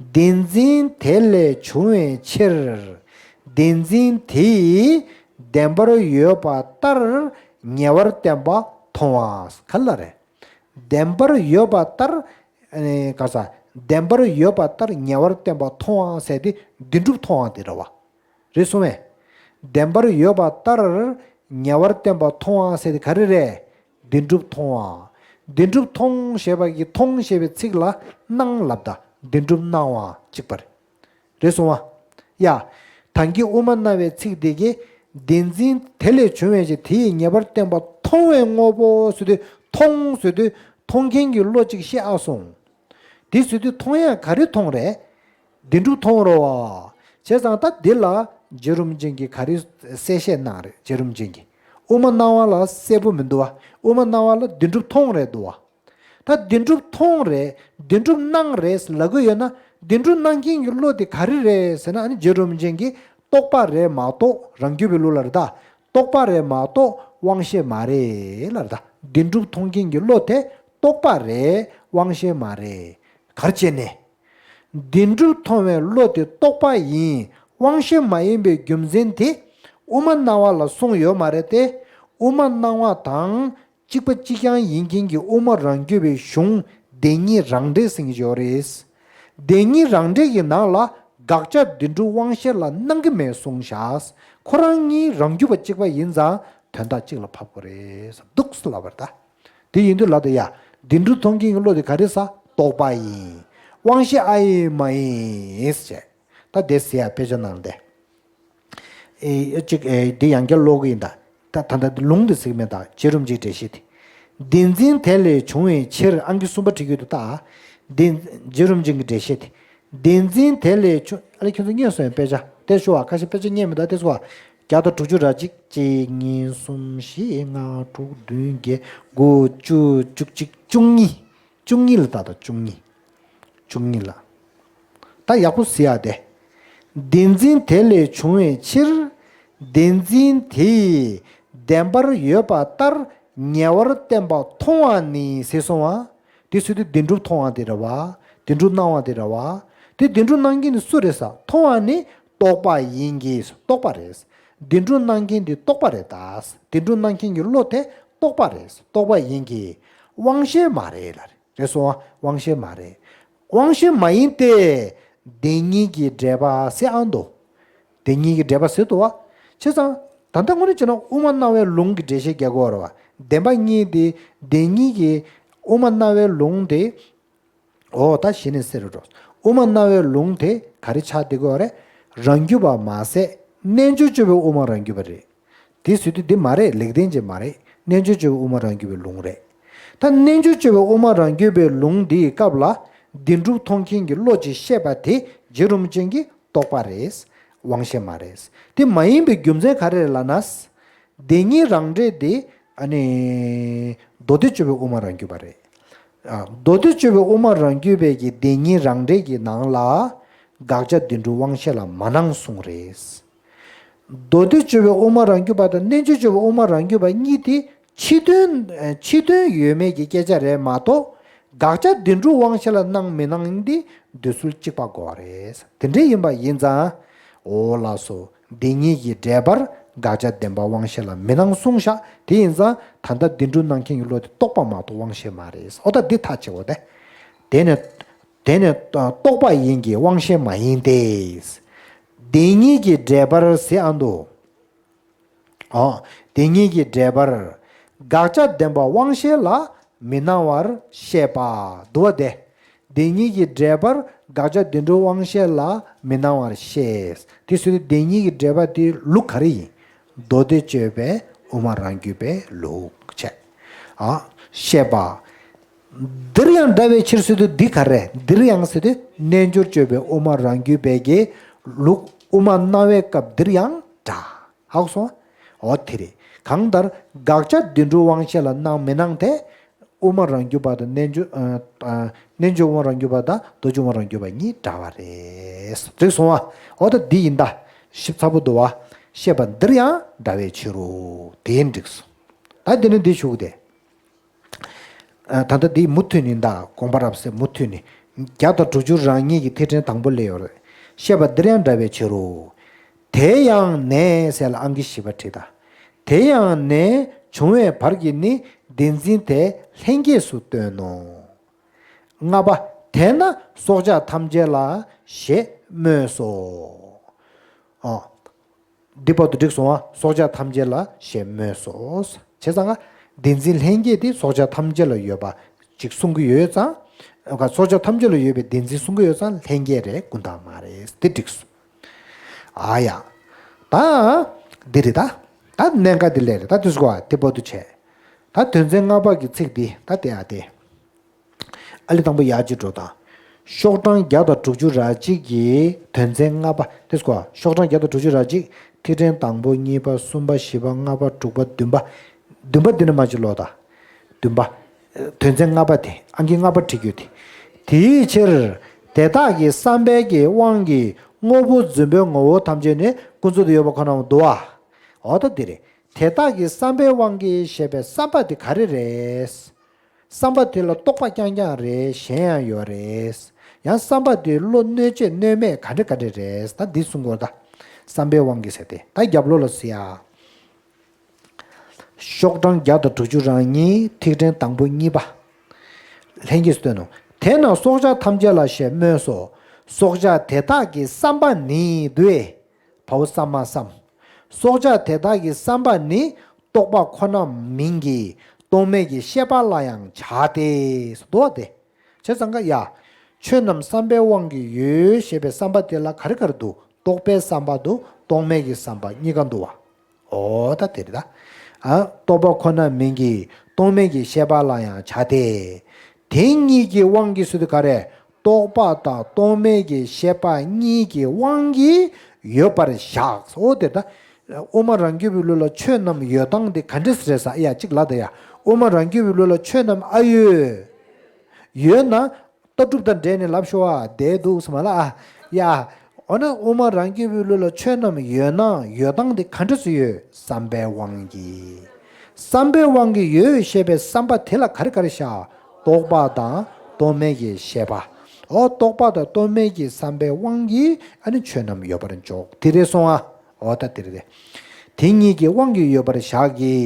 བདེན་འཛིན་དེ་ལས་བྱུང་བའི་ཕྱིར། བདེན་འཛིན་དེ་ཡིས་བདེན་པར་ཡོད་པ་ལྟར་ཉེ་བར་སྟོན་པ་མཐོང་བ། ག་ལ་རེད། བདེན་པར་ཡོད་པ་ལྟར། ཨ་ནི་ག་ས། བདེན་པར་ཡོད་པ་ལྟར་ཉེ་བར་སྟོན་པ་མཐོང་བ་ཟེར་དེ་བདེན་གྲུབ་མཐོང་བ་དེ་རེད་བ། རེད་སོང་བས། བདེན་པར་ཡོད་པ་ལྟར་ཉེ་བར་སྟོན་པ་མཐོང་བ་ཟེར་དེ་ག་རེ་རེད། བདེན་གྲུབ་མཐོང་བ། བདེན་གྲུབ་མཐོང་ཞེས་པ་གི་མཐོང་ཞེས་པའི་ཚིག་ལ་སྣང་ལབ་ད། བདེན་གྲུབ་སྣང་བ་གཅིག་པ་རེད། རེད་སོང་བ། ཡ། ད་གིན་དབུ་མ་སྣང་བའི་ཚིག་དེ་གིས་བདེན་འཛིན་དེ་ལས་བྱུང་བའི་ཕྱིར། དེ་ཡི་ཉེ་བར་སྟོན་པ་མཐོང་བའི་དངོས་པོ་ཟེར་དུས། མཐོང་ཟེར་དུས་མཐོང་མཁན་གྱི་བློ་གཅིག་བཤད་ཨ་སོང་། དེ་ཟེར་དུས་མཐོང་ཡ་ག་རེ་མཐོང་རེད། བདེན་གྲུབ་མཐོང་རོ་བ། བྱས་ཙང་ད་འདི་ལ་རྗེ་རིན་པོ་ཆེ་གིས་ག་རེ་གསལ་བཤད་གནང་རེད། རྗེ་རིན་པོ་ཆེ་གིས། དབུ་མ་སྣང་བ་ལ་གསལ་པོ་མི་འདུག་བ། དབུ་མ་སྣང་བ་ལ་བདེན་གྲུབ་མཐོང་རེད་འདུག་བ། ད་བདེན་གྲུབ་མཐོང་རེད། བདེན་གྲུབ་སྣང་རེད་ལབ་གི་ཡོད་ན། བདེན་གྲུབ་སྣང་མཁན་གྱི་བློ་དེ་ག་རེ་རེད་ཟེར་ན། ཨ་ནི་རྗེ་རིན་པོ་ཆེ་གིས་རྟོག་པ་རེད་མ་གཏོགས། རང་རྒྱུད་པའི་ལུགས་ལ་རེད་ད། རྟོག་པ་རེད་མ་གཏོགས་དབང་ཤེས་མ་རེད་ལབ་རེད་ད། བདེན་གྲུབ་མཐོང་མཁན་གྱི་བློ་དེ་རྟོག་པ་རེད། དབང་ཤེས་མ་རེད། ག་རེ་བྱས་ནས། བདེན་གྲུབ་མཐོང་བའི་བློ་དེ་རྟོག་པ་ཡིན། དབང་ཤེས་མ་ཡིན་པའི་རྒྱུ་མཚན་དེ་དབུ་མ་སྣང་བ་ལ་གསུངས་ཡོད་མ་རེད་དེ། དབུ་མ་སྣང་བ་དང་གཅིག་པ་གཅིག་རྐྱང་ཡིན་མཁན་གྱི་དབུ་མ་རང་རྒྱུད་པའི་གཞུང་བདེན་གཉིས་རང་འགྲེལ་ཟེར་མཁན་ཅིག་ཡོད་རེད། བདེན་གཉིས་རང་འགྲེལ་གྱི་ནང་ལ་དགག་བྱ་བདེན་གྲུབ་དབང་ཤེས་ལ་སྣང་གི་མེད་གསུངས་བཞག་ཁོ་རང་གཉིས་རང་རྒྱུད་པ་གཅིག་པ་ཡིན་ཙང་དོན་དག་གཅིག་ལ་ཕབ་དགོས་རེད་འདུག་ཟེར་ལབ་པ་རེད་ད། དེ་ཡིན་དུས་ལ་ད་ཡ། བདེན་གྲུབ་མཐོང་མཁན་གྱི་བློ་དེ་ག་རེ་ཟེར། རྟོག་པ་ཡིན། དབང་ཤེས་ཨ་ཡིན་མ་ཡིན་ཟེར། ད་དེ་ཟེར་ཡ་དཔེ་ཆ་ནང་དེ། ཨེ་གཅིག་ཨེ་དེ་ཡང་བསྐྱར་ཀློག་གི་ཡིན་ད། ད་ད་ད་ལུང་དེ་ཟེར་གི་མེད་ད། རྗེ་རིན་པོ་ཆེའི་འགྲེལ་བཤད་དེ། བདེན་འཛིན་དེ་ལས་བྱུང་བའི་ཕྱིར། ཨང་ཀི་གསུམ་པ་བྲིས་ཀྱི་འདུག་ད། བདེན། རྗེ་རིན་པོ་ཆེ་གི་འགྲེལ་བཤད་དེ། བདེན་འཛིན་དེ་ལས་བྱུང་། ཨ་ལས་ཁྱོད་ཚོ་རྙེད་སོང་ཡང་དཔེ་ཆ་དེ་ཞུ་བ། ཁ་ཤས་དཔེ་ཆ་རྙེད་མི་འདུག་དེ་ཚོ་བ། བརྒྱ་དང་དྲུག་ཅུ་ར་གཅིག་གཅིག་གཉིས་གསུམ་བཞི་ལྔ་དྲུག་བདུན་བརྒྱད་དགུ་བཅུ་བཅུ་གཅིག་བཅུ་གཉིས། བཅུ་གཉིས་ལ་ད་ལྟ་བཅུ་གཉིས། བཅུ་གཉིས་ལ། ད་ཡག་པོ་གཟིགས་ཡ་དེ། བདེན་འཛིན་དེ་ལས་བྱུང་བའི་ཕྱིར། བདེན་འཛིན་དེ་ཡིས་བདེན་པར་ཡོད་པ་ལྟར་ཉེ་བར་སྟོན་པ་མཐོང་བ་ནི་ཟེར་སོང་བ། དེ་ཚོ་དེ་བདེན་གྲུབ་མཐོང་བ་དེ་རེད་བ། བདེན་གྲུབ་སྣང་བ་དེ་རེད་བ། དེ་བདེན་གྲུབ་སྣང་མཁན་ནི་སུ་རེད་ཟེར། མཐོང་བ་ནི་རྟོག་པ་ཡིན་གྱི། རྟོག་པ་རེད། བདེན་གྲུབ་སྣང་མཁན་དེ་རྟོག་པ་རེད་ད། བདེན་གྲུབ་སྣང་མཁན་གྱི་བློ་དེ་རྟོག་པ་རེད། རྟོག་པ་ཡིན་གྱི། དབང་ཤེས་མ་རེད་ལ་རེད། རེད་སོང་བ། དབང་ཤེས་མ་རེད། དབང་ཤེས་མ་ཡིན་ཏེ། བདེན་གཉིས་ཀྱི་འབྲེལ་པ་ཟེར་ཨང་དོ། བདེན་གཉིས་ཀྱི་འབྲེལ་པ་ཟེར་དོ་བ། བྱས་ཙང་། ད་ལྟ་དངོས་གནས་བྱས་ན་དབུ་མ་རྣ་བའི་ལུང་གི་འགྲེལ་བཤད་རྒྱག་དགོས་རེད་བ། བདེན་པ་གཉིས་དེ། བདེན་གཉིས་ཀྱི་དབུ་མ་རྣ་བའི་ལུང་དེ། འོ་ད་གཞི་ནས་གསལ་རུ་འགྲོ། དབུ་མ་རྣ་བའི་ལུང་དེ་ག་རེ་ཆགས་བསྡད་ཀྱི་ཡོད་རེད། རང་རྒྱུད་པ་མ་ཟད་རྣལ་འབྱོར་སྤྱོད་པའི་དབུ་མ་རང་རྒྱུད་པ་རེད། དེ་ཟེར་དུས་འདི་མ་རེད། ལེགས་ལྡན་འབྱེད་མ་རེད། རྣལ་འབྱོར་སྤྱོད་པའི་དབུ་མ་རང་རྒྱུད་པའི་ལུང་རེད། ད་རྣལ་འབྱོར་སྤྱོད་པའི་དབུ་མ་རང་རྒྱུད་པའི་ལུང་འདིའི་སྐབས་ལ་བདེན་གྲུབ་མཐོང་མཁན་གྱི་བློ་གཅིག་བཤད་པ་དེ་རྗེ་རིན་པོ་ཆེ་གི་རྟོག་པ་རེད། དབང་ཤེས་མ་རེད། དེ་མ་ཡིན་པའི་རྒྱུ་མཚན་ག་རེ་རེད་ལབ་ན། བདེན་གཉིས་རང་འགྲེལ་དེ་ཨ་ནི་མདོ་སྡེ་སྤྱོད་པའི་དབུ་མ་རང་རྒྱུད་པ་རེད། ཨ། མདོ་སྡེ་སྤྱོད་པའི་དབུ་མ་རང་རྒྱུད་པའི་གི་བདེན་གཉིས་རང་འགྲེལ་གྱི་ནང་ལ་དགག་བྱ་བདེན་གྲུབ་དབང་ཤེས་ལ་མ་སྣང་གསུངས་རེད། མདོ་སྡེ་སྤྱོད་པའི་དབུ་མ་རང་རྒྱུད་པ་དང་རྣལ་འབྱོར་སྤྱོད་པའི་དབུ་མ་རང་རྒྱུད་པ་གཉིས་དེ་ཕྱི་དོན། ཕྱི་དོན་ཡོད་མེད་ཀྱི་སྐད་ཆ་རེད་མ་གཏོགས། དགག་བྱ་བདེན་གྲུབ་དབང་ཤེས་ལ་སྣང་མི་སྣང་འདི་འདོད་ཚུལ་གཅིག་པ་དགོས་པ་རེད། དེ་འདྲ་ཡིན་པ་ཡིན་ཙང་། འོ་ལགས་སོ། བདེན་གཉིས་ཀྱི་འགྲེལ་པར་དགག་བྱ་བདེན་པ་དབང་ཤེས་ལ་མི་སྣང་གསུངས་ཤག་དེ་ཡིན་ཙང་ད་ལྟ་བདེན་གྲུབ་སྣང་མཁན་གྱི་བློ་དེ་རྟོག་པ་མ་གཏོགས་དབང་ཤེས་མ་རེད། འོ་ད་འདི་ཐག་ཆོད་པོ་དེ། དེ་ནས། དེ་ནས་རྟོག་པ་ཡིན་གྱི་དབང་ཤེས་མ་ཡིན་ཏེ། བདེན་གཉིས་ཀྱི་འགྲེལ་པར་ཟེར་ཨ་འདུག་འོ། བདེན་གཉིས་ཀྱི་འགྲེལ་པར། དགག་བྱ་བདེན་པ་དབང་ཤེས་ལ་མི་སྣང་བར་བཤད་པ་འདུག་པ་དེ། བདེན་གཉིས་ཀྱི་འགྲེལ་པར་དགག་བྱ་བདེན་གྲུབ་དབང་ཤེས་ལ་མི་སྣང་བར་བཤད། དེ་ཟེར་དུས་བདེན་གཉིས་ཀྱི་འགྲེལ་པ་དེ་ལུགས་ག་རེ་ཡིན། མདོ་སྡེ་སྤྱོད་པའི་དབུ་མ་རང་རྒྱུད་པའི་ལུགས་བྱས། ཨ། བཤད་པ། འདིར་ཡང་འདྲ་བའི་ཕྱིར་ཟེར་དུས་འདི་ག་རེ། འདིར་ཡང་ཟེར་དུས་རྣལ་འབྱོར་སྤྱོད་པའི་དབུ་མ་རང་རྒྱུད་པའི་གི་ལུགས་དབུ་མ་རྣ་བའི་སྐབས་འདིར་ཡང་འདྲ། ཧ་གོ་སོང་། འོ་དེ་རེད། གང་ལྟར་དགག་བྱ་བདེན་གྲུབ་དབང་ཤེས་ལ་སྣང་མི་སྣང་དེ། དབུ་མ་རང་རྒྱུད་པ་དང་རྣལ་འབྱོར། ཨ། ཨ། རྣལ་འབྱོར་དབུ་མ་རང་རྒྱུད་པ་དང་རྡོ་རྗེ་དབུ་མ་རང་རྒྱུད་པ་གཉིས་འདྲ་བ་རེད། འགྲིག་སོང་བ། འོ་ད་འདི་ཡིན་ད། ཞིབ་ཚགས་པོ་འདུག་བ། བཤད་པ་འདིར་ཡང་འདྲ་བའི་ཕྱིར་རོ། དེ་འགྲིག་སོང་། ད་འདི་ནི་འདི་ཞུ་གི་དེ། ཨ། ད་ལྟ་འདི་མུ་མཐུད་ནས་ད་དགོངས་པ་རབ་གསལ་མུ་མཐུད་ནས། བརྒྱ་དང་དྲུག་ཅུ་རེ་གཉིས་ཀྱི་ཐིག་ཕྲེང་དང་པོ་ལས་ཡོད་རེད། བཤད་པ་འདིར་ཡང་འདྲ་བའི་ཕྱིར་རོ། དེ་ཡང་ནས་ཟེར་ལ་ཨང་ཀི་བཞི་པ་བྲིས་ད། དེ་ཡང་ནས་བྱུང་བའི་བར་གྱིས་ནི་བདེན་འཛིན་དེ་ལྷན་སྐྱེས་སུ་སྟོན་ནོ། ལྔ་པ། དེས་ན་སྲོག་ཆགས་ཐམས་ཅད་ལ་ཞེས་སྨོས་སོ། ཨ། འདི་བར་དུ་འགྲིག་སོང་ང་། སྲོག་ཆགས་ཐམས་ཅད་ལ་ཞེས་སྨོས་སོ། བྱས་ཙང་ང་། བདེན་འཛིན་ལྷན་སྐྱེས་དེ་སྲོག་ཆགས་ཐམས་ཅད་ལ་ཡོད་པ་ཅིག་གསུང་གི་ཡོད་ཙང་། སྲོག་ཆགས་ཐམས་ཅད་ལ་ཡོད་པའི་བདེན་འཛིན་གསུང་གི་ཡོད་ཙང་ལྷན་སྐྱེས་རེད། ཀུན་བཏགས་མ་རེད། དེ་འགྲིག་སོང་། ཨ་ཡ། ད། འདི་རེད་ད། ད་གནད་འགག་འདི་ལས་རེད་ད། དུས་སྐོར་བ་དེ་བར་དུ་བྱས། ད་དོན་ཚན་ལྔ་པ་གི་ཚིག་འདི་ད་དེ་ཨ་དེ། ཨ་ལི་དང་པོ་ཡར་གཅིག་འགྲོ་དང་། ཤོག་གྲངས་བརྒྱ་དང་དྲུག་ཅུ་རེ་གཅིག་གི་དོན་ཚན་ལྔ་པ་དེ་སྐོར། ཤོག་གྲངས་བརྒྱ་དང་དྲུག་ཅུ་རེ་གཅིག་ཐིག་ཕྲེང་དང་པོ་གཉིས་པ་གསུམ་པ་བཞི་པ་ལྔ་པ་དྲུག་པ་བདུན་པ། བདུན་པ་འདི་ནས་མར་གཅིག་ཀློག་དང་། བདུན་པ། དོན་ཚན་ལྔ་པ་དེ་ཨང་ཀི་ལྔ་པ་བྲིས་རྒྱུ་དེ། དེའི་ཕྱིར། དེ་དག་གི་བསམ་པའི་གི་དབང་གིས་དངོས་པོ་རྫུན་པའི་ངོ་བོ་ཐམས་ཅད་ནི་ཀུན་རྫོབ་ཏུ་ཡོད་པ་ཁོ་ནའོ་འདུག་བ། འོ་ད་འདི་རེད། དེ་དག་གི་བསམ་པའི་དབང་གིས་ཞེས་པའི་བསམ་པ་དེ་ག་རེ་རེད། བསམ་པ་དེ་ལ་རྟོག་པ་རྐྱང་རྐྱང་རེད། གཞན་ཡང་ཡོད་རེད། ཡང་བསམ་པ་དེ་བློ་གནོད་བྱེད་གནོད་མེད་ག་འདྲ་ག་འདྲ་རེད། ད་འདི་གསུང་དགོས་ད། བསམ་པའི་དབང་གིས་ཟེར་ཏེ་ད་རྒྱབ་ལོགས་ལ་ཟེར་ཡ། ཤོག་གྲངས་བརྒྱ་དང་དྲུག་ཅུ་རེ་གཉིས་ཐིག་ཕྲེང་དང་པོ་གཉིས་པ། ལྷན་སྐྱེས་སུ་སྟོན་ནོ། དེས་ན་སྲོག་ཆགས་ཐམས་ཅད་ལ་ཞེས་སྨོས་སོ། སྲོག་ཆགས་དེ་དག་གི་བསམ་པ་ནི་དུ། བའོ་བསམ་མ་བསམ། སྲོག་ཆགས་དེ་དག་གི་བསམ་པ་ནི་རྟོག་པ་ཁོ་ན་མིན་གྱི་རྟོག་མེད་ཀྱི་ཤེས་པ་ལ་ཡང་བྱ་སྟེ། འདུག་སྟེ། བྱས་ཙང་ཀ་ཡ། ཆོས་རྣམས་བསམ་པའི་དབང་གིས་ཡོད་ཞེས་པའི་བསམ་པ་དེ་ལ་ག་རེ་ག་རེ་འདུག་རྟོག་པའི་བསམ་པ་འདུག་རྟོག་མེད་ཀྱི་བསམ་པ་གཉིས་ཀ་འདུག་བ། འོ་ད་དེ་རེད་ད། ཨ། རྟོག་པ་ཁོ་ན་མིན་གྱི་རྟོག་མེད་ཀྱི་ཤེས་པ་ལ་ཡང་བྱ་སྟེ། དེ་གཉིས་ཀྱི་དབང་གིས་ཟེར་དུས་ག་རེ། རྟོག་པ་དང་རྟོག་མེད་ཀྱི་ཤེས་པ་གཉིས་ཀྱི་དབང་གིས་ཡོད་པར་བཞག་འོ་དེ་ད། དབུ་མ་རང་རྒྱུད་པའི་ལུགས་ལ་ཆོས་རྣམས་ཡོད་སྟངས་དེ་ག་འདྲ་རེད་ཟེར་ཡ་གཅིག་ལ་ད་ཡ། དབུ་མ་རང་རྒྱུད་པའི་ལུགས་ལ་ཆོས་རྣམས་ཨ་ཡོད། ཡོད་ན། ལྟ་གྲུབ་དང་འབྲེལ་ནས་ལབ་ཤོག་ཨ། བསྡད་འདུག་སེ་མ་ལ་ཨ། ཡ། འོ་ན་དབུ་མ་རང་རྒྱུད་པའི་ལུགས་ལ་ཆོས་རྣམས་ཡོད་ན་ཡོད་སྟངས་དེ་ག་འདྲ་སེ་ཡོད། བསམ་པའི་དབང་གིས། བསམ་པའི་དབང་གིས་ཡོད་ཞེས་པའི་བསམ་པ་དེ་ལ་ག་རེ་ག་རེ་བཞག་རྟོག་པ་དང་རྟོག་མེད་ཀྱི་ཤེས་པ། འོ་རྟོག་པ་དང་རྟོག་མེད་ཀྱི་བསམ་པའི་དབང་གིས་ཨ་ནི་ཆོས་རྣམས་ཡོད་པར་འཇོག་དེ་རེད་སོང་ཨ། འོ་ད་དེ་རེད། དེ་གཉིས་ཀྱི་དབང་གིས་ཡོད་པར་བཞག་གི།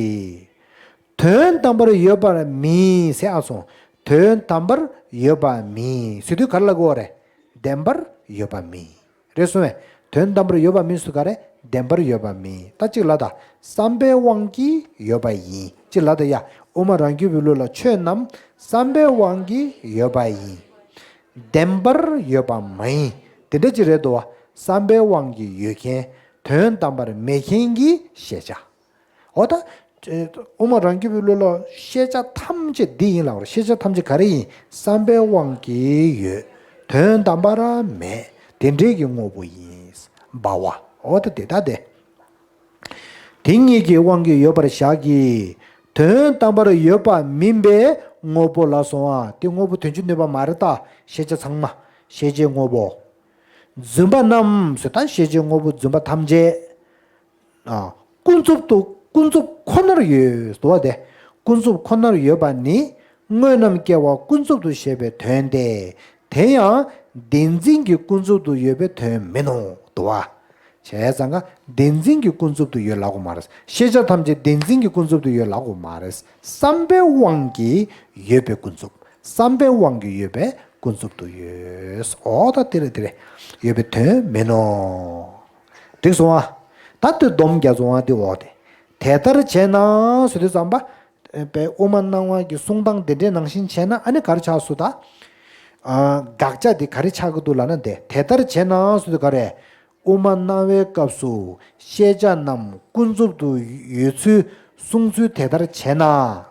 དོན་དམ་པར་ཡོད་པར་མིན་ཟེར་ཨ་སོང་། དོན་དམ་པར་ཡོད་པ་མིན་ཟེར་དུས་ག་རེ་ལབ་དགོས་རེད། བདེན་པར་ཡོད་པ་མིན། རེད་སོང་བས། དོན་དམ་པར་ཡོད་པ་མིན་ཟེར་ག་རེ། བདེན་པར་ཡོད་པ་མིན། ད་གཅིག་ལབ་ད། བསམ་པའི་དབང་གིས་ཡོད་པ་ཡིན། གཅིག་ལབ་ད་ཡ། དབུ་མ་རང་རྒྱུད་པའི་ལུགས་ལ་ཆོས་རྣམས་བསམ་པའི་དབང་གིས་ཡོད་པ་ཡིན། བདེན་པར་ཡོད་པ་མ་ཡིན། དེ་འདྲ་ཅིག་རེད་དོ། བསམ་པའི་དབང་གིས་ཡོད་མཁན། དོན་དམ་པར་མེད་མཁན་གྱི་ཤེས་བྱ། འོ་ད། དབུ་མ་རང་རྒྱུད་པའི་ལུགས་ལ་ཤེས་བྱ་ཐམས་ཅད་འདི་ཡིན་ལབ་རེད། ཤེས་བྱ་ཐམས་ཅད་ག་རེ་ཡིན། བསམ་པའི་དབང་གིས་ཡོད། དོན་དམ་པར་མེད། དེ་འདྲའི་གི་དངོས་པོ་ཡིན། སྦ་བ། འོ་ད་དེ་ད་དེ། དེ་གཉིས་ཀྱི་དབང་གིས་ཡོད་པར་བཞག་གི། དོན་དམ་པར་ཡོད་པ་མིན་པའི་དངོས་པོ་ལ་སོང་བ། དེ་དངོས་པོ་དོན་གཅིག་སྣོད་པ་མ་རེད་ད། ཤེས་བྱ་ཚང་མ། ཤེས་བྱའི་དངོས་པོ། རྫུན་པ་རྣམས་ཟེར་ད། ཤེས་བྱའི་དངོས་པོ་རྫུན་པ་ཐམས་ཅད། ཨ། ཀུན་རྫོབ་ཏུ། ཀུན་རྫོབ་ཁོ་ནར་ཡོད་དོ་བ་དེ། ཀུན་རྫོབ་ཁོ་ནར་ཡོད་པ་ནི་དངོས་རྣམས་སྐྱེ་བ་ཀུན་རྫོབ་ཏུ་བཤད་པའི་དོན་ཏེ། དེ་ཡང་བདེན་འཛིན་གྱི་ཀུན་རྫོབ་ཏུ་ཡོད་པའི་དོན་མིན་ནོ་དོ་བ། བྱས་ཙང་ཀ་བདེན་འཛིན་གྱི་ཀུན་རྫོབ་ཏུ་ཡོད་ལབ་དགོས་མ་རེད། ཤེས་བྱ་ཐམས་ཅད་བདེན་འཛིན་གྱི་ཀུན་རྫོབ་ཏུ་ཡོད་ལབ་དགོས་མ་རེད། བསམ་པའི་དབང་གིས་ཡོད་པའི་ཀུན་རྫོབ། བསམ་པའི་དབང་གིས་ཡོད་པའི་ཀུན་རྫོབ་ཏུ་ཡོད། འོ་ད་དེ་རེད་དེ་རེད། ཡོད་པའི་དོན་མིན་ནོ། འགྲིག་སོང་ཨ། ད་ལྟོས་སྡོམ་རྒྱ་མཚོ་ཨ་དེ་འོག་དེ། དེ་ལྟར་བྱས་ན་ཟེར་དུས་ཙམ་པ། དཔེ་དབུ་མ་སྣང་བ་གི་གསུང་སྟངས་དེ་འདྲའི་ནང་བཞིན་བྱས་ན་ཨ་ནི་ག་རེ་ཆགས་སོང་ད། ཨ། དགག་བྱ་དེ་ག་རེ་ཆགས་ཀྱི་འདུག་ལབ་ན་དེ། དེ་ལྟར་བྱས་ན་ཟེར་དུས་ག་རེ། དབུ་མ་སྣང་བའི་སྐབས་སུ་ཤེས་བྱ་རྣམས་ཀུན་རྫོབ་ཏུ་ཡོད་ཚུལ་གསུང་ཚུལ་དེ་ལྟར་བྱས་ན།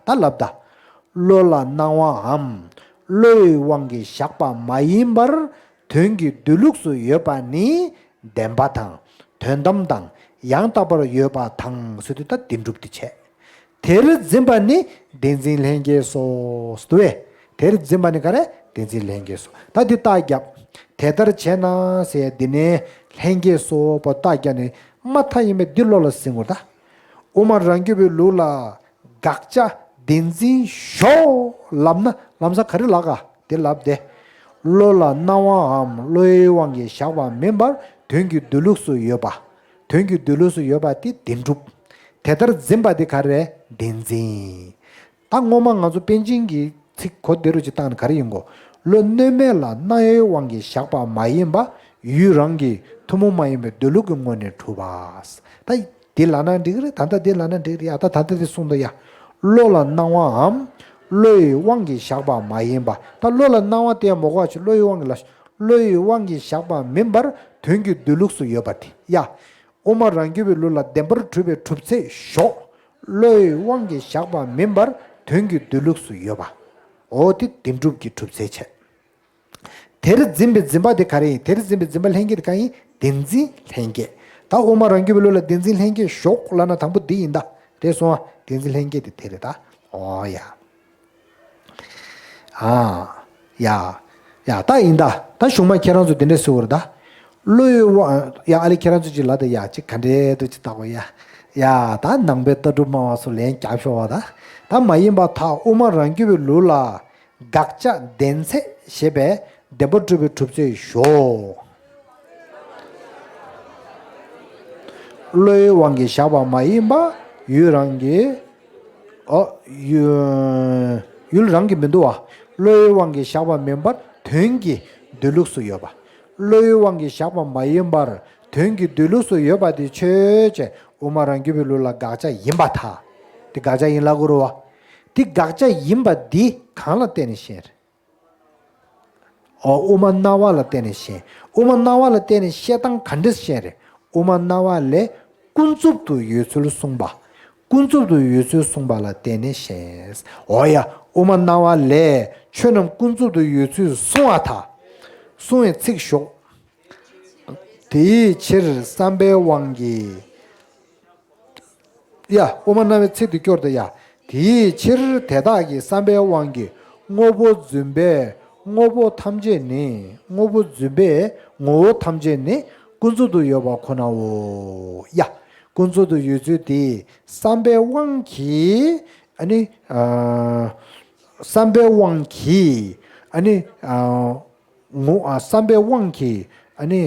ད་ལབ་ད། བློ་ལ་སྣང་བའམ་བློའི་དབང་གིས་བཞག་པ་མ་ཡིན་པར་དོན་གྱི་སྡོད་ལུགས་སུ་ཡོད་པ་ནི་བདེན་པ་དང་དོན་དམ་དང་ཡང་དག་པར་ཡོད་པ་དང་ཟེར་དུས་ད་བདེན་གྲུབ་དེ་བྱས། དེར་འཛིན་པ་ནི་བདེན་འཛིན་ལྷན་སྐྱེས་སོ། ཟེར་དུས། དེར་འཛིན་པ་ནི་ག་རེ། བདེན་འཛིན་ལྷན་སྐྱེས་སོ། ད་འདི་རྟགས་བརྒྱབ། དེ་ལྟར་བྱས་ན་ཟེར་འདི་ནས་ལྷན་སྐྱེས་སོ་པོ་རྟགས་བརྒྱབ་ནས་མ་མཐའ་ཡིན་པའི་འདི་བློ་ལ་ཟིན་དགོས་ད། དབུ་མ་རང་རྒྱུད་པའི་ལུགས་ལ་དགག་བྱ་བདེན་འཛིན་ཞོག་ལབ་ན་ལམ་སང་ག་རེ་ལབ་ག། དེ་ལབ་སྟེ། བློ་ལ་སྣང་བའམ་བློའི་དབང་གིས་བཞག་པ་མིན་པར་དོན་གྱི་སྡོད་ལུགས་སུ་ཡོད་པ། དོན་གྱི་སྡོད་ལུགས་སུ་ཡོད་པ་དེ་བདེན་གྲུབ། དེ་ལྟར་འཛིན་པ་དེ་ག་རེ། བདེན་འཛིན། ད་སྔོན་མ་ང་ཚོ་པཎ་ཆེན་གྱི་ཚིག་གོ་བདེ་རུ་ཅིག་བཏང་ན་ག་རེ་ཡིན་གོ། བློ་གནོད་མེད་ལ་སྣང་བའི་དབང་གིས་བཞག་པ་མ་ཡིན་པ་ཡུལ་རང་གི་ཐུན་མོང་མ་ཡིན་པའི་སྡོད་ལུགས་ཀྱི་ངོས་ནས་གྲུབ་པ། ད་འདི་ལབ་ན་འགྲིག་གི་རེད། ད་ལྟ་འདི་ལབ་ན་འགྲིག་གི་རེད་ཡ། ད་ད་ལྟ་འདི་གསུངས་འདུག་ཡ། བློ་ལ་སྣང་བའམ་བློའི་དབང་གིས་བཞག་པ་མ་ཡིན་པ། ད་བློ་ལ་སྣང་བ་དེ་ཡང་མ་གོ་བ་ཞིག་བློའི་དབང་གིས་ལ། བློའི་དབང་གིས་བཞག་པ་མིན་པར་དོན་གྱི་སྡོད་ལུགས་སུ་ཡོད་པ་དེ་ཡ། དབུ་མ་རང་རྒྱུད་པའི་ལུགས་ལ་བདེན་པར་གྲུབ་པའི་གྲུབ་ཚད་ཞོག། བློའི་དབང་གིས་བཞག་པ་མིན་པར་དོན་གྱི་སྡོད་ལུགས་སུ་ཡོད་པ། འོ་དེ་བདེན་གྲུབ་ཀྱི་གྲུབ་ཚད་བྱས། དེར་འཛིན་པའི་འཛིན་པ་དེ་ག་རེ་ཡིན། དེར་འཛིན་པའི་འཛིན་པ་ལྷན་སྐྱེས་དེ་གང་ཡིན། བདེན་འཛིན་ལྷན་སྐྱེས། ད་དབུ་མ་རང་རྒྱུད་པའི་ལུགས་ལ་བདེན་འཛིན་ལྷན་སྐྱེས་ཞོག་ལབ་ན་དང་པོ་འདི་ཡིན་ད། རེད་སོང་ཨ། བདེན་འཛིན་ལྷན་སྐྱེས་དེ་དེ་རེད་ད། འོ་ཡ། ཨ། ཡ། ཡ་ད་ཡིན་ད། ད་གཞུག་མ་ཁྱེད་རང་ཚོ་དེ་འདྲས་ཟེར་བ་རེད་ད། བློའི་དབང་། ཡ་ཨ་ལེ་ཁྱེད་རང་ཚོ་ཅིག་ལབ་ད་ཡ། ཅིག་ག་འདྲས་འདུག་ཅིག་བལྟ་གོ་ཡ། ཡ་ད་ནང་པའི་ལྟ་གྲུབ་སྨྲ་བ་ཚོ་ལན་རྒྱག་ཤོག་བ་ད། ད་མ་ཡིན་པར་ཐལ། དབུ་མ་རང་རྒྱུད་པའི་ལུགས་ལ་དགག་བྱ་བདེན་ཚད་ཞེས་པའི་བདེན་པར་གྲུབ་པའི་གྲུབ་ཚད་ཞོག། བློའི་དབང་གིས་བཞག་པ་མ་ཡིན་པ་ཡུལ་རང་གི། ཨོ། ཡུལ། ཡུལ་རང་གི་མི་འདུག་བ། བློའི་དབང་གིས་བཞག་པ་མིན་པར་དོན་གྱི་སྡོད་ལུགས་སུ་ཡོད་པ། བློའི་དབང་གིས་བཞག་པ་མ་ཡིན་པར་དོན་གྱི་སྡོད་ལུགས་སུ་ཡོད་པ་དེ་ཆོས་ཅན། དབུ་མ་རང་རྒྱུད་པའི་ལུགས་ལ་དགག་བྱ་ཡིན་པར་ཐལ། དེ་དགག་བྱ་ཡིན་ལབ་དགོས་རེད་བ། དེ་དགག་བྱ་ཡིན་པ་འདི་གང་ལ་བརྟེན་ནས་བཤད་རེད། ཨོ། དབུ་མ་སྣང་བ་ལ་བརྟེན་ནས་བཤད། དབུ་མ་སྣང་བ་ལ་བརྟེན་ནས་བཤད་སྟངས་ག་འདྲས་བཤད་རེད། དབུ་མ་སྣང་བ་ལས་ཀུན་རྫོབ་ཏུ་ཡོད་ཚུལ་གསུངས་པ། ཀུན་རྫོབ་ཏུ་ཡོད་ཚུལ་གསུངས་པ་ལ་བརྟེན་ནས་བཤད། འོ་ཡ། དབུ་མ་སྣང་བ་ལས་ཆོས་རྣམས་ཀུན་རྫོབ་ཏུ་ཡོད་ཚུལ་གསུངས་པར་ཐལ། གསུངས་པའི་ཚིག་ཞོག། དེའི་ཕྱིར་བསམ་པའི་དབང་གིས། ཡ། དབུ་མ་སྣང་བའི་ཚིག་དེ་སྐྱོར་དུ་ཡ། དེའི་ཕྱིར་དེ་དག་གི་བསམ་པའི་དབང་གིས་དངོས་པོ་རྫུན་པས་དངོས་པོ་ཐམས་ཅད་ནི། དངོས་པོ་རྫུན་པས་ངོ་བོ་ཐམས་ཅད་ནི་ཀུན་རྫོབ་ཏུ་ཡོད་པ་ཁོ་ནའོ། ཡ། ཀུན་རྫོབ་ཏུ་ཡོད་ཚུལ་དེ་བསམ་པའི་དབང་གིས། ཨ་ནི། ཨ། བསམ་པའི་དབང་གིས། ཨ་ནི། ཨ། ངོ་། ཨ། བསམ་པའི་དབང་གིས་ཨ་ནི་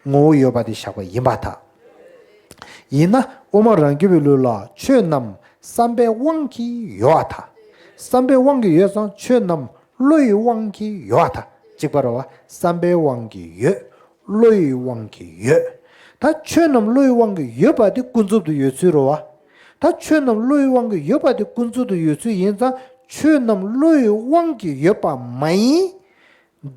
ངོ་བོ་ཡོད་པ་དེ་བཞག་པ་ཡིན་པར་ཐལ། ཡིན་ན་དབུ་མ་རང་རྒྱུད་པའི་ལུགས་ལ་ཆོས་རྣམས་བསམ་པའི་དབང་གིས་ཡོད་པར་ཐལ། བསམ་པའི་དབང་གིས་ཡོད་ཙང་ཆོས་རྣམས་བློ་ཡི་དབང་གིས་ཡོད་པར་ཐལ། གཅིག་པ་རེད་བ། བསམ་པའི་དབང་གིས་ཡོད། བློ་ཡི་དབང་གིས་ཡོད། ད་ཆོས་རྣམས་བློའི་དབང་གིས་ཡོད་པ་དེ་ཀུན་རྫོབ་ཏུ་ཡོད་ཚུལ་རེད་བ། ད་ཆོས་རྣམས་བློའི་དབང་གིས་ཡོད་པ་དེ་ཀུན་རྫོབ་ཏུ་ཡོད་ཚུལ་ཡིན་ཙང་ཆོས་རྣམས་བློའི་དབང་གིས་ཡོད་པ་མ་ཡིན།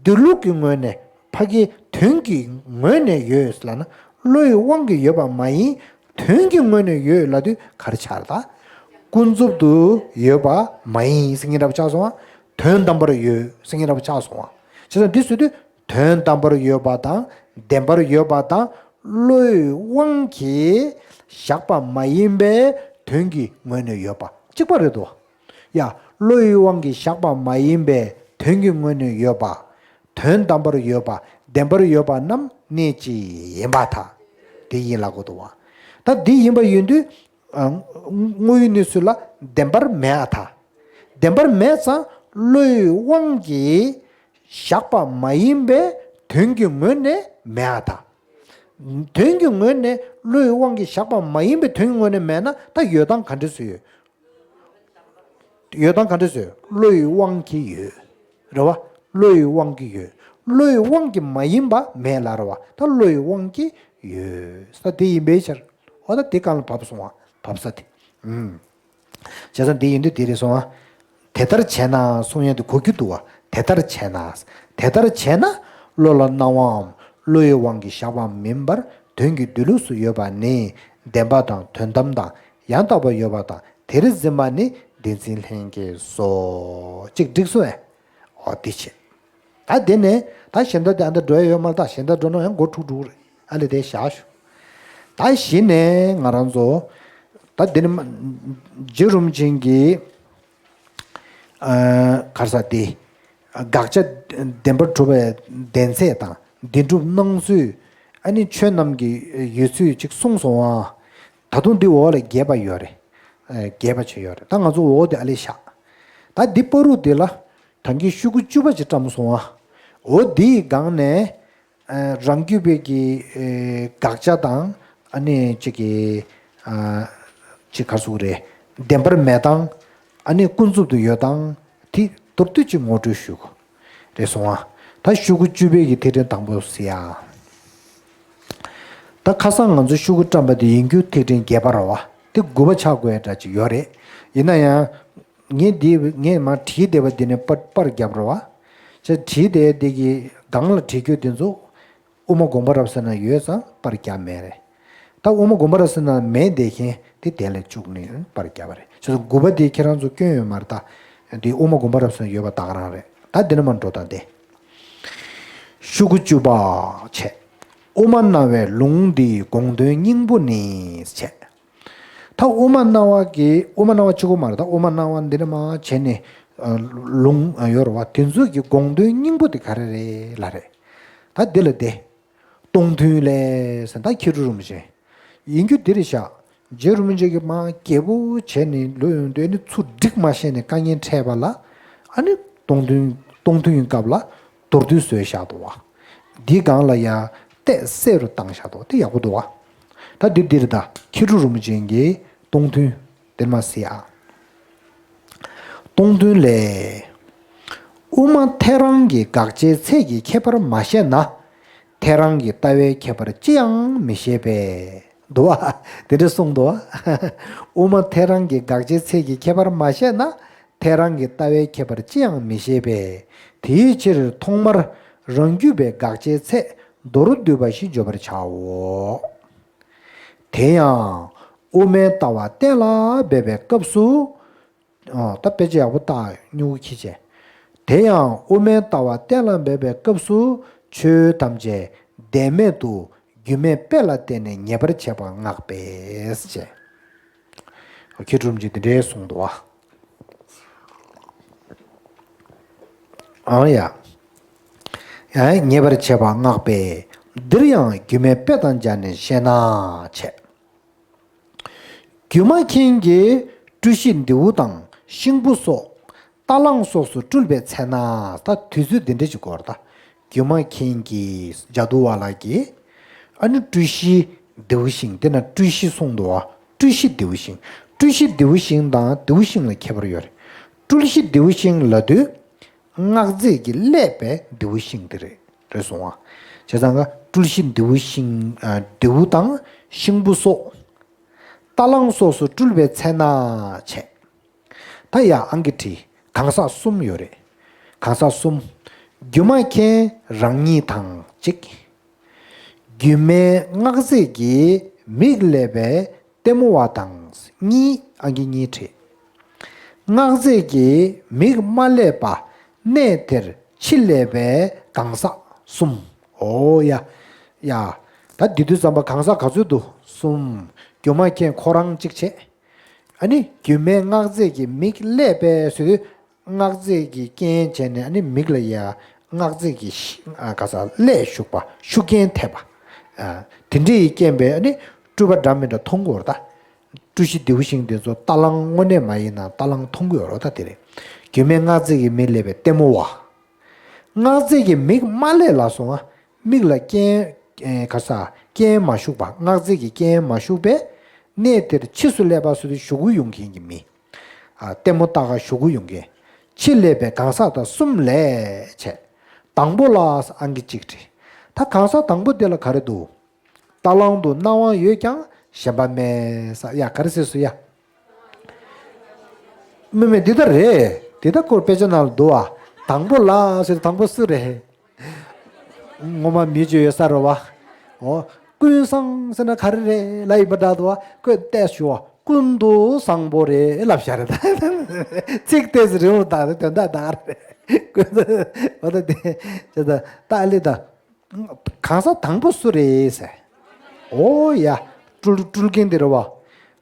འདི་ལུགས་ཀྱི་ངོས་ནས་ཕ་གིའི་དོན་གྱི་ངོས་ནས་ཡོད་ལབ་ན་བློའི་དབང་གིས་ཡོད་པ་མ་ཡིན། དོན་གྱི་ངོས་ནས་ཡོད་ལབ་དུས་ག་རེ་ཆགས་རེད་ད། ཀུན་རྫོབ་ཏུ་ཡོད་པ་མ་ཡིན་ཟེར་མཁན་འདྲ་པོ་ཆགས་སོང་བ། དོན་དམ་པར་ཡོད་ཟེར་མཁན་འདྲ་པོ་ཆགས་སོང་བ། བྱས་ཙང་འདི་ཟེར་དུས་དོན་དམ་པར་ཡོད་པ་དང་བདེན་པར་ཡོད་པ་དང་བློའི་དབང་གིས་བཞག་པ་མ་ཡིན་པའི་དོན་གྱི་ངོས་ནས་ཡོད་པ་གཅིག་པ་རེད་དོ། ཡ། བློའི་དབང་གིས་བཞག་པ་མ་ཡིན་པའི་དོན་གྱི་ངོས་ནས་ཡོད་པ། དོན་དམ་པར་ཡོད་པ། བདེན་པར་ཡོད་པ་རྣམས་གནས་གཅིག་ཡིན་པར་ཐལ། དེ་ཡིན་ལབ་དགོས་འདུག་བ། ད་འདི་ཡིན་པ་ཡིན་དུས། ཨ། དངོས་ཡོད་གནས་ཚུལ་ལ་བདེན་པར་མེད་པར་ཐལ། བདེན་པར་མེད་ཙང་བློའི་དབང་གིས་བཞག་པ་མ་ཡིན་པའི་དོན་གྱི་ངོས་ནས་མེད་པར་ཐལ། དོན་གྱི་ངོས་ནས་བློའི་དབང་གིས་བཞག་པ་མ་ཡིན་པའི་དོན་གྱི་ངོས་ནས་མེད་ན་ད་ཡོད་སྟངས་ག་འདྲ་སུ་ཡོད། ཡོད་སྟངས་ག་འདྲ་ཟེར། བློའི་དབང་གིས་ཡོད། རེད་བ། བློའི་དབང་གིས་ཡོད། བློའི་དབང་གིས་མ་ཡིན་པ་མེད་ལ་རེད་བ། ད་བློའི་དབང་གིས་ཡོད་ས་དེ་ཡིན་པའི་ཕྱིར། འོ་ད་དེ་གང་ལ་བབས་སོང་བ། བབས་ས་དེ། ཨུམ། བྱས་ཙང་དེ་ཡིན་དུས་དེ་རེད་སོང་བ། དེ་ལྟར་བྱས་ན་གསུང་ཡ་དེ་གོ་རྒྱུ་འདུག་བ། དེ་ལྟར་བྱས་ན། དེ་ལྟར་བྱས་ན་བློ་ལ་སྣང་བའམ་བློའི་དབང་གིས་བཞག་པ་མིན་པར་དོན་གྱི་འདུས་ལུགས་སུ་ཡོད་པ་ནི་བདེན་པ་དང་དོན་དམ་དང་ཡང་དག་པར་ཡོད་པ་དང་དེར་འཛིན་པ་ནི་བདེན་འཛིན་ལྷན་སྐྱེས་སོ། གཅིག་འགྲིག་སོང་ཨེ། འོ་དེ་བྱས། ད་དེ་ནས་ད་གཞན་དག་དེ་ཨ་འདྲ་འགྲོ་ཡ་ཡོད་མ་རེད། ད་གཞན་དག་འགྲོ་ན་ཡང་མགོ་འཁྲུག་འགྲོ་གི་རེད། ཨ་ལས་དེ་བཞག་ཞུ། ད་གཞི་ནས་ང་རང་ཚོ་ད་དེ་ནས་མ་རྗེ་རིན་པོ་ཆེ་གིས་ཨ་ག་རེ་ཟེར་དེ་དགག་བྱ་བདེན་པར་གྲུབ་པའི་བདེན་ཚད་དང་བདེན་གྲུབ་སྣང་ཚུལ། ཨ་ནི་ཆོས་རྣམས་ཀྱི་ཡོད་ཚུལ་ཅིག་གསུངས་སོང་ཨ། ད་དུང་འདི་འོག་ལ་རྒྱས་པ་ཡོད་རེད། ཨ། རྒྱས་པ་ཅིག་ཡོད་རེད། ད་ང་ཚོ་འོག་དེ་ཨ་ལས་བཞག། ད་འདི་བར་དུ་དེ་ལ་ད་གིན་ཤོག་གུ་བཅུ་པ་ཅིག་བཀྲམ་སོང་ཨ། འོ་འདིའི་སྒང་ནས་ཨ་རང་རྒྱུད་པའི་གི་ཨེ་དགག་བྱ་དང་ཨ་ནི་ཅིག་གི་ཨ་ཅིག་ག་རེ་ཟེར་དགོས་རེད། བདེན་པར་མེད་སྟངས། ཨ་ནི་ཀུན་རྫོབ་ཏུ་ཡོད་སྟངས་དེ་མདོར་བསྡུས་ཅིག་ངོ་སྤྲོད་ཞུ་དགོས་རེད་སོང་ཨ། ད་ཤོག་གུ་བཅུ་པའི་གི་ཐིག་ཕྲེང་དང་པོ་གཟིགས་ཨ། ད་ཁ་སང་ང་ཚོ་ཤོག་གུ་བཀྲམ་པ་དེ་ཡིན་རྒྱུ་ཐིག་ཕྲེང་བརྒྱད་པ་རེད་བ། དེ་དགུ་པ་ཆགས་དགོས་ཡ་འདྲ་ཅིག་ཡོད་རེད། ཡིན་ན་ཡང་། ངས་འདི་ངས་མར་བྲིས་བསྡད་པ་འདི་ནས་པར་པར་བརྒྱབ་རེད་བ། བྱས་བྲིས་བསྡད་འདི་གི་སྒང་ལ་བྲིས་རྒྱུ་དེ་ཚོ་དབུ་མ་དགོངས་པ་རབ་གསལ་ན་ཡོད་ཙང་པར་བརྒྱབ་མེད་རེད། ད་དབུ་མ་དགོངས་པ་རབ་གསལ་ན་མེད་བསྡད་མཁན་དེ་དེ་ལ་བཅུག་ནས་པར་བརྒྱབ་པ་རེད། བྱས་ཙང་དགུ་པ་དེ་ཁྱེད་རང་ཚོ་སྐྱོན་ཡོད་མ་རེད་ད། འདི་དབུ་མ་དགོངས་པ་རབ་གསལ་ན་ཡོད་པ་ད་ག་རང་རེད། ད་འདི་ནས་མར་འགྲོ་དང་དེ། ཤོག་གུ་བཅུ་པ་བྱས། དབུ་མ་སྣང་བའི་ལུང་འདིའི་དགོངས་དོན་སྙིང་པོ་ནི་བྱས། ད་དབུ་མ་སྣང་བ་གི་དབུ་མ་སྣང་བ་གཅིག་པོ་མ་རེད། ད་དབུ་མ་སྣང་བ་འདི་ནས་མར་བྱས་ནས་ཨ་ལུང་ཨ་ཡོད་རེད་བ། དེ་ཚོ་གི་དགོངས་དོན་སྙིང་པོ་དེ་ག་རེ་རེད་ལབ་རེད། ད་འདི་ལ་དེ། སྟོང་ཐུན་ལས་ཟེར་ད་མཁས་གྲུབ་རིན་པོ་ཆེ། ཡིན་རྒྱུ་འདི་རེད་ཤག། རྗེ་རིན་པོ་ཆེ་གིས་མར་རྒྱས་པོ་བྱས་ནས་ལོ་ཡོང་དུས་ནི་ཚུར་བསྒྲིགས་མ་ཤེས་ནས་དཀའ་ངལ་འཕྲད་པ་ལ། ཨ་ནི་སྟོང་ཐུན་སྟོང་ཐུན་གྱི་སྐབས་ལ་མདོར་བསྡུས་བཟོས་བཞག་འདུག་བ། འདིའི་སྒང་ལ་ཡང་ཏོག་ཙམ་གསལ་རུ་བཏང་བཞག་འདུག། དེ་ཡག་པོ་འདུག་བ། ད་འདི་འདིར་ད་མཁས་གྲུབ་རིན་པོ་ཆེ་གིས་སྟོང་ཐུན་དེར་མ་གཟིགས་ཨ། སྟོང་ཐུན་ལས། དབུ་མ་ཐལ་རང་གི་དགག་བྱའི་ཚད་ཀྱི་ཁྱད་པར་མ་ཤེས་ན། ཐལ་རང་གི་ལྟ་བའི་ཁྱད་པར་ཅི་ཡང་མི་ཤེས་པས། འདུག་བ། དེ་འདྲ་གསུངས་འདུག་བ། དབུ་མ་ཐལ་རང་གི་དགག་བྱའི་ཚད་ཀྱི་ཁྱད་པར་མ་ཤེས་ན། ཐལ་རང་གི་ལྟ་བའི་ཁྱད་པར་ཅི་ཡང་མི་ཤེས་པས། དེའི་ཕྱིར་ཐོག་མར་རང་རྒྱུད་པའི་དགག་བྱའི་ཚད་མདོར་བསྡུས་པ་ཞིག་བརྗོད་པར་བྱའོ། དེ་ཡང་དབུ་མའི་ལྟ་བ་གཏན་ལ་འབེབས་པའི་སྐབས་སུ། ཨོ། ད་དཔེ་ཆ་ཡག་པོ་བལྟ། སྨྱུ་གུ་འཁྱེར་བྱས། དེ་ཡང་དབུ་མའི་ལྟ་བ་གཏན་ལ་འབེབས་པའི་སྐབས་སུ་ཆོས་ཐམས་ཅད་བདེན་མེད་དུ་རྒྱུ་མེད་དཔེ་ལ་བརྟེན་ནས་ངེས་པར་བྱེད་པ་བསྔགས་པས་ཟེར་བྱས། མཁས་གྲུབ་རིན་པོ་ཆེས་འདི་འདྲས་གསུངས་འདུག་བ། ཨང་ཡ། ཡང་ངེས་པར་བྱེད་པ་བསྔགས་པས། འདིར་ཡང་རྒྱུ་མེད་དཔེ་དང་སྦྱར་ནས་བཤད་ན་བྱས། སྒྱུ་མ་མཁན་གྱིས་སྤྲུལ་གཞི་རྡེའུ་དང་ཤིང་བུ་སོགས་རྟ་གླང་སོགས་སུ་སྤྲུལ་པའི་ཚེ་ན། ད་དུས་ཚོད་འདི་འདྲ་ཅིག་གོ་ར་ད། སྒྱུ་མ་མཁན་གྱིས་ཇ་དུ་བ་ལ་གིས་ཨ་ནི་སྤྲུལ་གཞི་རྡེའུ་ཤིང་། དེ་ན་སྤྲུལ་གཞི་གསུངས་འདུག་བ། སྤྲུལ་གཞི་རྡེའུ་ཤིང་། སྤྲུལ་གཞི་རྡེའུ་ཤིང་དང་རྡེའུ་ཤིང་ལ་ཁྱད་པར་ཡོད་རེད། སྤྲུལ་གཞི་རྡེའུ་ཤིང་ལབ་དུས། སྔགས་རྫས་ཀྱིས་བསླད་པའི་རྡེའུ་ཤིང་དེ་རེད། རེད་སོང་བ། བྱས་ཙང་ཀ་སྤྲུལ་གཞི་མདེའུ་ཤིང་ཨ་མདེའུ་དང་ཤིང་བུ་སོགས། རྟ་གླང་སོགས་སུ་སྤྲུལ་པའི་ཚེ་ན་བྱས། ད་ཡ་ཨང་ཀི་བྲིས། གང་ཟག་གསུམ་ཡོད་རེད། གང་ཟག་གསུམ། སྒྱུ་མ་མཁན་རང་ཉིད་དང་གཅིག་སྒྱུ་མའི་སྔགས་རྫས་ཀྱི་མིག་བསླད་པའི་ལྟད་མོ་བ་དང་གཉིས། ཨང་ཀི་གཉིས་བྲིས། སྔགས་རྫས་ཀྱི་མིག་མ་བསླད་པ་གནས་དེར་ཕྱི་བསླད་པའི་གང་ཟག་གསུམ། འོ་ཡ། ཡ། ད་འདི་དུས་ཙམ་པ་གང་ཟག་ག་ཚོད་འདུག་གསུམ། སྒྱུ་མ་མཁན་ཁོ་རང་གཅིག་བྱས། ཨ་ནི་སྒྱུ་མའི་སྔགས་རྫས་ཀྱི་མིག་བསླད་པའི་ཟེར་དུས། སྔགས་རྫས་ཀྱི་རྐྱེན་བྱས་ནས་ཨ་ནི་མིག་ལ་ཡ་སྔགས་རྫས་ཀྱི་ཤི་ཨ་ག་ས་བསླད་ཞུགས་པ་ཤུགས་རྐྱེན་ཐེབས་པ། ཨ་དེ་འདྲ་ཡི་རྐྱེན་པས་ཨ་ནི་སྤྲུལ་པ་འདྲ་མི་འདྲ་མཐོང་གི་ཡོད་རེད་ད། སྤྲུལ་གཞི་མདེའུ་ཤིང་དེ་ཚོ་རྟ་གླང་དངོས་གནས་མ་ཡིན་ན་རྟ་གླང་མཐོང་གི་ཡོད་རེད་ད་དེ་རེད། སྒྱུ་མའི་སྔགས་རྫས་ཀྱི་མིག་བསླད་པའི་ལྟད་མོ་བ། སྔགས་རྫས་ཀྱི་མིག་མ་བསླད་ལ་སོང་ང་། མིག་ལ་རྐྱེན་ཨེ་ག་ས་རྐྱེན་མ་ཞུགས་པ། སྔགས་རྫས་ཀྱི་རྐྱེན་མ་ཞུགས་པས་གནས་དེར་ཕྱིས་སུ་བསླད་པ་སུ་དེ་ཞུགས་ཡོང་མཁན་གྱི་མི། ཨ་ལྟད་མོ་ལྟ་ག་ཞུགས་ཡོང་མཁན། ཕྱི་བསླད་པའི་གང་ཟག་དང་གསུམ་ལས་བྱས། དང་པོ་ལ་ཨང་ཀི་གཅིག་བྲིས། ད་གང་ཟག་དང་པོ་དེ་ལ་ག་རེ་འདུག་རྟ་གླང་དུ་སྣང་བ་ཡོད་ཀྱང་ཞེན་པ་མེད་ས། ཡ་ག་རེ་ཟེར་སོ་ཡ། མི་མི་འདི་ལྟར་རེད། འདི་ལྟར་སྐོར་དཔེ་ཆ་ནང་ལ་འདུག་བ། དང་པོ་ལ་ཟེར་དང་པོ་སུ་རེད། ངོ་མ་མི་བརྗོད་ཡོད་ས་རེད་བ། འོ། ཀུན་བཟང་ཟེར་ན་ག་རེ་རེད་ལབ་ཡིན་པ་འདྲ་འདུག་བ། ཀོས་ཏེ་ཞུ་བ་ཀུན་ཏུ་བཟང་པོ་རེད་ལབ་བཞག་རེད་ད། ཚིག་ཏོག་ཙམ་རིང་པོ་བཏང་རེད་དོན་དག་ད་ག་རེ་རེད། ཀུན་ཏུ་འོ་ད་དེ་ཅེས་ད་ད་ཨ་ལི་ད། གང་ཟག་དང་པོ་སུ་རེད་ཟེར། ཨོ་ཡ། སྤྲུལ་སྤྲུལ་མཁན་དེ་རེད་བ།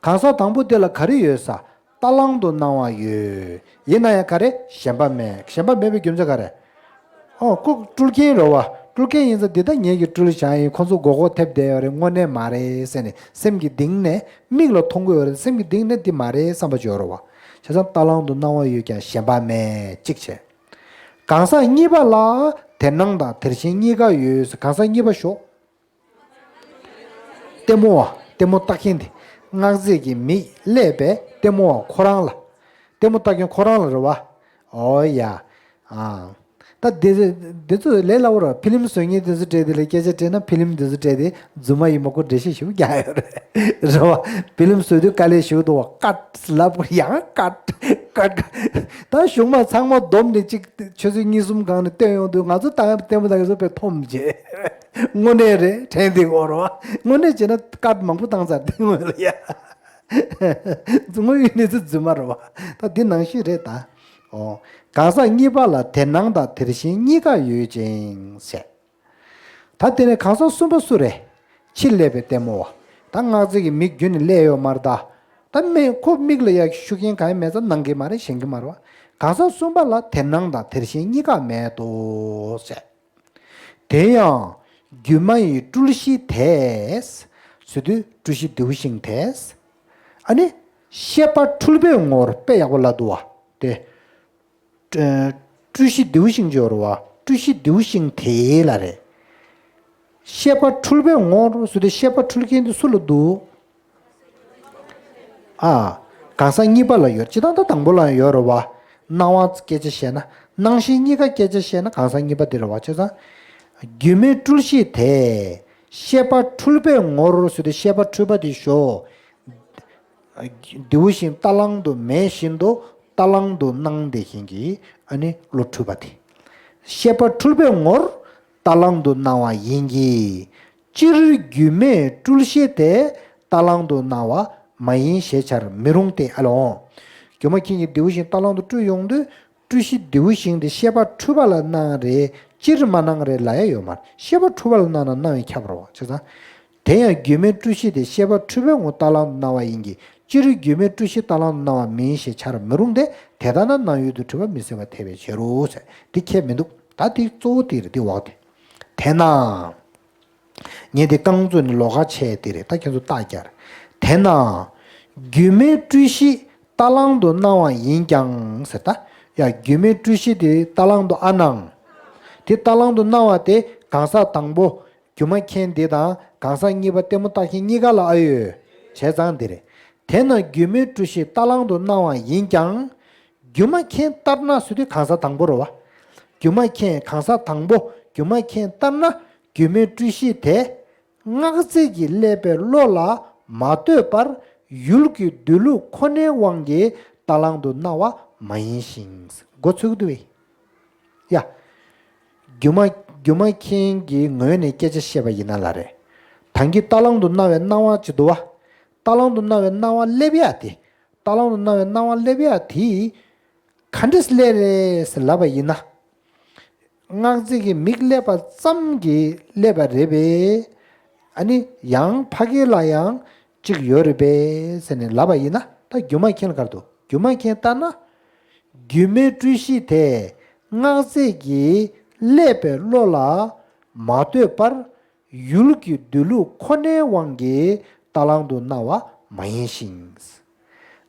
གང་ཟག་དང་པོ་དེ་ལ་ག་རེ་ཡོད་ས། རྟ་གླང་དུ་སྣང་བ་ཡོད། ཡིན་ན་ཡང་ག་རེ་ཞེན་པ་མེད། ཞེན་པ་མེད་པའི་རྒྱུ་མཚན་ག་རེ། ཨོ་ཁོ་སྤྲུལ་མཁན་རེད་བ། སྤྲུལ་མཁན་ཡིན་ཙང་འདི་ལྟ་ངེད་ཀྱིས་སྤྲུལ་བཞག་ཡིན། ཁོ་ཚོ་མགོ་སྐོར་ཐེབས་བསྡད་ཡོད་རེད། དངོས་གནས་མ་རེད་ཟེར་ནས་སེམས་ཀྱི་གཏིང་ནས་མིག་ལ་མཐོང་གི་ཡོད་རེད། སེམས་ཀྱི་གཏིང་ནས་འདི་མ་རེད་བསམ་པ་ཅིག་ཡོད་རེད་བ། བྱས་ཙང་རྟ་གླང་དུ་སྣང་བ་ཡོད་ཀྱང་ཞེན་པ་མེད་གཅིག་བྱས། གང་ཟག་གཉིས་པ་ལ་དེར་སྣང་དང་དེར་ཞེན་གཉིས་ཀ་ཡོད། གང་ཟག་གཉིས་པ་ཞོག་ལྟད་མོ་བ། ལྟད་མོ་ལྟ་མཁན་དེ། སྔགས་རྫས་ཀྱི་མིག་བསླད་པའི་ལྟད་མོ་བ་ཁོ་རང་ལ། ལྟད་མོ་ལྟ་མཁན་ཁོ་རང་ལ་རེད་བ། ཨོ་ཡ། ཨ། ད་དེ་དེ་ཚོ་ལས་སླ་བོ་རེད། ཕི་ལིམ་བཟོ་མཁན་དེ་ཚོ་སྤྲད་དེ་ལ་སྐད་ཆ་དྲིས་ན་ཕི་ལིམ་དེ་ཚོ་སྤྲད་དེ་རྫུན་མ་ཡིན་མ་ཁོ་འགྲེལ་བཤད་ཞིབ་རྒྱག་ཡོད་རེད། རེད་བ། ཕི་ལིམ་བཟོ་དུས་དཀའ་ལས་ཞིག་འདུག་བ། ཀཊ་ལབ་ཡང་ཀཊ་ཀཊ་ཀཊ། ད་གཞུག་མ་ཚང་མ་བསྡོམས་ནས་གཅིག་ཆུ་ཚོད་གཉིས་གསུམ་སྒང་ནས་བཏོན་ཡོང་དུས་ང་ཚོ་ད་ལྟད་མོ་ལྟ་མཁན་ཚོ་དཔེ་འཐོམ་བྱས། དངོས་གནས་རེད་དྲན་འདི་གོ་རོ། དངོས་གནས་བྱས་ན་ཀཊ་མང་པོ་བཏང་ཚར་འདི་ངོས་ལ་ཡ། དངོས་ཡོད་གནས་ཚུལ་རྫུན་མ་རེད་བ། ད་འདི་ནང་བཞིན་རེད་ད། ཨོ། གང་ཟག་གཉིས་པ་ལ་དེར་སྣང་དང་དེར་ཞེན་གཉིས་ཀ་ཡོད་ཅིང་ཟེར། ད་དེ་ནས་གང་ཟག་གསུམ་པ་སུ་རེད། ཕྱིར་བསླད་པའི་ལྟད་མོ་བ། ད་སྔགས་རྫས་ཀྱི་མིག་རྒྱུན་ནས་བསླད་ཡོད་མ་རེད་ད། ད་མིག་ཁོ་མིག་ལ་ཡ་ཤུགས་རྐྱེན་གང་ཡང་མེད་ཙང་སྣང་གི་མ་རེད། ཞེན་གི་མ་རེད་བ། གང་ཟག་གསུམ་པ་ལ་དེར་སྣང་དང་དེར་ཞེན་གཉིས་ཀ་མེད་དོ་ཟེར། དེ་ཡང་སྒྱུ་མ་ཡི་སྤྲུལ་གཞི་དེས། ཟེར་དུས་སྤྲུལ་གཞི་མདེའུ་ཤིང་དེས། ཨ་ནི་ཤེས་པ་འཁྲུལ་པའི་ངོར་དཔེ་ཡག་པོ་ལབ་འདུག་བ། དེ། ཨ་སྤྲུལ་གཞི་མདེའུ་ཤིང་ཅིག་ཡོད་རེད་བ། སྤྲུལ་གཞི་མདེའུ་ཤིང་དེ་ལ་རེད། ཤེས་པ་འཁྲུལ་པའི་ངོར་ཟེར་དུས་ཤེས་པ་འཁྲུལ་མཁན་དེ་སུ་ལ་འདུག་ཨ། གང་ཟག་གཉིས་པ་ལ་ཡོད། སྤྱིར་བཏང་ད་དང་པོ་ལ་ཡང་ཡོད་རེད་བ། སྣང་བ་སྐད་ཆ་བཤད་ན། སྣང་ཞེན་གཉིས་ཀ་སྐད་ཆ་བཤད་ན་གང་ཟག་གཉིས་པ་དེ་རེད་བ། བྱས་ཙང་། སྒྱུ་མའི་སྤྲུལ་གཞི་དེ། ཤེས་པ་འཁྲུལ་པའི་ངོར་ཟེར་དུས་ཤེས་པ་འཁྲུལ་པ་དེ་ཞོག་མདེའུ་ཤིང་རྟ་གླང་དུ་མེད་བཞིན་དུ་རྟ་གླང་དུ་སྣང་བསྡད་མཁན་གྱི་ཨ་ནི་བློ་འཁྲུལ་པ་དེ། ཤེས་པ་འཁྲུལ་པའི་ངོར་རྟ་གླང་དུ་སྣང་བ་ཡིན་གྱི། སྤྱིར་སྒྱུ་མའི་སྤྲུལ་གཞི་དེ་རྟ་གླང་དུ་སྣང་བ་མ་ཡིན་ཞེས་བྱར་མི་རུང་སྟེ། ཨ་ལོ། སྒྱུ་མ་མཁན་གྱིས་མདེའུ་ཤིང་རྟ་གླང་དུ་སྤྲུལ་ཡོང་དུས་སྤྲུལ་གཞི་མདེའུ་ཤིང་དེ་ཤེས་པ་འཁྲུལ་པ་ལ་སྣང་རེད། སྤྱིར་མ་སྣང་རེད་ལབ་ཡ་ཡོད་མ་རེད། ཤེས་པ་འཁྲུལ་པ་ལ་སྣང་ན་སྣང་བས་ཁྱབ་རེད་བ། བྱས་ཙང་། དེ་ཡང་སྒྱུ་མའི་སྤྲུལ་གཞི་དེ་ཤེས་པ་འཁྲུལ་པའི་ངོར་རྟ་གླང་དུ་སྣང་བ་ཡིན་གྱི། སྤྱིར་སྒྱུ་མའི་སྤྲུལ་གཞི་རྟ་གླང་དུ་སྣང་བ་མིན་ཞེས་བྱར་མི་རུང་སྟེ། དེ་ལྟ་ན་སྣང་ཡུལ་དུ་གྲུབ་པ་མི་སྲིད་པར་ཐལ་བའི་ཕྱིར་རོ་ཟེར། འདི་ཁྱད་མི་འདུག་ད་འདི་གཙོ་བོ་དེ་རེད། འདི་འོག་དེ། དེས་ན། ངས་འདི་རྐང་བཙུགས་ནས་ལོགས་ཀ་ཆད་དེ་རེད། ད་ཁྱེད་ཚོ་རྟགས་རྒྱག་དེས་ན། སྒྱུ་མའི་སྤྲུལ་གཞི་རྟ་གླང་དུ་སྣང་བ་ཡིན་ཀྱང་ཟེར་ད། ཡ་སྒྱུ་མའི་སྤྲུལ་གཞི་དེ་རྟ་གླང་དུ་ཨ་སྣང་། དེ་རྟ་གླང་དུ་སྣང་བ་དེ་གང་ཟག་དང་པོ། སྒྱུ་མ་མཁན་དེ་དང་གང་ཟག་གཉིས་པ་ལྟད་མོ་ལྟ་མཁན་གཉིས་ཀ་ལ་ཨ་ཡོད། བྱས་ཙང་འདི་རེད། དེས་ན་སྒྱུ་མའི་སྤྲུལ་གཞི་རྟ་གླང་དུ་སྣང་བ་ཡིན་ཀྱང་། སྒྱུ་མ་མཁན་ལྟར་ན་ཟེར་དུས་གང་ཟག་དང་པོ་རེད་བ། སྒྱུ་མ་མཁན་གང་ཟག་དང་པོ་སྒྱུ་མ་མཁན་ལྟར་ན། སྒྱུ་མའི་སྤྲུལ་གཞི་དེ། སྔགས་རྫས་ཀྱིས་བསླད་པའི་བློ་ལ་མ་ལྟོས་པར། ཡུལ་གྱི་སྡོད་ལུགས་ཁོ་ནའི་དབང་གིས་རྟ་གླང་དུ་སྣང་བ་མ་ཡིན་ཞིང་། མགོ་ཚོད་ཀྱི་འདུག་བས། ཡ། སྒྱུ་མ་སྒྱུ་མ་མཁན་གྱི་ངོས་ནས་སྐད་ཆ་བཤད་པ་ཡིན་ན་ལ་རེད། ད་གིན་རྟ་གླང་དུ་སྣང་བའི་སྣང་བ་ཅིག་འདུག་བ། རྟ་གླང་དུ་སྣང་བའི་སྣང་བ་སླེབས་ཡ་དེ། རྟ་གླང་དུ་སྣང་བའི་སྣང་བ་སླེབས་ཡ་དེ། ག་འདྲས་སླེབས་རེད་ཟེར་ལབ་པ་ཡིན་ན། སྔགས་རྫས་ཀྱི་མིག་སླེབས་པ་ཙམ་གྱིས་སླེབས་པ་རེད་པས། ཨ་ནི་ཡང་ཕ་གི་ལ་ཡང་གཅིག་ཡོད་རེད་པས་ཟེར་ནས་ལབ་པ་ཡིན་ན། ད་སྒྱུ་མ་མཁན་ལ་ག་རེ་འདུག་སྒྱུ་མ་མཁན་ལྟར་ན། སྒྱུ་མའི་སྤྲུལ་གཞི་དེ་སྔགས་རྫས་ཀྱིས་བསླད་པའི་བློ་ལ་མ་ལྟོས་པར། ཡུལ་གྱི་སྡོད་ལུགས་ཁོ་ནའི་དབང་གིས་རྟ་གླང་དུ་སྣང་བ་མ་ཡིན་ཞིང་།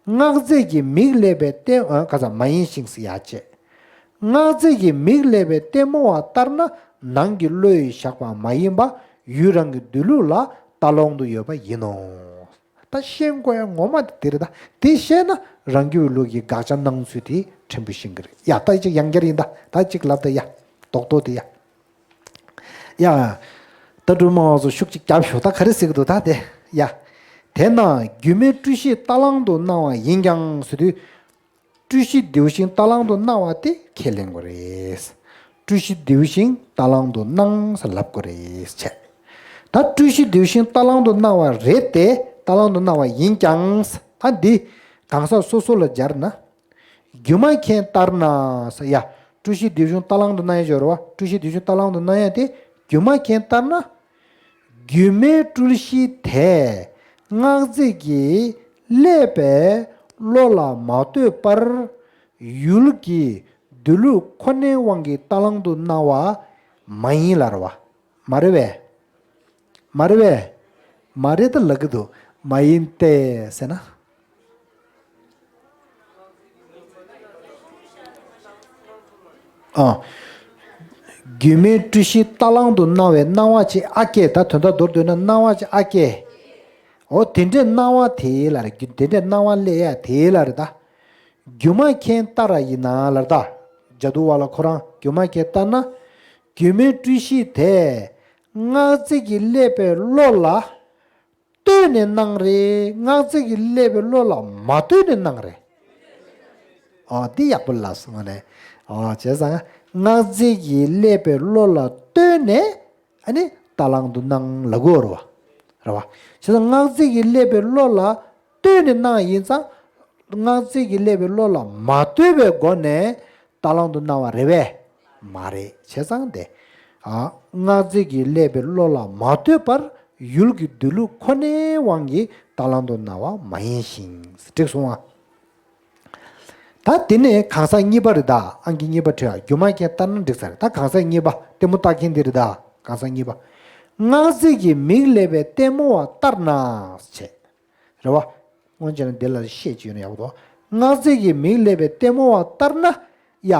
སྔགས་རྫས་ཀྱི་མིག་སླེབས་པའི་ལྟད། ཨ། ག་ས། མ་ཡིན་ཞིང་ཟེར་ཡ་བྱས། སྔགས་རྫས་ཀྱི་མིག་སླེབས་པའི་ལྟད་མོ་བ་ལྟར་ན་ནང་གི་བློ་ཡིས་བཞག་པ་མ་ཡིན་པ་ཡུལ་རང་གི་སྡོད་ལུགས་ལ་རྟ་གླང་དུ་ཡོད་པ་ཡིན་ནོ། ད་ཤེས་དགོས་ཡ་ངོ་མ་དེ་དེ་རེད། ད་དེ་ཤེས་ན་རང་རྒྱུད་ལུགས་ཀྱི་དགག་བྱ་གནང་ཚུལ་དེ་ཕྲན་བུ་ཤེས་ཀྱི་རེད། ཡ། ད་ཅིག་ཡང་བསྐྱར་ཡིན། ད་ད་ཅིག་ལབ་ད་ཡ། རྡོག་རྡོག་དེ་ཡ། ཡ། ད་སྒྲོལ་མ་བ་ཚོ་ཤུགས་ཅིག་རྒྱབ་ཤོག་ད་ག་རེ་ཟེར་གི་འདུག་ད་དེ། ཡ། དེས་ན་སྒྱུ་མའི་སྤྲུལ་གཞི་རྟ་གླང་དུ་སྣང་བ་ཡིན་ཀྱང་ཟེར་དུས། སྤྲུལ་གཞི་འདིའུ་ཤིང་རྟ་གླང་དུ་སྣང་བ་དེ་ཁས་ལེན་དགོས་རེད། སྤྲུལ་གཞི་འདིའུ་ཤིང་རྟ་གླང་དུ་སྣང་ཟེར་ལབ་དགོས་རེད་བྱས། ད་སྤྲུལ་གཞི་འདིའུ་ཤིང་རྟ་གླང་དུ་སྣང་བ་རེད་དེ། རྟ་གླང་དུ་སྣང་བ་ཡིན་ཀྱང་། ཨ། འདི་གང་ཟག་སོ་སོ་ལ་སྦྱར་ན། སྒྱུ་མ་མཁན་ལྟར་ན་ཟེར་ཡ། སྤྲུལ་གཞི་འདིའུ་ཤིང་རྟ་གླང་དུ་སྣང་ཡ་སྦྱོར་བ། སྤྲུལ་གཞི་འདིའུ་ཤིང་རྟ་གླང་དུ་སྣང་ཡ་དེ་སྒྱུ་མ་མཁན་ལྟར་ན། སྒྱུ་མའི་སྤྲུལ་གཞི་དེ་སྔགས་རྫས་ཀྱིས་བསླད་པའི་བློ་ལ་མ་ལྟོས་པར། ཡུལ་གྱི་སྡོད་ལུགས་ཁོ་ནའི་དབང་གིས་རྟ་གླང་དུ་སྣང་བ་མ་ཡིན་ལ་རེད་བ། མ་རེད་བས། མ་རེད་བས། མ་རེད་ད་ལབ་ཀྱི་འདུག་མ་ཡིན་ཏེ་ཟེར་ན། ཨ། སྒྱུ་མའི་སྤྲུལ་གཞི་རྟ་གླང་དུ་སྣང་བའི་སྣང་བ་ཅིག་ཨ་སྐྱེ། ད་དོན་དག་མདོར་བསྡུས་ན་སྣང་བ་ཅིག་ཨ་སྐྱེ། འོ་དེ་འདྲའི་སྣང་བ་དེ་ལ་རེད། དེ་འདྲའི་སྣང་བ་སླེབས་ཡ་དེ་ལ་རེད་ད། སྒྱུ་མ་མཁན་ལྟར་ཡིན་ན་ལ་རེད་ད། ཇ་དུ་བ་ལ་ཁོ་རང་སྒྱུ་མ་མཁན་ལྟར་ན། སྒྱུ་མའི་སྤྲུལ་གཞི་དེ་སྔགས་རྫས་ཀྱིས་བསླད་པའི་བློ་ལ་ལྟོས་ནས་སྣང་རེད། སྔགས་རྫས་ཀྱིས་བསླད་པའི་བློ་ལ་མ་ལྟོས་ནས་སྣང་རེད། ཨོ་འདི་ཡག་པོ་ལབ་སོང་ནས། ཨོ་བྱས་ཙང་སྔགས་རྫས་ཀྱིས་བསླད་པའི་བློ་ལ་ལྟོས་ནས། ཨ་ནི་རྟ་གླང་དུ་སྣང་ལབ་དགོས་རེད་བ། རེད་བ། བྱས་ཙང་སྔགས་རྫས་ཀྱིས་བསླད་པའི་བློ་ལ་ལྟོས་ནས་སྣང་ཡིན་ཙང་། སྔགས་རྫས་ཀྱིས་བསླད་པའི་བློ་ལ་མ་ལྟོས་པའི་སྒོ་ནས་རྟ་གླང་དུ་སྣང་བ་རེད་པས། མ་རེད། བྱས་ཙང་དེ། ཨ། སྔགས་རྫས་ཀྱིས་བསླད་པའི་བློ་ལ་མ་ལྟོས་པར་ཡུལ་གྱི་སྡོད་ལུགས་ཁོ་ནའི་དབང་གིས་རྟ་གླང་དུ་སྣང་བ་མ་ཡིན་ཞིང་། འགྲིག་སོང་ཨ། ད་དེ་ནས་གང་ཟག་གཉིས་པ་རེད་ད། ཨང་ཀི་གཉིས་པ་བྲིས་ཨ། སྒྱུ་མ་མཁན་ལྟར་ན་འགྲིག་ས་རེད། ད་གང་ཟག་གཉིས་པ་ལྟད་མོ་ལྟ་མཁན་དེ་རེད་ད། གང་ཟག་གཉིས་པ། སྔགས་རྫས་ཀྱི་མིག་སླེབས་པའི་ལྟད་མོ་བ་ལྟར་ན་བྱས། རེད་བ། སྔོན་ཆད་ན་འདི་ལ་བཤད་ཀྱི་ཡོད་ན་ཡག་པོ་འདུག་སྔགས་རྫས་ཀྱི་མིག་སླེབས་པའི་ལྟད་མོ་བ་ལྟར་ན། ཡ།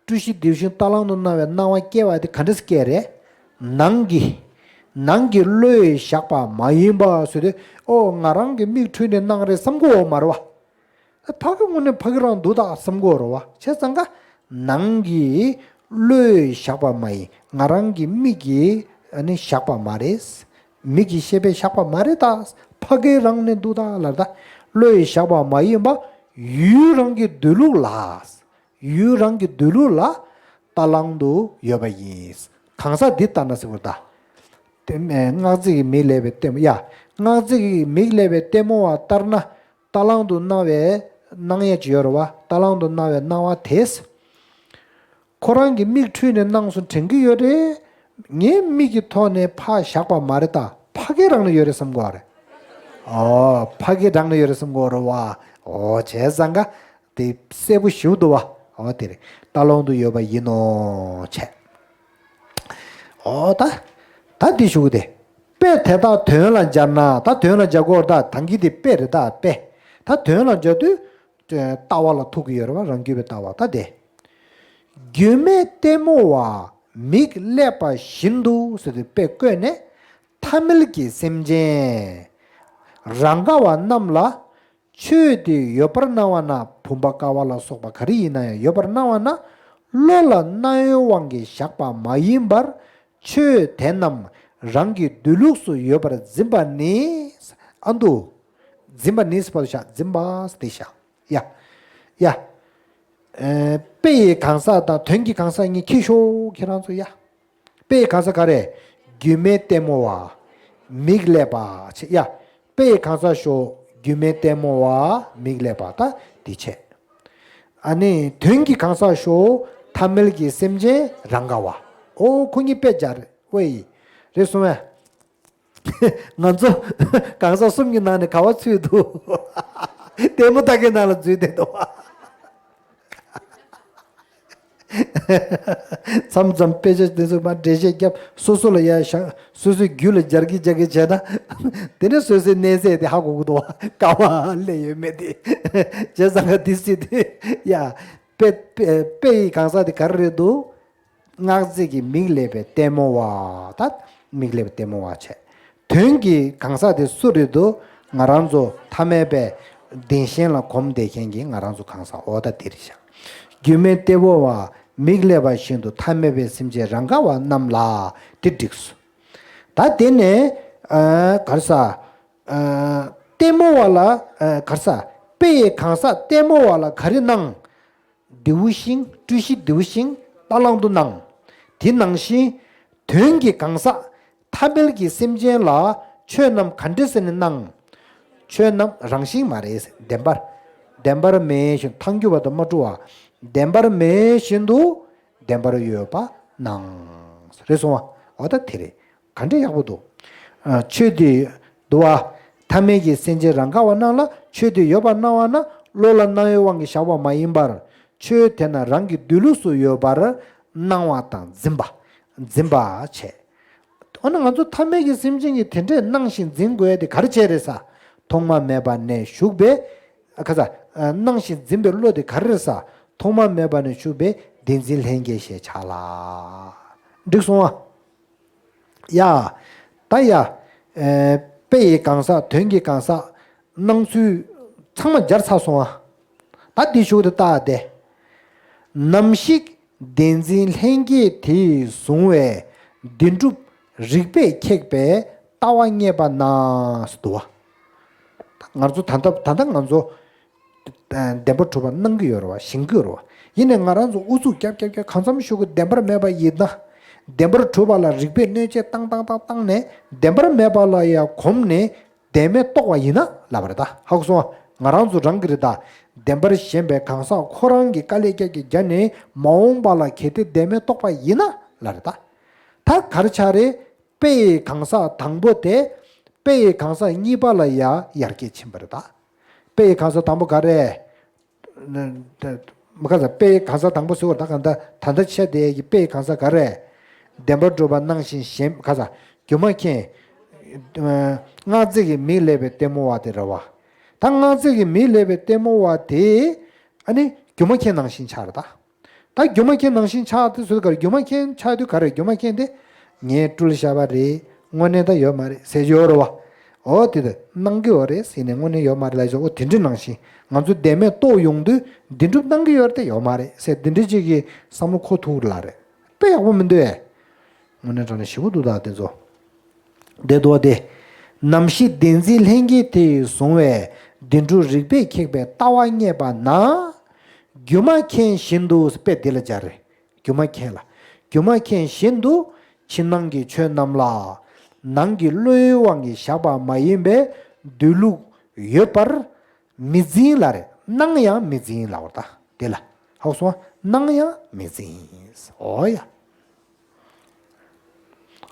སྤྲུལ་གཞི་ལྡེའུ་ཤིང་རྟ་གླང་དུ་སྣང་བའི་སྣང་བ་སྐྱེ་བ་དེ་ག་འདྲ་སྐྱེ་རེད། ནང་གི། ནང་གི་བློས་བཞག་པ་མ་ཡིན་པ་ཟེར་དུས། ཨོ་ང་རང་གི་མིག་འཁྲུལ་ནས་སྣང་རེད་བསམ་གྱི་ཡོད་མ་རེད་བ། ཕ་གི་དངོས་གནས་ཕ་གི་རང་འདུག་ད་བསམ་གྱི་ཡོད་རེད་བ། བྱས་ཙང་ཀ། ནང་གི་བློས་བཞག་པ་མ་ཡིན། ང་རང་གི་མིག་གིས་ཨ་ནི་བཞག་པ་མ་རེད། མིག་གི་ཤེས་པས་བཞག་པ་མ་རེད་ད། ཕ་གི་རང་ནས་འདུག་ད་ལབ་ད། བློས་བཞག་པ་མ་ཡིན་པ། ཡུལ་རང་གི་སྡོད་ལུགས་ལ། ཡུལ་རང་གི་སྡོད་ལུགས་ལ་རྟ་གླང་དུ་ཡོད་པ་ཡིན། གང་ཟག་འདི་ལྟར་ན་ཟེར་བ་ད། དེ་སྔགས་རྫས་ཀྱི་མིག་སླེབས་པའི་ལྟད་མོ་ཡ། སྔགས་རྫས་ཀྱི་མིག་སླེབས་པའི་ལྟད་མོ་བ་ལྟར་ན། རྟ་གླང་དུ་སྣང་བའི་སྣང་ཡས་ཅིག་ཡོད་རེད་བ། རྟ་གླང་དུ་སྣང་བའི་སྣང་བ་དེས། ཁོ་རང་གི་མིག་འཁྲུལ་ནས་སྣང་སོང་དྲན་གྱི་ཡོད་རེད། ངའི་མིག་གི་ཐོག་ནས་ཕར་བཞག་པ་མ་རེད་ད། ཕ་གི་རང་ནས་ཡོད་རེད་བསམ་གྱི་ཡོད་རེད། ཨོ་ཕ་གི་རང་ནས་ཡོད་རེད་བསམ་གྱི་ཡོད་རེད་བ། ཨོ་བྱས་ཙང་ཀ། དེ་གསལ་པོ་ཞེ་པོ་འདུག་བ། ཨོ་དེ་རེད། རྟ་གླང་དུ་ཡོད་པ་ཡིན་ནོ་བྱས། ཨོ་ད། ད་འདི་ཞུ་གི་དེ། དཔེ་དེ་དག་དོན་ལ་སྦྱར་ན། ད་དོན་ལ་སྦྱར་དགོས་རེད་ད། ད་གིན་དེ་དཔེ་རེད་ད་དཔེ། ད་དོན་ལ་སྦྱར་དུས། ལྟ་བ་ལ་ཐུག་གི་ཡོད་རེད་བ། རང་རྒྱུད་པའི་ལྟ་བ་ད་དེ། སྒྱུ་མའི་ལྟད་མོ་བ་མིག་སླེབས་པ་བཞིན་དུ་ཟེར་དུས་དཔེ་བཀོད་ནས། ཐ་མལ་གྱི་སེམས་ཅན། རང་ག་བ་རྣམས་ལ། ཆོས་དེ་ཡོད་པར་སྣང་བ་ན། བུམ་པ་ཀ་བ་ལ་སོགས་པ་ག་རེ་ཡིན་ན་ཡང་ཡོད་པར་སྣང་བ་ན། བློ་ལ་སྣང་ཡུལ་དབང་གིས་བཞག་པ་མ་ཡིན་པར། ཆོས་དེ་རྣམས་རང་གི་སྡོད་ལུགས་སུ་ཡོད་པར་འཛིན་པ་ནི། ཨ་འདུག་འཛིན་པ་ནི་ཟེར་བ་ལ་བཞག་འཛིན་པ་ཟེར་བཞག་ཡ། ཡ། ཨེ། དཔེ་ཡི་གང་ཟག་དང་དོན་གྱི་གང་ཟག་གཉིས་ཁྱེར་ཤོག་ཁྱེད་རང་ཚོ་ཡ། དཔེ་ཡི་གང་ཟག་ག་རེ། རྒྱུད་སྨད་ལྟད་མོ་བ། མིག་ཀླད་པ་བྱས་ཡ། དཔེ་ཡི་གང་ཟག་ཤོག་རྒྱུད་སྨད་ལྟད་མོ་བ། མིག་ཀླད་པ་ད་འདི་བྱས། ཨ་ནི་དོན་གྱི་གང་ཟག་ཤོག་ཐ་མལ་གྱི་སེམས་ཅན་རང་ག་བ། ཨོ་ཁོ་གཉིས་དཔེ་སྦྱར་རེད་ཝེ། རེད་སོང་ངས། ང་ཚོ་གང་ཟག་གསུམ་གྱི་ནང་ནས་ག་བ་ཚུད་འདུག་ལྟད་མོ་ལྟ་མཁན་ནང་ལ་འཛུལ་བསྡད་འདུག་མཚམས་མཚམས་དཔེ་ཆ་དེ་ཚོ་མར་འགྲེལ་བཤད་བརྒྱབ། སོ་སོ་ལ་ཡར་བཞག་སོ་སོའི་རྒྱུད་ལ་སྦྱར་གི་སྦྱར་གི་བྱས་ན། དེ་ནས་སོ་སོའི་གནས་ཚད་དེ་ཧ་གོ་གི་འདུག་ག་བ་སླེབས་ཡོད་མེད་དེ། བྱས་ཙང་ག་དེ་སྲིད་དེ་ཡ། དཔེ་དཔེ་དཔེ་ཡི་གང་ཟག་དེ་ག་རེ་རེད་འདུག་སྔགས་རྫས་ཀྱི་མིག་ཀླད་པའི་ལྟད་མོ་བ་དང་། མིག་ཀླད་པའི་ལྟད་མོ་བ་བྱས། དོན་གྱི་གང་ཟག་དེ་སུ་རེད་འདུག་ང་རང་ཚོ་ཐ་མལ་པའི་བདེན་ཞེན་ལ་གོམས་བསྡད་མཁན་གྱི་ང་རང་ཚོ་གང་ཟག་འོ་ད་དེ་རེད་ཤག་རྒྱུད་སྨད་ལྟད་མོ་བ། མིག་ཀླད་པ་བཞིན་དུ་ཐ་མལ་པའི་སེམས་ཅན་རང་ག་བ་རྣམས་ལ་དེ་འགྲིགས་སོ། ད་དེ་ནས་ཨ་ག་རེ་ཟ། ཨ་ལྟད་མོ་བ་ལ་ཨ་ག་རེ་ཟ། དཔེ་ཡི་གང་ཟག་ལྟད་མོ་བ་ལ་ག་རེ་སྣང་། བདེའུ་ཤིང་། སྤྲུལ་གཞི་བདེའུ་ཤིང་རྟ་གླང་དུ་སྣང་། དེ་ནང་བཞིན་དོན་གྱི་གང་ཟག་ཐ་མལ་གྱི་སེམས་ཅན་ལ་ཆོས་རྣམས་ག་འདྲ་ཟེར་ནས་སྣང་། ཆོས་རྣམས་རང་བཞིན་མ་རེད། བདེན་པར། བདེན་པར་མེད་བཞིན་ཐལ་འགྱུར་བ་དང་མ་འཁྲུལ་བ། བདེན་པར་མེད་བཞིན་དུ་བདེན་པར་ཡོད་པ་སྣང་། རེད་སོང་བ། འོ་ད་དེ་རེད། ག་འདྲ་ཡག་པོ་འདུག་ཨ། ཆོས་དེ་འདུལ་བ། ཐ་མལ་གྱི་སེམས་ཅན་རང་ག་བ་རྣམས་ལ་ཆོས་དེ་ཡོད་པར་སྣང་བ་ན་བློ་ལ་སྣང་བའི་དབང་གིས་བཞག་པ་མ་ཡིན་པར། ཆོས་དེ་རྣམས་རང་གི་སྡོད་ལུགས་སུ་ཡོད་པར་སྣང་བ་དང་འཛིན་པ། འཛིན་པ་བྱས། འོ་ན་ང་ཚོ་ཐ་མལ་གྱི་སེམས་ཅན་གྱིས་དེ་འདྲས་སྣང་ཞིང་འཛིན་དགོས་ཡ་དེ་ག་རེ་བྱས་རེད་ས། ཐོག་མ་མེད་པ་ནས་ཞུགས་པའི། ཁ་ས། སྣང་ཞིང་འཛིན་པའི་བློ་དེ་ག་རེ་རེད་ས། ཐོག་མ་མེད་པ་ནས་ཞུགས་པའི་བདེན་འཛིན་ལྷན་སྐྱེས་ཞེས་བྱ་ལ། འགྲིག་སོང་ཨ། ཡ། ད་ཡ། ཨེ། དཔེ་ཡི་གང་ཟག་དོན་གྱི་གང་ཟག་སྣང་ཚུལ་ཚང་མ་སྦྱར་ཚར་སོང་ཨ། ད་འདི་གཞུག་ཏུ་བལྟ་སྟེ། ནམ་ཞིག་བདེན་འཛིན་ལྷན་སྐྱེས་དེས་བཟུང་བའི་བདེན་གྲུབ་རིགས་པས་ཁེགས་པའི་ལྟ་བ་རྙེད་པ་ན་ཟེར་འདུག་བ། ང་ཚོ་ད་ལྟ་ད་ལྟ་ང་ཚོ་བདེན་པར་གྲུབ་པ་སྣང་གི་ཡོད་རེད་བ། ཞེན་གི་ཡོད་རེད་བ། ཡིན་ནའི་ང་རང་ཚོ་ཨུ་ཚུགས་རྒྱབ་རྒྱབ་རྒྱབ་གང་འཚམ་ཞིག་གི་བདེན་པར་མེད་པ་ཡིན་ན། བདེན་པར་གྲུབ་པ་ལ་རིགས་པས་གནོད་བྱེད་བཏང་བཏང་བཏང་བཏང་ནས་བདེན་པར་མེད་པ་ལ་ཡང་གོམས་ནས་བདེན་མེད་རྟོགས་པ་ཡིན་ན་ལབ་པ་རེད་ད། ཧ་གོ་སོང་ང་། ང་རང་ཚོ་རང་གི་རེད་ད། བདེན་པར་ཞེན་པའི་གང་ཟག་ཁོ་རང་གི་དཀའ་ལས་རྒྱག་གི་རྒྱ་ནས་མ་འོངས་པ་ལ་གལ་ཏེ་བདེན་མེད་རྟོགས་པ་ཡིན་ན་ལབ་རེད་ད། ད་ག་རེ་ཆགས་རེད། དཔེ་ཡི་གང་ཟག་དང་པོ་དེ། དཔེ་ཡི་གང་ཟག་གཉིས་པ་ལ་ཡ་ཡར་སྐྱེད་ཕྱིན་པ་རེད་ད། དཔེ་ཡི་གང་ཟག་དང་པོ་ག་རེ། མ་ཁ་ས་དཔེ་ཡི་གང་ཟག་དང་པོ་ཟེར་བ་ད་གང་ད་ད་ལྟ་བཤད་དེ་གི་དཔེ་ཡི་གང་ཟག་ག་རེ། བདེན་པར་གྲུབ་པ་སྣང་ཞིང་ཞེན་ཁ་ས། སྒྱུ་མ་མཁན། སྔགས་རྫས་ཀྱི་མིག་ཀླད་པའི་ལྟད་མོ་བ་དེ་རེད་བ། ད་སྔགས་རྫས་ཀྱི་མིག་ཀླད་པའི་ལྟད་མོ་བ་དེ། ཨ་ནི་སྒྱུ་མ་མཁན་ནང་བཞིན་ཆགས་རེད་ད། ད་སྒྱུ་མ་མཁན་ནང་བཞིན་ཆགས་དུས་ཚོད་ག་རེ། སྒྱུ་མ་མཁན་ཆགས་དུས་ག་རེ། སྒྱུ་མ་མཁན་དེ། ངས་སྤྲུལ་བཞག་པ་རེད། དངོས་གནས་ད་ཡོད་མ་རེད་ཟེར་གྱི་ཡོད་རེད་བ། འོ་དེ་ད་སྣང་གི་ཡོད་རེད་ཟེར་ནས་དངོས་གནས་ཡོད་མ་རེད་ལབ་ཀྱི་འོ་དེ་འདྲ་ནང་བཞིན་ང་ཚོ་བདེན་མེད་རྟོགས་ཡོང་དུས་བདེན་གྲུབ་སྣང་གི་ཡོད་རེད་དེ་ཡོད་མ་རེད་ཟེར་འདི་འདྲ་ཅིག་གི་བསམ་བློ་འཁོར་ཐུབ་ལ་རེད། དཔེ་ཡག་པོ་མི་འདུག་ཨེ། དངོས་གནས་དྲང་གནས་ཞེ་པོ་འདུག་ད་དེ་ཚོ། དེ་འདུག་སྟེ། ནམ་ཞིག་བདེན་འཛིན་ལྷན་སྐྱེས་དེས་བཟུང་བའི་བདེན་གྲུབ་རིགས་པས་ཁེགས་པའི་ལྟ་བ་རྙེད་པ་ན། སྒྱུ་མ་མཁན་བཞིན་དུ་དཔེ་འདི་ལ་སྦྱར་རེད། སྒྱུ་མ་མཁན་ལ། སྒྱུ་མ་མཁན་བཞིན་དུ་ཕྱི་ནང་གི་ཆོས་རྣམས་ལ། ནང་གི་བློའི་དབང་གིས་བཞག་པ་མ་ཡིན་པའི་སྡོད་ལུགས་ཡོད་པར་མི་འཛིན་ལ་རེད། སྣང་ཡང་མི་འཛིན་ལབ་པ་རེད་ད། དེ་ལ་ཧ་གོ་སོང་ང་། སྣང་ཡང་མི་འཛིན། འོ་ཡ།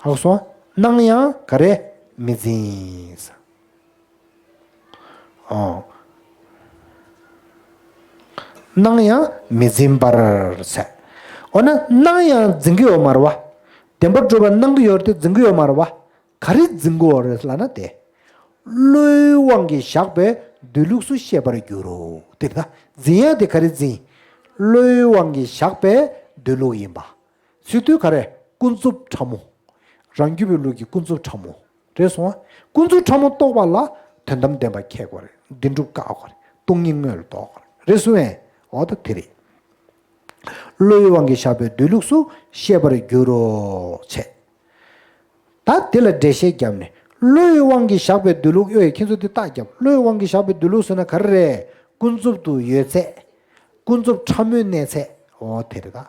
ཧ་གོ་སོང་ང་། སྣང་ཡང་ག་རེ་མི་འཛིན། ཨོ། སྣང་ཡང་མི་འཛིན་པར་ཟེར། འོ་ན་སྣང་ཡང་འཛིན་གྱི་ཡོད་མ་རེད་བ། བདེན་པར་གྲུབ་པ་སྣང་གི་ཡོད་རེད་དེ་འཛིན་གྱི་ཡོད་མ་རེད་བ། ག་རེ་འཛིན་གྱི་ཡོད་རེད་ལབ་ན་དེ། བློའི་དབང་གིས་བཞག་པའི་སྡོད་ལུགས་སུ་ཤེས་པར་འགྱུར་རོ། དེ་རེད་ད། འཛིན་ཡ་དེ་ག་རེ་འཛིན། བློའི་དབང་གིས་བཞག་པའི་སྡོད་ལུགས་ཡིན་པ། ཚིག་དོན་ག་རེ། ཀུན་རྫོབ་ཕྲ་མོ། རང་རྒྱུད་པའི་ལུགས་ཀྱི་ཀུན་རྫོབ་ཕྲ་མོ། རེད་སོང་ང་། ཀུན་རྫོབ་ཕྲ་མོ་རྟོགས་པ་ལ་དོན་དམ་བདེན་པ་ཁེགས་པ་རེད། བདེན་གྲུབ་བཀག་པ་རེད། སྟོང་ཉིད་དངོས་ལ་རྟོགས་པ་རེད། རེད་སོང་ངས། འོ་ད་དེ་རེད། བློའི་དབང་གིས་བཞག་པའི་སྡོད་ལུགས་སུ་ཤེས་པར་འགྱུར་རོ། བྱས། ད་དེ་ལ་འགྲེལ་བཤད་བརྒྱབ་ནས། བློའི་དབང་གིས་བཞག་པའི་འདོད་ལུགས། ཨོ་ཡ། ཁྱེད་ཚོ་འདི་རྟགས་བརྒྱབ། བློའི་དབང་གིས་བཞག་པའི་འདོད་ལུགས་ཟེར་ན་ག་རེ་རེད། ཀུན་རྫོབ་ཏུ་ཡོད་ཚད། ཀུན་རྫོབ་ཕྲ་མོའི་གནས་ཚད། ཨོ་དེ་རེད་ད།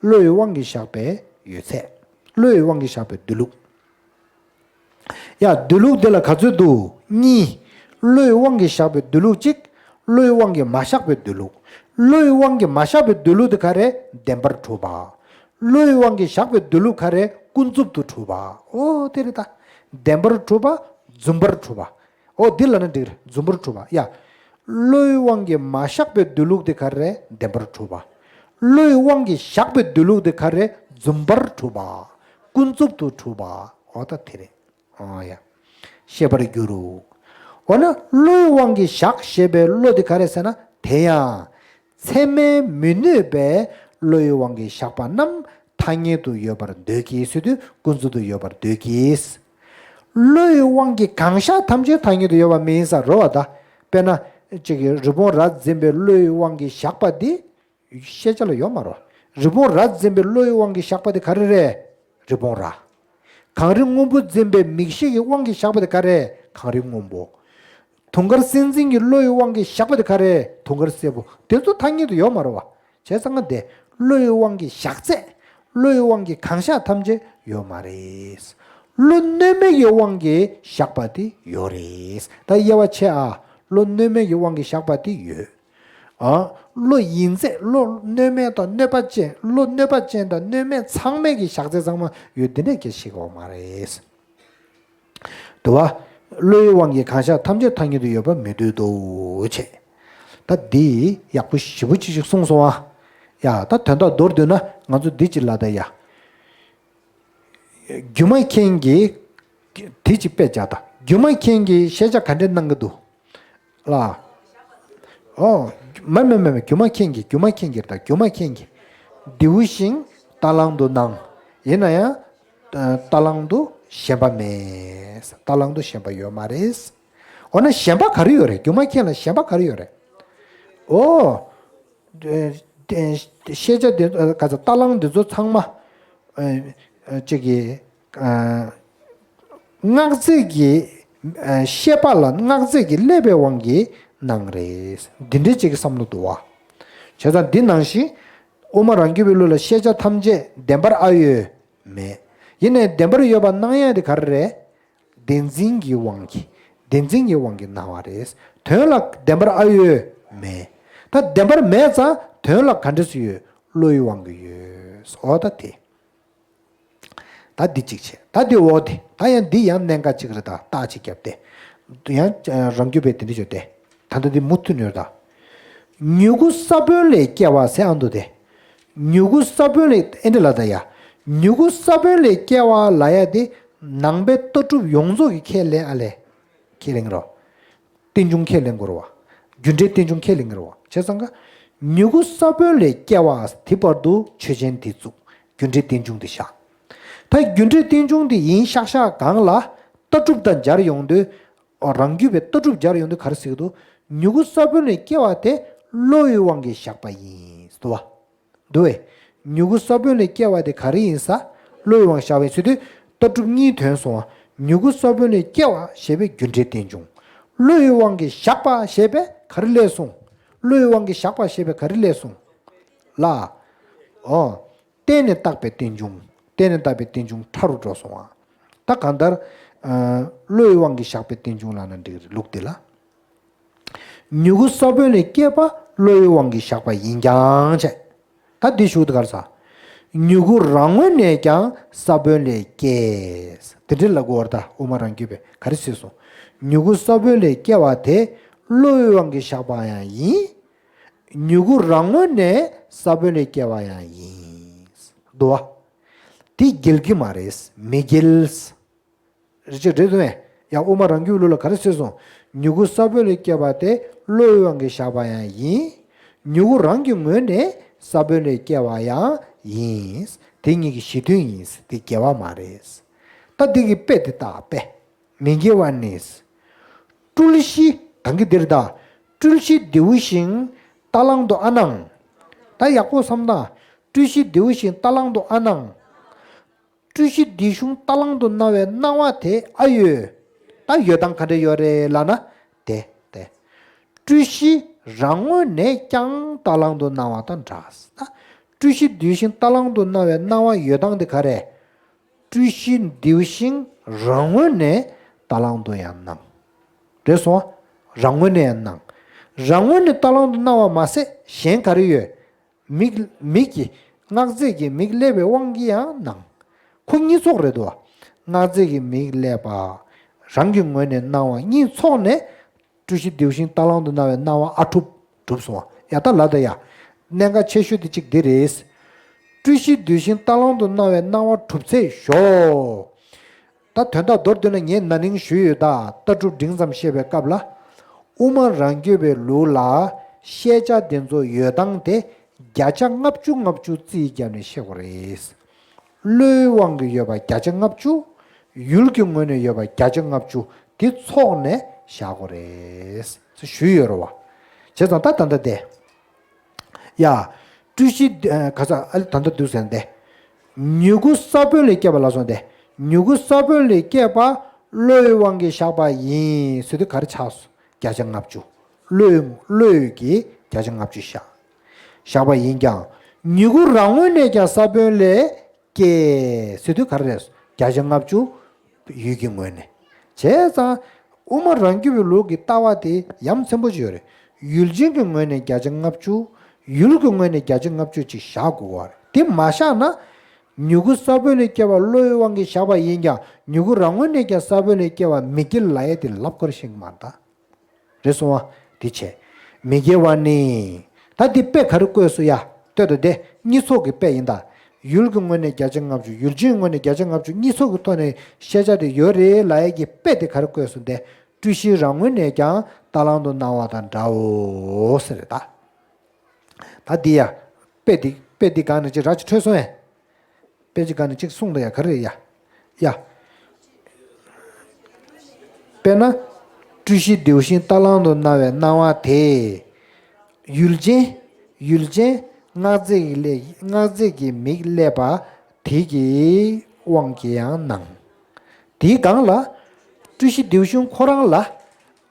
བློའི་དབང་གིས་བཞག་པའི་ཡོད་ཚད། བློའི་དབང་གིས་བཞག་པའི་འདོད་ལུགས། ཡ། འདོད་ལུགས་དེ་ལ་ག་ཚོད་འདུག་གཉིས། བློའི་དབང་གིས་བཞག་པའི་འདོད་ལུགས་གཅིག་བློའི་དབང་གིས་མ་བཞག་པའི་འདོད་ལུགས། བློའི་དབང་གིས་མ་བཞག་པའི་འདོད་ལུགས་དེ་ག་རེ། བདེན་པར་གྲུབ་པ། བློའི་དབང་གིས་བཞག་པའི་འདོད་ལུགས་ག་རེ། ཀུན་རྫོབ་ཏུ་གྲུབ་པ། ཨོ་དེ་རེད་ད། བདེན་པར་གྲུབ་པ། རྫུན་པར་གྲུབ་པ། ཨོ་འདི་ལ་ནི་འགྲིག་རེད། རྫུན་པར་གྲུབ་པ། ཡ། བློའི་དབང་གིས་མ་བཞག་པའི་འདོད་ལུགས་དེ་ག་རེ། བདེན་པར་གྲུབ་པ། བློའི་དབང་གིས་བཞག་པའི་འདོད་ལུགས་དེ་ག་རེ། རྫུན་པར་གྲུབ་པ། ཀུན་རྫོབ་ཏུ་གྲུབ་པ། ཨོ་ད་དེ་རེད། ཨོ་ཡ། ཤེས་པར་འགྱུར་རོ། འོ་ན་བློའི་དབང་གིས་བཞག་ཞེས་པའི་བློ་དེ་ག་རེ་ཟེར་ན། དེ་ཡང་ཚད་མས་མི་གནོད་པའི་བློའི་དབང་གིས་བཞག་པ་རྣམས་ཐ་སྙད་དུ་ཡོད་པར་འདོད་ཀྱི་ཟེར་དུས་ཀུན་རྫོབ་ཏུ་ཡོད་པར་འདོད་ཀྱི། བློའི་དབང་གིས་གང་བཞག་ཐམས་ཅད་ཐ་སྙད་དུ་ཡོད་པ་མིན་ས་རེད་བ་ད། དཔེར་ན། གཅིག་གིས་རི་བོང་རྭ་འཛིན་པའི་བློའི་དབང་གིས་བཞག་པ་འདི། ཤེས་བྱ་ལ་ཡོད་མ་རེད། རི་བོང་རྭ་འཛིན་པའི་བློའི་དབང་གིས་བཞག་པ་དེ་ག་རེ་རེད། རི་བོང་རྭ། གངས་རི་སྔོན་པོ་འཛིན་པའི་མིག་ཤེས་ཀྱི་དབང་གིས་བཞག་པ་དེ་ག་རེ། གངས་རི་སྔོན་པོ། དུང་དཀར་སེམས་འཛིན་གྱི་བློའི་དབང་གིས་བཞག་པ་དེ་ག་རེ། དུང་དཀར་སེར་པོ། དེ་ཚོ་ཐ་སྙད་དུ་ཡོད་མ་རེད་བ། བྱས་ཙང་ང་དེ་བློའི་དབང་གིས་བཞག་ཚད། བློའི་དབང་གིས་གང་བཞག་ཐམས་ཅད་ཡོད་མ་རེད། བློ་གནོད་མེད་ཀྱི་དབང་གིས་བཞག་པ་དེ་ཡོད་རེད། ད་དབྱེ་བ་ཕྱེ་ཨ། བློ་གནོད་མེད་ཀྱི་དབང་གིས་བཞག་པ་དེ་ཡོད། ཨ། བློ་ཡིན་ཚད་བློ་གནོད་མེད་དང་གནོད་པ་ཅན། བློ་གནོད་པ་ཅན་དང་གནོད་མེད་ཚང་མས་ཀྱི་བཞག་ཚད་ཚང་མ་ཡོད། འདི་འདྲས་ཀྱི་ཞིག་ཡོད་མ་རེད། དུ་བ། བློའི་དབང་གིས་གང་བཞག་ཐམས་ཅད་ཐ་སྙད་དུ་ཡོད་པ་མི་འདོད་དོ་བྱས། ད་འདི་ཡག་པོ་ཞེ་པོ་ཅིག་ཅིག་གསུངས་སོང་ཨ། ཡ་ད་དོན་དག་མདོར་བསྡུས་ན་ང་ཚོ་འདི་ཅིག་ལ་ད་ཡ། སྒྱུ་མ་མཁན་གྱིས་དེ་ཅིག་དཔེ་བྱ་ད། སྒྱུ་མ་མཁན་གྱིས་ཤེས་བྱ་ག་འདྲས་གནང་གི་འདུག་ལ། ཨོ། མ་མ་མ་མ། སྒྱུ་མ་མཁན་གྱིས། སྒྱུ་མ་མཁན་གྱིས་ད། སྒྱུ་མ་མཁན་གྱིས། རྡེའུ་ཤིང་རྟ་གླང་དུ་སྣང་། ཡིན་ན་ཡང་། རྟ་གླང་དུ་ཞེན་པ་མེད། རྟ་གླང་དུ་ཞེན་པ་ཡོད་མ་རེད། འོ་ན་ཞེན་པ་ག་རེ་ཡོད་རེད། སྒྱུ་མ་མཁན་ལ་ཞེན་པ་ག་རེ་ཡོད་རེད། ཨོ། ཤེས་བྱ་དེ་ག་ཚོད་རྟ་གླང་འདི་ཚོ་ཚང་མ། ཅིག་གི་སྔགས་རྫས་ཀྱི། ཤེས་པ་ལ་སྔགས་རྫས་ཀྱི་བསླད་པའི་དབང་གིས་སྣང་རེད། འདི་འདྲའི་ཅིག་གི་བསམ་བློ་འདུག་བ། བྱས་ཙང་འདི་ནང་བཞིན། དབུ་མ་རང་རྒྱུད་པའི་ལུགས་ལ་ཤེས་བྱ་ཐམས་ཅད་བདེན་པར་ཨ་ཡོད་མེད། ཡིན་ནའི་བདེན་པར་ཡོད་པ་སྣང་ཡ་དེ་ག་རེ་རེད། བདེན་འཛིན་གྱི་དབང་གིས། བདེན་འཛིན་གྱི་དབང་གིས་སྣང་བ་རེད། དོན་ལ་བདེན་པར་ཨ་ཡོད་མེད། ད་བདེན་པར་མེད་ཙང་དོན་ལ་ག་འདྲ་སུ་ཡོད། བློའི་དབང་གིས་ཡོད། འོ་ད་དེ། ད་འདི་གཅིག་བྱས། ད་འདི་འོ་དེ། ད་ཡང་འདི་ཡང་གནད་འགག་ཅིག་རེད། ད་རྟགས་ཅིག་བརྒྱབ་སྟེ། ཡང་རང་རྒྱུད་པའི་དེ་འདྲ་བརྗོད་དེ། ད་ལྟ་འདི་མུ་མཐུད་ནོར་ད། མྱུ་གུ་ས་བོན་ལས་སྐྱེ་བ་ཟེར་ཨ་འདུག་སྟེ། མྱུ་གུ་ས་བོན་ལས་ཨེ་འདྲ་ལ་ད་ཡ། མྱུ་གུ་ས་བོན་ལས་སྐྱེ་བ་ལ་ཡ་དེ་ནང་པའི་ལྟ་གྲུབ་ཡོངས་རྫོགས་ཀྱི་ཁས་ལེན་ཨ་ལས། ཁས་ལེན་རོ། རྟེན་འབྱུང་ཁས་ལེན་དགོས་རེད་བ། རྒྱུ་འབྲས་རྟེན་འབྱུང་ཁས་ལེན་དགོས་རེད་བ། བྱས་ཙང་ཀ། མྱུ་གུ་ས་བོན་ལས་སྐྱེ་བ་དེ་བར་དུ་ཆོས་ཅན་དེ་བཙུགས། རྒྱུ་འབྲས་རྟེན་འབྱུང་དེ་བཞག་ད་རྒྱུ་འབྲས་རྟེན་འབྱུང་དེ་ཡིན་ཤག་ཤག་གང་ལ། ལྟ་གྲུབ་དང་སྦྱར་ཡོང་དུས། རང་རྒྱུད་པའི་ལྟ་གྲུབ་སྦྱར་ཡོང་དུས་ག་རེ་ཟེར་གི་འདུག་མྱུ་གུ་ས་བོན་ལས་སྐྱེ་བ་དེ་བློ་ཡི་དབང་གིས་བཞག་པ་ཡིན། དུ་བ། འདུག་བས། མྱུ་གུ་ས་བོན་ལས་སྐྱེ་བ་དེ་ག་རེ་ཡིན་ས། བློ་ཡི་དབང་བཞག་པའི་ཚུལ་དུ། ལྟ་གྲུབ་གཉིས་ཐོན་སོང་བ། མྱུ་གུ་ས་བོན་ལས་སྐྱེ་བ་ཞེས་པའི་རྒྱུ་འབྲས་རྟེན་འབྱུང་། བློ་ཡི་དབང་གིས་བཞག་པ་ཞེས་པའི་ག་རེ་སླེབས་སོང་། བློ་ཡི་དབང་གིས་བཞག་པ་ཞེས་པའི་ག་རེ་སླེབས་སོང་། ལ། ཨོ། བརྟེན་ནས་བཏགས་པའི་རྟེན་འབྱུང་། བརྟེན་ནས་བཏགས་པའི་རྟེན་འབྱུང་ཕྲ་རུ་འགྲོ་སོང་བ། ད་གང་ལྟར། བློ་ཡི་དབང་གིས་བཞག་པའི་རྟེན་འབྱུང་ལབ་ན་འགྲིག་རེད་ལུགས་འདི་ལ། མྱུ་གུ་ས་བོན་ལས་སྐྱེས་པ་བློ་ཡི་དབང་གིས་བཞག་པ་ཡིན་ཀྱང་བྱས། ད་འདི་ཞུ་དགར་ས། མྱུ་གུ་རང་ངོས་ནས་ཀྱང་ས་བོན་ལས་སྐྱེས། དེ་འདྲའི་ལབ་དགོས་བར་ད་དབུ་མ་རང་རྒྱུད་པས་ག་རེ་ཟེར་སོང་། མྱུ་གུ་ས་བོན་ལས་སྐྱེ་བ་དེ་བློ་ཡི་དབང་གིས་བཞག་པ་ཡང་ཡིན། མྱུ་གུ་རང་ངོས་ནས་ས་བོན་ལས་སྐྱེ་བ་ཡང་ཡིན། འདུག་བ། དེ་འགལ་གྱི་མ་རེད། མི་འགལ། རེད་ཅེས་རེད་དོ་མེད། ཡང་དབུ་མ་རང་རྒྱུད་ལུགས་ལ་ག་རེ་ཟེར་སོང་། མྱུ་གུ་ས་བོན་ལས་སྐྱེ་བ་དེ་བློ་ཡི་དབང་གིས་བཞག་པ་ཡང་ཡིན། མྱུ་གུ་རང་གི་ངོས་ནས་ས་བོན་ལས་སྐྱེ་བ་ཡང་ཡིན། དེ་གཉིས་ཀྱི་གཞི་མཐུན་ཡིན། དེ་འགལ་བ་མ་རེད། ད་འདི་གི་དཔེ་དེ་བཏགས་པས། མི་འགལ་བ་ནི། སྤྲུལ་གཞི་དང་གི་འདིར་ད། སྤྲུལ་གཞི་རྡེའུ་ཤིང་རྟ་གླང་དུ་ཨ་སྣང་། ད་ཡག་པོ་བསམ་དང་། སྤྲུལ་གཞི་རྡེའུ་ཤིང་རྟ་གླང་དུ་ཨ་སྣང་། སྤྲུལ་གཞི་འདི་གཞུང་རྟ་གླང་དུ་སྣང་བའི་སྣང་བ་དེ་ཨ་ཡོད། ད་ཡོད་སྟངས་ག་འདྲ་ཡོད་རེད་ལབ་ན། དེ་དེ། སྤྲུལ་གཞི་རང་ངོས་ནས་ཀྱང་རྟ་གླང་དུ་སྣང་བ་དང་འདྲ། ད་སྤྲུལ་གཞི་འདི་གཞུང་རྟ་གླང་དུ་སྣང་བའི་སྣང་བ་ཡོད་སྟངས་དེ་ག་རེད། སྤྲུལ་གཞི་འདི་བཞིན་རང་ངོས་ནས་རྟ་གླང་དུ་ཡང་སྣང་། རེད་སོང་། རང་ངོས་ནས་ཡང་སྣང་། རང་ངོས་ནས་རྟ་གླང་དུ་སྣང་བ་མ་ཟད་གཞན་ག་རེ་ཡོད། མིག་མིག་གི་སྔགས་རྫས་ཀྱི་མིག་བསླད་པའི་དབང་གིས་ཡང་སྣང་། ཁོ་གཉིས་ཚོགས་རེད་དོ། སྔགས་རྫས་ཀྱི་མིག་བསླད་པ། རང་གི་ངོས་ནས་སྣང་བ་གཉིས་ཚོགས་ནས། སྤྲུལ་གཞི་འདི་བཞིན་རྟ་གླང་དུ་སྣང་བའི་སྣང་བ་ཨ་གྲུབ་གྲུབ་སོང་བ། ཡ་ད་ལ་ད་ཡ། གནད་འགག་ཆེ་ཤོས་དེ་གཅིག་འདི་རེད། སྤྲུལ་གཞི་འདི་བཞིན་རྟ་གླང་དུ་སྣང་བའི་སྣང་བ་གྲུབ་ཚད་ཞོག་ད་དོན་དག་མདོར་བསྡུས་ན་ངས་ན་ནིང་ཞུས་ཡོད། ད་ལྟ་གྲུབ་འབྲིང་ཙམ་བཤད་པའི་སྐབས་ལ། དབུ་མ་རང་རྒྱུད་པའི་ལུགས་ལ་ཤེས་བྱ་དེ་ཚོ་ཡོད་སྟངས་དེ་བརྒྱ་ཆ་ལྔ་བཅུ་ལྔ་བཅུ་རྩིས་བརྒྱབ་ནས་བཤད་དགོས་རེད། བློའི་དབང་གིས་ཡོད་པ་བརྒྱ་ཆ་ལྔ་བཅུ། ཡུལ་གྱི་ངོས་ནས་ཡོད་པ་བརྒྱ་ཆ་ལྔ་བཅུ་དེ་ཚོགས་ནས་བཞག་དགོས་རེད། ཞུས་ཡོད་རེད་བ། བྱས་ཙང་ད་ད་ལྟ་དེ། ཡ། སྤྲུལ་གཞི་འདི་ཨ་ག་ས་ཨ་ལེ་ད་ལྟ་འདུག་ཟེར་ཏེ། མྱུ་གུ་ས་བོན་ལས་སྐྱེས་པ་ལ་སོང་སྟེ། མྱུ་གུ་ས་བོན་ལས་སྐྱེས་པ་བློའི་དབང་གིས་བཞག་པ་ཡིན་ཟེར་དུས་ག་རེ་ཆགས་སོང་། བརྒྱ་ཆ་ལྔ་བཅུ། བློའི་བློའི་གི་བརྒྱ་ཆ་ལྔ་བཅུ་བཞག་བཞག་པ་ཡིན་ཀྱང་། མྱུ་གུ་རང་ངོས་ནས་ཀྱང་ས་བོན་ལས་སྐྱེ་ཟེར་དུས་ག་རེ་རེད། བརྒྱ་ཆ་ལྔ་བཅུ། ཡུལ་གྱི་ངོས་ནས། བྱས་ཙང་། དབུ་མ་རང་རྒྱུད་པའི་ལུགས་ཀྱི་ལྟ་བ་དེ་ཡ་མཚན་པོ་ཅིག་ཡོད་རེད། ཡུལ་ཅན་གྱི་ངོས་ནས་བརྒྱ་ཆ་ལྔ་བཅུ། ཡུལ་གྱི་ངོས་ནས་བརྒྱ་ཆ་ལྔ་བཅུ་ཅིག་བཞག་དགོས་པ་རེད། དེ་མ་བཞག་ན། མྱུ་གུ་ས་བོན་ལས་སྐྱེ་བ་བློའི་དབང་གིས་བཞག་པ་ཡིན་ཀྱང་མྱུ་གུ་རང་ངོས་ནས་ཀྱང་ས་བོན་ལས་སྐྱེ་བ་མི་སྐྱེ་ལབ་ཡས་དེ་ལབ་དགོས་རེད་ཤེས་ཀྱི་མ་རེད་ད། རེད་སོང་བ། དེ་བྱས། མི་དགེ་བ་ནི། ད་འདི་དཔེ་ག་རེ་བཀོད་སོང་ཡ། ལྟོས་དང་དེ་གཉིས་ཚོགས་ཀྱི་དཔེ་ཡིན་ད། ཡུལ་གྱི་ངོས་ནས་བརྒྱ་ཆ་ལྔ་བཅུ། ཡུལ་ཅན་ངོས་ནས་བརྒྱ་ཆ་ལྔ་བཅུ་གཉིས་ཚོགས་ཀྱི་ཐོག་ནས་ཤེས་བྱ་དེ་ཡོད་རེད་ལབ་ཡས་ཀྱི་དཔེ་དེ་ག་རེ་བཀོད་སོང་དེ། སྤྲུལ་གཞི་རང་ངོས་ནས་ཀྱང་རྟ་གླང་དུ་སྣང་བ་དང་འདྲའོ་ཟེར་རེད་ད། ད་འདི་ཡ། དཔེ་འདི་དཔེ་འདི་སྒང་ནས་ཅིག་ར་ཅིག་འཕྲོད་སོང་ཨེ། དཔེ་ཅིག་སྒང་ནས་ཅིག་གསུངས་ད་ཡ་ག་རེ་རེད་ཡ། ཡ། དཔེར་ན། སྤྲུལ་གཞི་འདི་བཞིན་རྟ་གླང་དུ་སྣང་བའི་སྣང་བ་དེ། ཡུལ་ཅན། ཡུལ་ཅན། སྔགས་རྫས་ཀྱི་ལས་སྔགས་རྫས་ཀྱི་མིག་བསླད་པ་དེ་གི་དབང་གིས་ཡང་སྣང་། དེའི་སྒང་ལ། སྤྲུལ་གཞི་འདི་བཞིན་ཁོ་རང་ལ།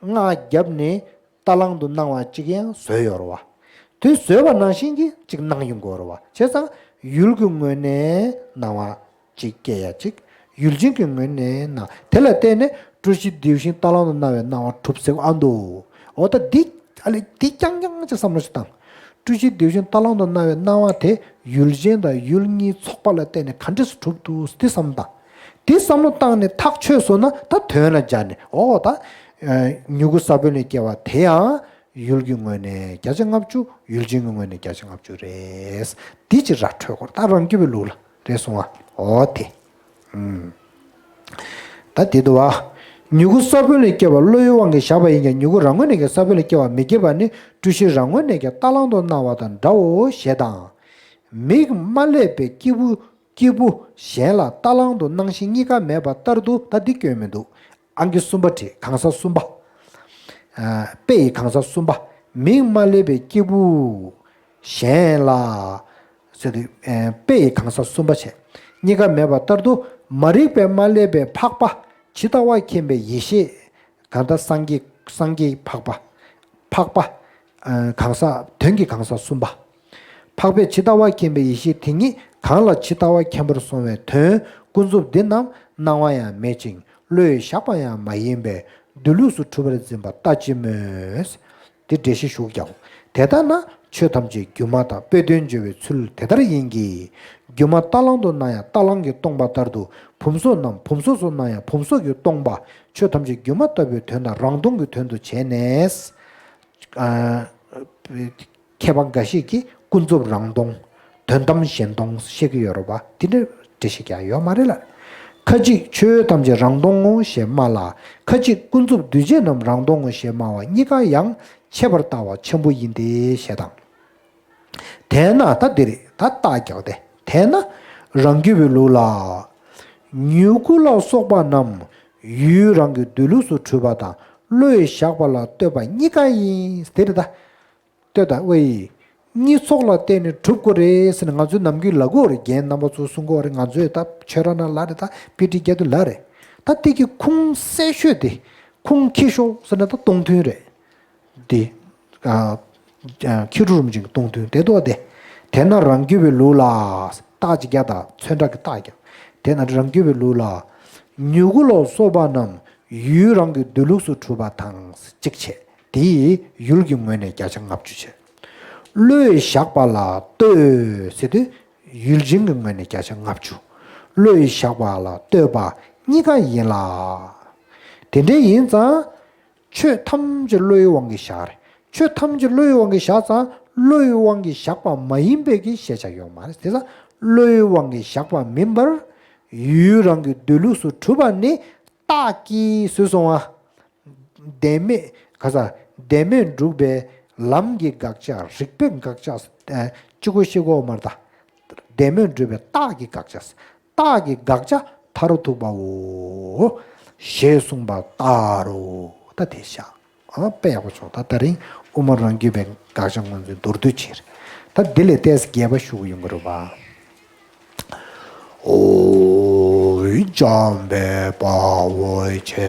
སྔགས་བརྒྱབ་ནས་རྟ་གླང་དུ་སྣང་བ་གཅིག་ཡང་བཟོས་ཡོད་རེད་བ། དེ་བཟོས་པ་ནང་བཞིན་གྱི་གཅིག་སྣང་ཡོང་གི་ཡོད་རེད་བ། བྱས་ཙང་ཡུལ་གྱི་ངོས་ནས་སྣང་བ་གཅིག་སྐྱེ་ཡ་གཅིག་ཡུལ་ཅན་གྱི་ངོས་ནས་སྣང་། དེ་ལ་བརྟེན་ནས་སྤྲུལ་གཞི་འདི་བཞིན་རྟ་གླང་དུ་སྣང་བའི་སྣང་བ་གྲུབ་ཟེར་བ་ཨ་འདུག་འོ་ད་འདི་ཨ་ལེ་འདི་རྐྱང་རྐྱང་ཅིག་བསམ་བློ་ཞིག་བཏང་། སྤྲུལ་གཞི་འདི་བཞིན་རྟ་གླང་དུ་སྣང་བའི་སྣང་བ་དེ་ཡུལ་ཅན་དང་ཡུལ་གཉིས་ཚོགས་པ་ལ་བརྟེན་ནས་ག་འདྲས་སུ་གྲུབ་འདུག་འདི་བསམ་བཏང་། དེ་བསམ་བློ་བཏང་ནས་ཐག་ཆོད་སོང་ན་ད་དོན་ལ་སྦྱར་ནས་འོ་ད། མྱུ་གུ་ས་བོན་ལས་སྐྱེ་བ་དེ་ཡང་ཡུལ་གྱི་ངོས་ནས་བརྒྱ་ཆ་ལྔ་བཅུ། ཡུལ་ཅན་གྱི་ངོས་ནས་བརྒྱ་ཆ་ལྔ་བཅུ་རེད། འདི་ཅི་ར་འཕྲོད་སྐོར་ད་རང་རྒྱུད་པའི་ལུགས་ལ་རེད་སོང་བ། འོ་དེ། ད་དེ་འདུག་བ། མྱུ་གུ་ས་བོན་ལས་སྐྱེ་བ་བློའི་དབང་གིས་བཞག་པ་ཡིན་ཀྱང་མྱུ་གུ་རང་ངོས་ནས་ཀྱང་ས་བོན་ལས་སྐྱེ་བ་མི་སྐྱེ་བ་ནི་སྤྲུལ་གཞི་རང་ངོས་ནས་ཀྱང་རྟ་གླང་དུ་སྣང་བ་དང་འདྲའོ་ཞེས་དང་། མིག་མ་བསླད་པའི་སྐྱེས་བུ། སྐྱེས་བུ་གཞན་ལ་རྟ་གླང་དུ་སྣང་ཞིང་གཉིས་ཀ་མེད་པ་ལྟར་དུ་ད་འདི་སྐྱོན་མི་འདུག་ཨང་ཀི་གསུམ་པ་བྲིས་གང་ཟག་གསུམ་པ། ཨ། དཔེ་ཡི་གང་ཟག་གསུམ་པ། མིག་མ་བསླད་པའི་སྐྱེས་བུ་གཞན་ལ། ཟེར་དུས། ཨ། དཔེ་ཡི་གང་ཟག་གསུམ་པ་བྱས། གཉིས་ཀ་མེད་པ་ལྟར་དུ་མ་རིག་པས་མ་བསླད་པའི་འཕགས་པ་ཇི་ལྟ་བ་མཁྱེན་པའི་ཡེ་ཤེས། གང་ལྟར་སངས་རྒྱས་སངས་རྒྱས་འཕགས་པ། འཕགས་པ། ཨ། གང་ཟག་དོན་གྱི་གང་ཟག་གསུམ་པ། འཕགས་པས་ཇི་ལྟ་བ་མཁྱེན་པའི་ཡེ་ཤེས་དེ་ཉིད་གང་ལ་ཇི་ལྟ་བ་མཁྱེན་པར་སོང་བའི་དོན་ཀུན་རྫོབ་འདི་རྣམས་སྣང་བ་ཡང་མེད་ཅིང་བློས་བཞག་པ་ཡང་མ་ཡིན་པས་གདོད་ལུགས་སུ་གྲུབ་པར་འཛིན་པ་ལྟ་ཅི་སྨོས། དེ་འགྲེལ་བཤད་ཞུ་ཀྱང་། དེ་ལྟ་ན་ཆོས་ཐམས་ཅད་སྒྱུ་མ་དང་དཔེ་དོན་སྦྱོར་བའི་ཚུལ་དེ་ལྟར་ཡིན་གྱི། སྒྱུ་མ་རྟ་གླང་དུ་སྣང་ཡང་རྟ་གླང་གིས་སྟོང་པ་ལྟར་དུ་བུམ་སོགས་རྣམས་བུམ་སོགས་སུ་སྣང་ཡང་བུམ་སོགས་ཀྱིས་སྟོང་པ། ཆོས་ཐམས་ཅད་སྒྱུ་མ་ལྟ་བུའི་དོན་དང་རང་སྟོང་གི་དོན་དུ་བྱས་ནས། ཨ། མཁས་པ་འགའ་ཞིག་གིས་ཀུན་རྫོབ་རང་སྟོང་། དོན་དམ་གཞན་སྟོང་བཤད་ཀྱི་ཡོད་རེད་པ། དེ་འདྲ་འགྲེལ་བཤད་ཀྱང་ཡོད་མ་རེད་ལ། ཁ་ཅིག་ཆོས་ཐམས་ཅད་རང་སྟོང་ངོ་ཞེས་སྨྲ་ལ། ཁ་ཅིག་ཀུན་རྫོབ་འདུས་བྱས་རྣམས་རང་སྟོང་ངོ་ཞེས་སྨྲ་བ་གཉིས་ཀ་ཡང་ཆད་པར་ལྟ་བ་ཆེན་པོ་ཡིན་ཏེ་ཞེས་དང་། དེས་ན་ད་འདིར་ད་རྟགས་རྒྱག་སྟེ། དེས་ན་རང་རྒྱུད་པའི་ལུགས་ལ། མྱུ་གུ་ལ་སོགས་པ་རྣམས་ཡུལ་རང་གི་གདོད་ལུགས་སུ་གྲུབ་པ་དང་བློས་བཞག་པ་ལ་ལྟོས་པ་གཉིས་ཀ་ཡིན། དེ་རེད་ད། ལྟོས་དང་ཝེ་ཡི། གཉིས་ཚོགས་ལ་བརྟེན་ནས་གྲུབ་དགོས་རེད་ཟེར་ནས་ང་ཚོའི་ནམ་རྒྱུན་ལབ་ཀྱི་ཡོད་རེད། རྒན་རྣམ་པ་ཚོ་གསུང་གི་ཡོད་རེད། ང་ཚོས་ད་ཆོས་ར་ན་ལབ་རེད། ད་དཔེ་ཁྲིད་རྒྱག་དུས་ལབ་རེད། ད་དེ་གི་ཁུངས་གསལ་ཤོས་དེ། ཁུངས་འཁྱོལ་ཤོས་ཟེར་ན་ད་སྟོང་ཐུན་རེད། འདི། ཨ། ཨ། མཁས་གྲུབ་རིན་པོ་ཆེའི་སྟོང་ཐུན་དེ་ཐོག་དེ། དེས་ན་རང་རྒྱུད་པའི་ལུགས་ལ། རྟགས་ཅིག་རྒྱག་དང་། ཚོན་ཁྲ་གི་རྟགས་རྒྱག་དེས་ན་རང་རྒྱུད་པའི་ལུགས་ལ། མྱུ་གུ་ལ་སོགས་པ་རྣམས་ཡུལ་རང་གི་འདོད་ལུགས་སུ་གྲུབ་པ་དང་གཅིག་བྱས། དེ་ཡི་ཡུལ་གྱི་ངོས་ནས་བརྒྱ་ཆ་ལྔ་བཅུ་བྱས། བློས་བཞག་པ་ལ་ལྟོས་ཟེར་དུས་ཡུལ་ཅན་གྱི་ངོས་ནས་བརྒྱ་ཆ་ལྔ་བཅུ། བློས་བཞག་པ་ལ་ལྟོས་པ་གཉིས་ཀ་ཡིན་ལ། དེ་འདྲ་ཡིན་ཙང་། ཆོས་ཐམས་ཅད་བློའི་དབང་གིས་བཞག་རེད། ཆོས་ཐམས་ཅད་བློའི་དབང་གིས་བཞག་ཙང་བློའི་དབང་གིས་བཞག་པ་མ་ཡིན་པའི་གི་ཤེས་བྱ་ཡོད་མ་རེད། དེ་ཙང་བློའི་དབང་གིས་བཞག་པ་མིན་པར་ཡུལ་རང་གི་འདོད་ལུགས་སུ་གྲུབ་པ་ནི་རྟགས་ཀྱིས་ཟོས་སོང་བ། བདེན་མེད་ག་ས། བདེན་མེད་སྒྲུབ་པའི་ལམ་གྱི་དགག་བྱ། རིགས་པའི་དགག་བྱ། ཨ། གཅིག་པོ་ཤེས་དགོས་མ་རེད་ད། བདེན་མེད་སྒྲུབ་པའི་རྟགས་ཀྱི་དགག་བྱ། རྟགས་ཀྱི་དགག་བྱ་མཐར་ཐུག་པའོ། ཞེས་གསུངས་པ་ལྟར་རོ། ད་དེ་བཞག་ཨ། དཔེ་ཡག་པོ་བྱུང་། ད་དེ་རིང་དབུ་མ་རང་རྒྱུད་པའི་དགག་བྱ་ངོས་འཛིན་མདོར་བསྡུས་བྱས་རེད། ད་འདི་ལས་ཏོག་ཙམ་རྒྱས་པ་ཞུ་གི་ཡོང་གི་རེད་པ། ཨོ། འཇམ་དཔལ་དཔའ་བོས་ཆེ།